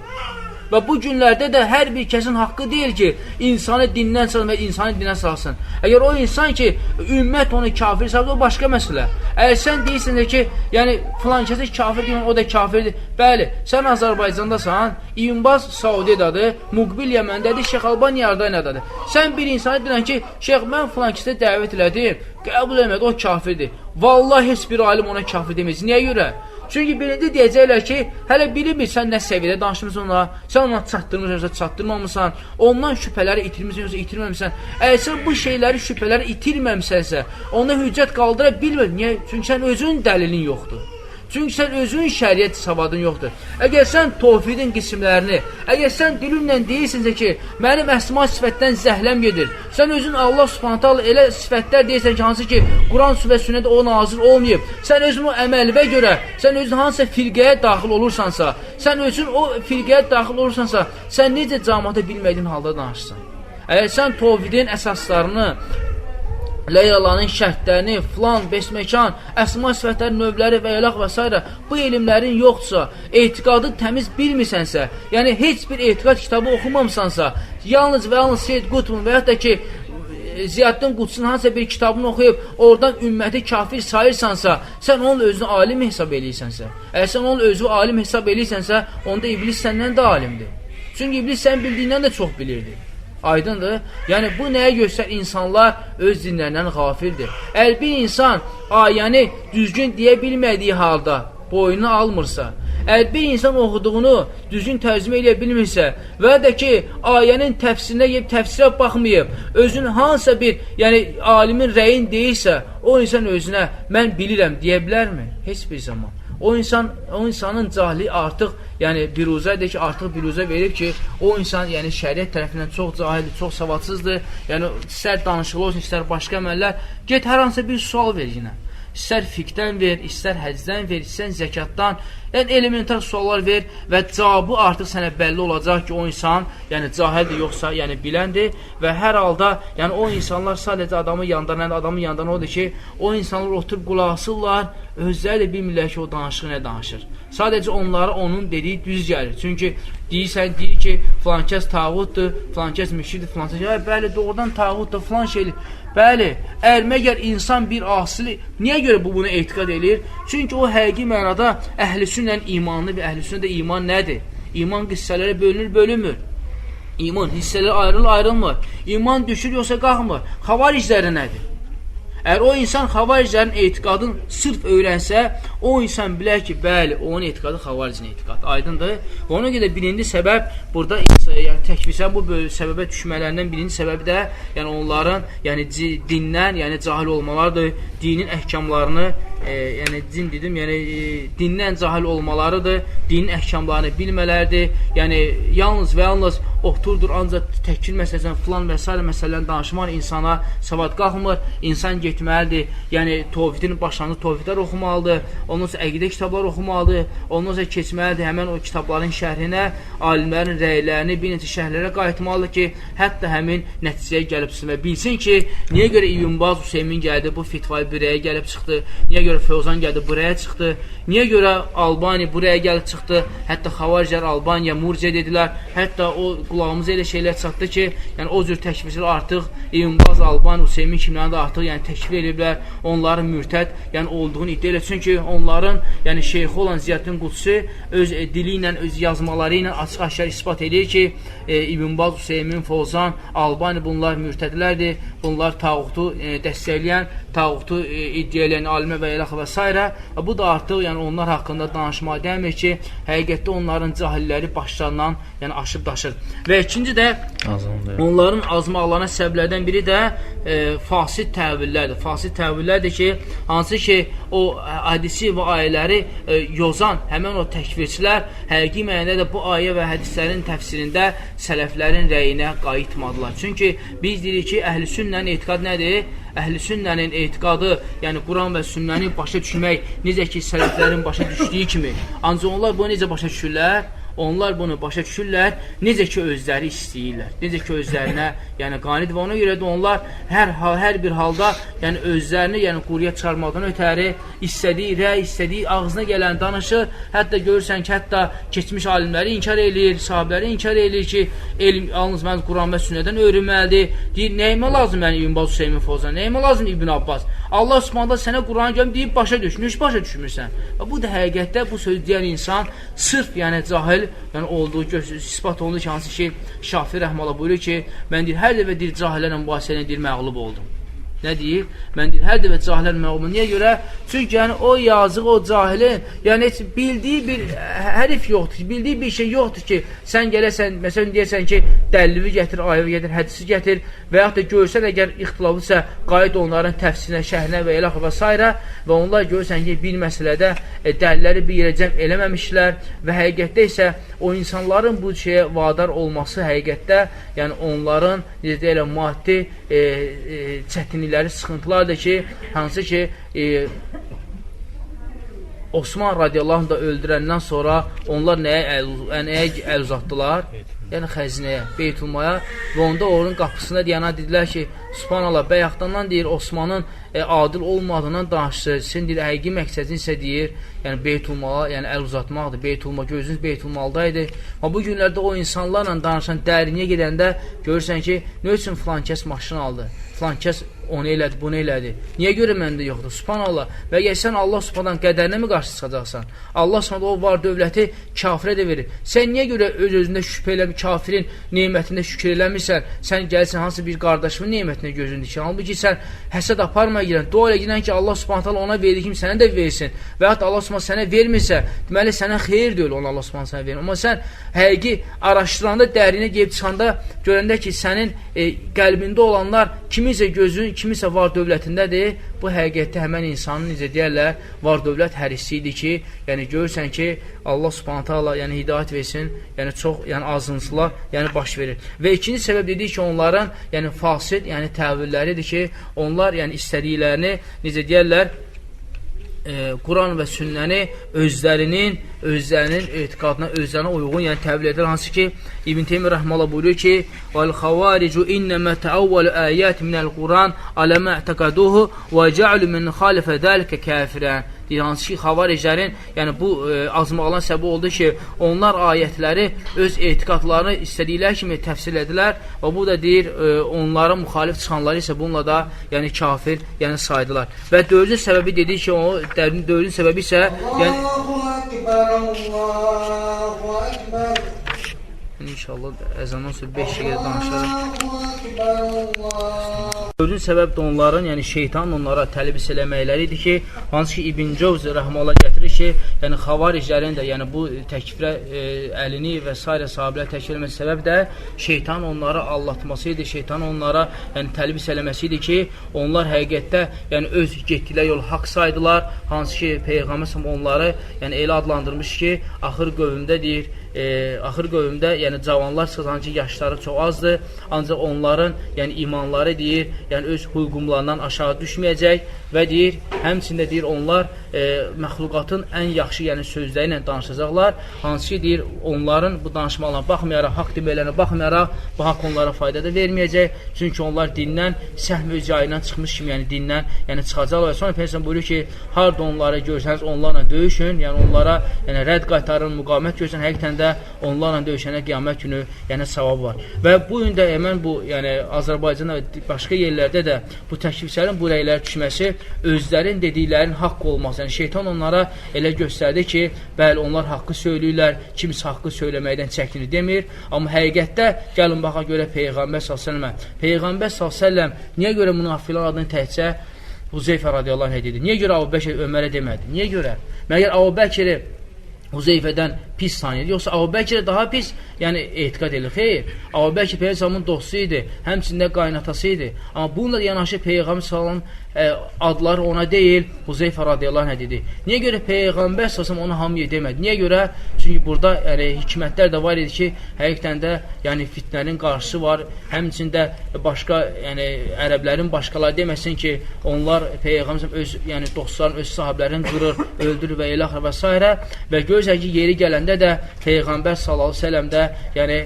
Və bu günlərdə də hər bir kəsin haqqı deyil ki, insanı dindən çıxarsın və insanı dinə salsın. Əgər o insan ki, ümmət onu kafir sayır, o başqa məsələ. Əgər sən deyirsən də ki, yəni filan kəsə kafir deyirsən, o da kafirdir. Bəli, sən Azərbaycandasan, İbn Baz Saudiyyadadır, Muqbil Yəməndədir, Şeyx Albani Yardaniyadadır. Sən bir insanı deyirsən ki, Şeyx, mən filan kəsə dəvət elədim, qəbul eləmədi, o kafirdir. Vallahi heç bir alim ona kafir deməz. Niyə görə? Çünki birinci deyəcəklər ki, hələ bilmir sən nə səviyyədə danışmısan ona, sən ona çatdırmısan yoxsa çatdırmamısan, ondan şübhələri itirmisən yoxsa itirməmisən. Əgər sən bu şeyləri, şübhələri itirməmisənsə, ona hüccət qaldıra bilmir. Niyə? Çünki sən özünün dəlilin yoxdur. Çünki sən özünün şəriət savadın yoxdur. Əgər sən tovhidin qismlərini, əgər sən dilinlə deyirsənsə ki, mənim əsma sifətdən zəhləm gedir, sən özün Allah Subhanahu taala elə sifətlər deyirsən ki, hansı ki, Quran və sünnədə o nazil olmayıb, sən özün o əməlvə görə, sən özün hansısa firqəyə daxil olursansa, sən özün o firqəyə daxil olursansa, sən necə cəmaata bilmədiyin halda danışırsan? Əgər sən tovhidin əsaslarını, Leylanın şərtlərini, filan, besməkan, əsma sifətlərin növləri və elaq və s. bu elmlərin yoxdursa, etiqadı təmiz bilmirsənsə, yəni heç bir etiqad kitabı oxumamısansa, yalnız və yalnız Seyyid Qutbun və yaxud da ki, Ziyaddin Qudsun hansısa bir kitabını oxuyub, oradan ümməti kafir sayırsansa, sən onun özünü alim hesab eləyirsənsə, əgər sən onun özünü alim hesab eləyirsənsə, onda iblis səndən də alimdir. Çünki iblis sən bildiyindən də çox bilirdi. Aydındır? Yəni, bu nəyə göstər? İnsanlar öz dinlərindən qafildir. Əgər bir insan ayəni düzgün deyə bilmədiyi halda boynuna almırsa, əgər bir insan oxuduğunu düzgün tərcümə eləyə bilmirsə və də ki, ayənin təfsirinə gəlib təfsirə baxmayıb, özün hansısa bir, yəni alimin rəyin deyirsə, o insan özünə mən bilirəm deyə bilərmi? Heç bir zaman. O insan, o insanın cahili artıq, yəni biruzədir ki, artıq biruzə verib ki, o insan, yəni şəriət tərəfindən çox cahildir, çox savadsızdır. Yəni istər danışıqlı olsun, istər başqa əməllər, get hər hansısa bir sual ver yenə. İstər fiqhdən ver, istər həcdən ver, istər zəkatdan, yəni elementar suallar ver və cavabı artıq sənə bəlli olacaq ki, o insan, yəni cahildir yoxsa, yəni biləndir və hər halda, yəni o insanlar sadəcə adamı yandıran, adamı yandıran odur ki, o insanlar oturub qulaq asırlar, özləri də bilmirlər ki, o danışıq nə danışır. Sadəcə onlara onun dediyi düz gəlir. Çünki deyirsən, deyir ki, filan kəs tağutdur, filan kəs müşrikdir, filan kəs, bəli, doğrudan tağutdur, filan şeydir. Bəli, əgər məgər insan bir asili, niyə görə bu bunu etiqad eləyir? Çünki o həqiqi mənada əhl-i sünnənin imanını və əhl-i sünnədə iman nədir? İman qissələrə bölünür, bölünmür. İman hissələrə ayrılır, ayrılmır. İman düşür, yoxsa qalxmır. Xavaricləri nədir? Əgər o insan xavariclərin etiqadını sırf öyrənsə, o insan bilər ki, bəli, onun etiqadı xavaricin etiqadı. Aydındır. Və ona görə birinci səbəb burada yəni təkfirçilərin bu səbəbə düşmələrindən birinci səbəbi də yəni onların yəni dindən, yəni cahil olmalarıdır, dinin əhkamlarını yəni din dedim, yəni dindən cahil olmalarıdır, dinin əhkamlarını bilmələridir. Yəni yalnız və yalnız oturdur, ancaq təkfir məsələsindən filan və sairə məsələlərini danışmaq insana savad qalxmır. İnsan getməlidir, yəni tovhidin başlanğıc tovhidlər oxumalıdır, ondan sonra əqidə kitabları oxumalıdır, ondan sonra keçməlidir həmən o kitabların şərhinə, alimlərin rəylərini bir neçə şərhlərə qayıtmalıdır ki, hətta həmin nəticəyə gəlib çıxsın və bilsin ki, niyə görə İbn Baz Hüseymin gəldi, bu fitvayı buraya gəlib çıxdı, niyə görə Fövzan gəldi, buraya çıxdı, niyə görə Albani buraya gəlib çıxdı, hətta xavariclər Albaniya, Murciə dedilər, hətta o qulağımıza elə şeylər çatdı ki, yəni o cür təkfirçilər artıq İbn Baz, Albani, Hüseymin kimlərini də artıq yəni təkfir ediblər, onların mürtəd yəni olduğunu iddia edir. Çünki onların yəni şeyxi olan Ziyəddin Qudsi öz dili ilə, öz yazmaları ilə açıq-aşkar isbat edir ki, İbn Baz, Hüseymin, Fovzan, Albani bunlar mürtədlərdir. Bunlar tağutu dəstəkləyən, tağutu iddia edən alimə və elə və s. Bu da artıq yəni onlar haqqında danışmağa dəymir ki, həqiqətdə onların cahilləri başlarından yəni aşıb daşır. Və ikinci də onların azmaqlarına səbəblərdən biri də fasid təvillərdir. Fasid təvillərdir ki, hansı ki o hədisi və ayələri yozan həmin o təkfirçilər həqiqi mənada da bu ayə və hədislərin təfsirində sələflərin rəyinə qayıtmadılar. Çünki biz deyirik ki, əhl-i sünnənin etiqadı nədir? Əhl-i sünnənin etiqadı, yəni Quran və sünnəni başa düşmək, necə ki sələflərin başa düşdüyü kimi. Ancaq onlar bunu necə başa düşürlər? Onlar bunu başa düşürlər, necə ki özləri istəyirlər, necə ki özlərinə yəni qanidir və ona görə də onlar hər bir halda yəni özlərini yəni quruya çıxarmaqdan ötəri istədiyi rəy, istədiyi ağzına gələn danışır. Hətta görürsən ki, hətta keçmiş alimləri inkar eləyir, sahabələri inkar eləyir ki, elm yalnız mən Quran və sünnədən öyrənməlidir. Deyir, nəyimə lazım mənim İbn Baz, Hüseymin, Fozan, nəyimə lazım İbn Abbas? Allah Subhanahu sənə Quranı görüm deyib başa düş. Niyə başa düşmürsən? Və bu da həqiqətdə bu sözü deyən insan sırf yəni cahil yəni olduğu isbat olundu ki, hansı ki Şafi rəhməhullah buyurur ki, mən deyir hər dəfə deyir cahillərlə mübahisə edən deyir məğlub oldum. Nə deyir? Mən deyir hər dəfə cahillər məğlub. Niyə görə? Çünki yəni o yazıq, o cahilin, yəni heç bildiyi bir hərif yoxdur ki, bildiyi bir şey yoxdur ki, sən gələsən, məsələn deyəsən ki, dəlili gətir, ayəvi gətir, hədisi gətir və yaxud da görsən əgər ixtilaflısa, qayıt onların təfsirinə, şərhinə və elə və s. və onlar görürsən ki, bir məsələdə dəlilləri bir yerə cəm eləməmişlər və həqiqətdə isə o insanların bu şeyə vadar olması həqiqətdə, yəni onların necə deyirlər, maddi çətinlikləri, sıxıntılardır ki, hansı ki Osman radiyallahu anh da öldürəndən sonra onlar nəyə əl uzatdılar? Yəni xəzinəyə, Beytulmaya və onda onun qapısına deyənə dedilər ki, Subhanallah, bəyəxdandan deyir, Osmanın adil olmadığından danışır. Sən deyir, həqiqi məqsədin isə deyir, yəni Beytulmala, yəni əl uzatmaqdır. Beytulma, gözünüz Beytulmalda idi. Amma bu günlərdə o insanlarla danışan dərinliyə gedəndə görürsən ki, nə üçün filan kəs maşın aldı, filan kəs onu elədi, bunu elədi. Niyə görə məndə yoxdur? Subhanallah. Və əgər sən Allah Subhanahu qədərinə mi qarşı çıxacaqsan? Allah Subhanahu o var dövləti kafirə də verir. Sən niyə görə öz-özündə şübhə eləmir, kafirin nemətində şükür eləmirsən? Sən gəlsən hansı bir qardaşının nemətinə gözün dikir. Halbuki sən həsəd aparmaya girən, dua elə girən ki, Allah Subhanahu ona verdiyi kimi sənə də versin. Və yaxud Allah Subhanahu sənə vermirsə, deməli sənə xeyir deyil, onu Allah Subhanahu sənə verir. Amma sən həqiqi araşdıranda, dərinə gedib çıxanda görəndə ki, sənin qəlbində olanlar kiminsə gözün, kimisə var dövlətindədir. Bu həqiqətdə həmən insanın necə deyərlər, var dövlət hərisi idi ki, yəni görürsən ki, Allah Subhanahu taala yəni hidayət versin, yəni çox yəni azıntılar yəni baş verir. Və ikinci səbəb dedik ki, onların yəni fasid, yəni təvilləridir ki, onlar yəni istədiklərini necə deyərlər, Quran və sünnəni özlərinin etiqadına, özlərinə uyğun, yəni təvil edir. Hansı ki, İbn Teymiyyə rəhməhullah buyurur ki: "Vel xavaricu innema ta'awwalu ayat minəl Quran ala ma i'taqaduhu və ja'alu min khalafa zalika kafiran." Deyir, hansı ki, xavariclərin, yəni bu azmaqların səbəbi oldu ki, onlar ayətləri öz etiqadlarını istədikləri kimi təfsir edilər və bu da deyir, onlara müxalif çıxanları isə bununla da yəni kafir, yəni saydılar. Və dördüncü səbəbi dedik ki, o dördüncü səbəbi isə yəni Allahu Ekber, Allahu Ekber. İnşallah əzandan sonra 5 dəqiqə danışarıq. Dördüncü səbəb də onların, yəni şeytanın onlara təlbis eləməkləri idi ki, hansı ki İbn Cövz rəhməllah gətirir ki, yəni xavariclərin də, yəni bu təkfirə əlini və sairə sahabələr təkfir eləməsi səbəb də şeytan onları aldatması idi, şeytan onlara yəni təlbis eləməsi idi ki, onlar həqiqətdə yəni öz getdikləri yol haqq saydılar, hansı ki Peyğəmbər onları yəni elə adlandırmış ki, axır qövmdə deyir, axır qövmdə yəni cavanlar çıxır ki, yaşları çox azdır, ancaq onların yəni imanları deyir, yəni öz hüquqlarından aşağı düşməyəcək və deyir, həmçində deyir onlar məxluqatın ən yaxşı yəni sözləri ilə danışacaqlar. Hansı ki deyir, onların bu danışmalarına baxmayaraq, haqq demələrinə baxmayaraq, bu haqq onlara fayda da verməyəcək. Çünki onlar dindən səhm öz yayından çıxmış kimi, yəni dindən yəni çıxacaqlar. Və sonra Peyğəmbər buyurur ki, harda onları görsəniz onlarla döyüşün, yəni onlara yəni rədd qaytarın, müqavimət göstərin. Həqiqətən də onlarla döyüşənə qiyamət günü yəni savab var. Və bu gün də həmən bu yəni Azərbaycanda və başqa yerlərdə də bu təkfirçilərin bu rəylərə düşməsi özlərin dediklərinin haqq olması. Yəni şeytan onlara elə göstərdi ki, bəli onlar haqqı söyləyirlər, kimsə haqqı söyləməkdən çəkinir demir. Amma həqiqətdə gəlin baxa görə Peyğəmbər sallallahu əleyhi və səlləm. Peyğəmbər sallallahu əleyhi və səlləm niyə görə münafiqlər adını təkcə Huzeyfə radiyallahu anh dedi? Niyə görə Əbu Bəkir Ömərə demədi? Niyə görə? Məgər Əbu Bəkiri Huzeyfədən pis tanıyır? Yoxsa Əbu Bəkirə daha pis, yəni etiqad edir? Xeyr. Əbu Bəkir Peyğəmbərin dostu idi, həmçinin qaynatası idi. Amma bununla yanaşı Peyğəmbər sallallahu adları ona deyil, Huzeyfə radiyallahu anh dedi. Niyə görə Peyğəmbər sallallahu ona hamıya demədi? Niyə görə? Çünki burada yəni hikmətlər də var idi ki, həqiqətən də yəni fitnənin qarşısı var. Həmçinin də başqa yəni ərəblərin başqaları deməsin ki, onlar Peyğəmbər öz yəni dostlarını, öz sahabələrini qırır, öldürür və elə axır və s. Və görürsən ki, yeri gələndə də Peyğəmbər sallallahu əleyhi və səlləm də yəni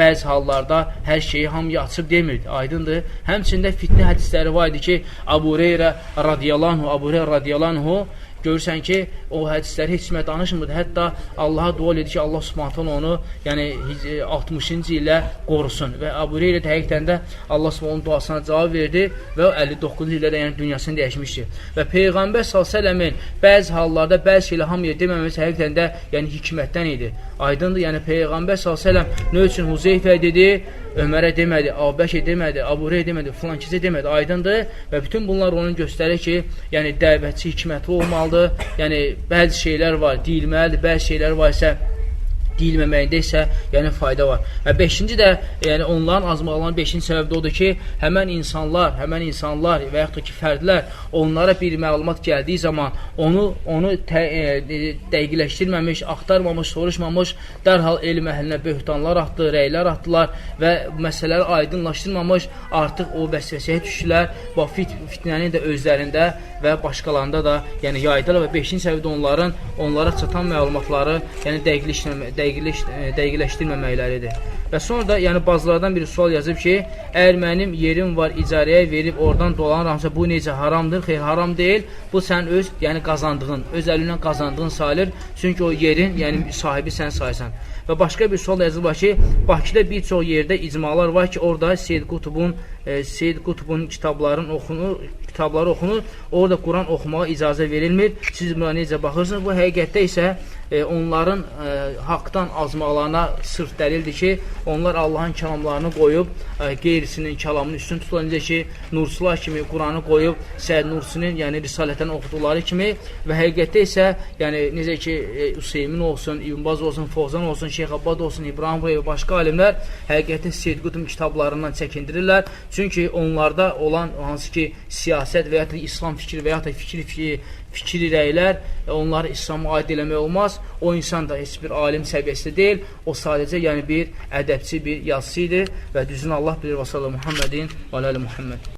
bəzi hallarda hər şeyi hamıya açıb demirdi. Aydındır. Həmçinin də fitnə hədisləri var idi ki, Əbu Hüreyrə radiyallahu anhu görürsən ki, o hədisləri heç kimə danışmırdı. Hətta Allaha dua edir ki, Allah Subhanahu onu yəni 60-cı ilə qorusun. Və Əbu Hüreyrə də həqiqətən də Allah Subhanahu onun duasına cavab verdi və o 59-cu ildə də yəni dünyasını dəyişmişdi. Və Peyğəmbər sallallahu əleyhi və səlləmin bəzi hallarda bəzi şeyləri hamıya deməməsi həqiqətən də yəni hikmətdən idi. Aydındır. Yəni Peyğəmbər sallallahu əleyhi və səlləm nə üçün Huzeyfəyə dedi, Ömərə demədi, Əbu Bəkir demədi, Əbu Hüreyrə demədi, filan kəsə demədi. Aydındır. Və bütün bunlar onun göstərir ki, yəni dəvətçi hikmətli olmalıdır. Yəni bəzi şeylər var, deyilməlidir, bəzi şeylər var isə deyilməməyində isə yəni fayda var. Və beşinci də yəni onların azmaqlarının beşinci səbəbi də odur ki, həmən insanlar və yaxud da ki fərdlər onlara bir məlumat gəldiyi zaman onu dəqiqləşdirməmiş, axtarmamış, soruşmamış, dərhal elm əhlinə böhtanlar atdı, rəylər atdılar və məsələləri aydınlaşdırmamış artıq o vəsvəsəyə düşdülər və fitnəni də özlərində və başqalarında da yəni yaydılar və beşinci səbəbi də onların onlara çatan məlumatları yəni dəqiqləşdirməməkləridir. Və sonra da yəni bazılardan biri sual yazıb ki, əgər mənim yerim var icarəyə verib oradan dolanıramsa bu necə haramdır? Xeyr, haram deyil. Bu sən öz yəni qazandığın, öz əlinlə qazandığın sayılır. Çünki o yerin yəni sahibi sən saysan. Və başqa bir sual yazılır ki, Bakıda bir çox yerdə icmalar var ki, orada Seyyid Qutbun kitabları oxunur. Orada Quran oxumağa icazə verilmir. Siz buna necə baxırsınız? Bu həqiqətdə isə onların haqdan azmaqlarına sırf dəlildir ki, onlar Allahın kəlamlarını qoyub qeyrisinin kəlamını üstün tuturlar. Necə ki, Nursular kimi Quranı qoyub Səid Nursinin, yəni Risalətdən oxuduqları kimi və həqiqətdə isə yəni necə ki Hüseymin olsun, İbn Baz olsun, Fozan olsun, Şeyx Abbad olsun, İbrahim və başqa alimlər həqiqətdə Seyyid Qutb kitablarından çəkindirirlər. Çünki onlarda olan hansı ki siyasət və ya da İslam fikri və ya da fikri rəylər onları İslama aid eləmək olmaz. O insan da heç bir alim səviyyəsində deyil. O sadəcə yəni bir ədəbçi, bir yazıcı idi və düzünü Allah bilir. Və sallallahu Muhammedin və alə Muhammed.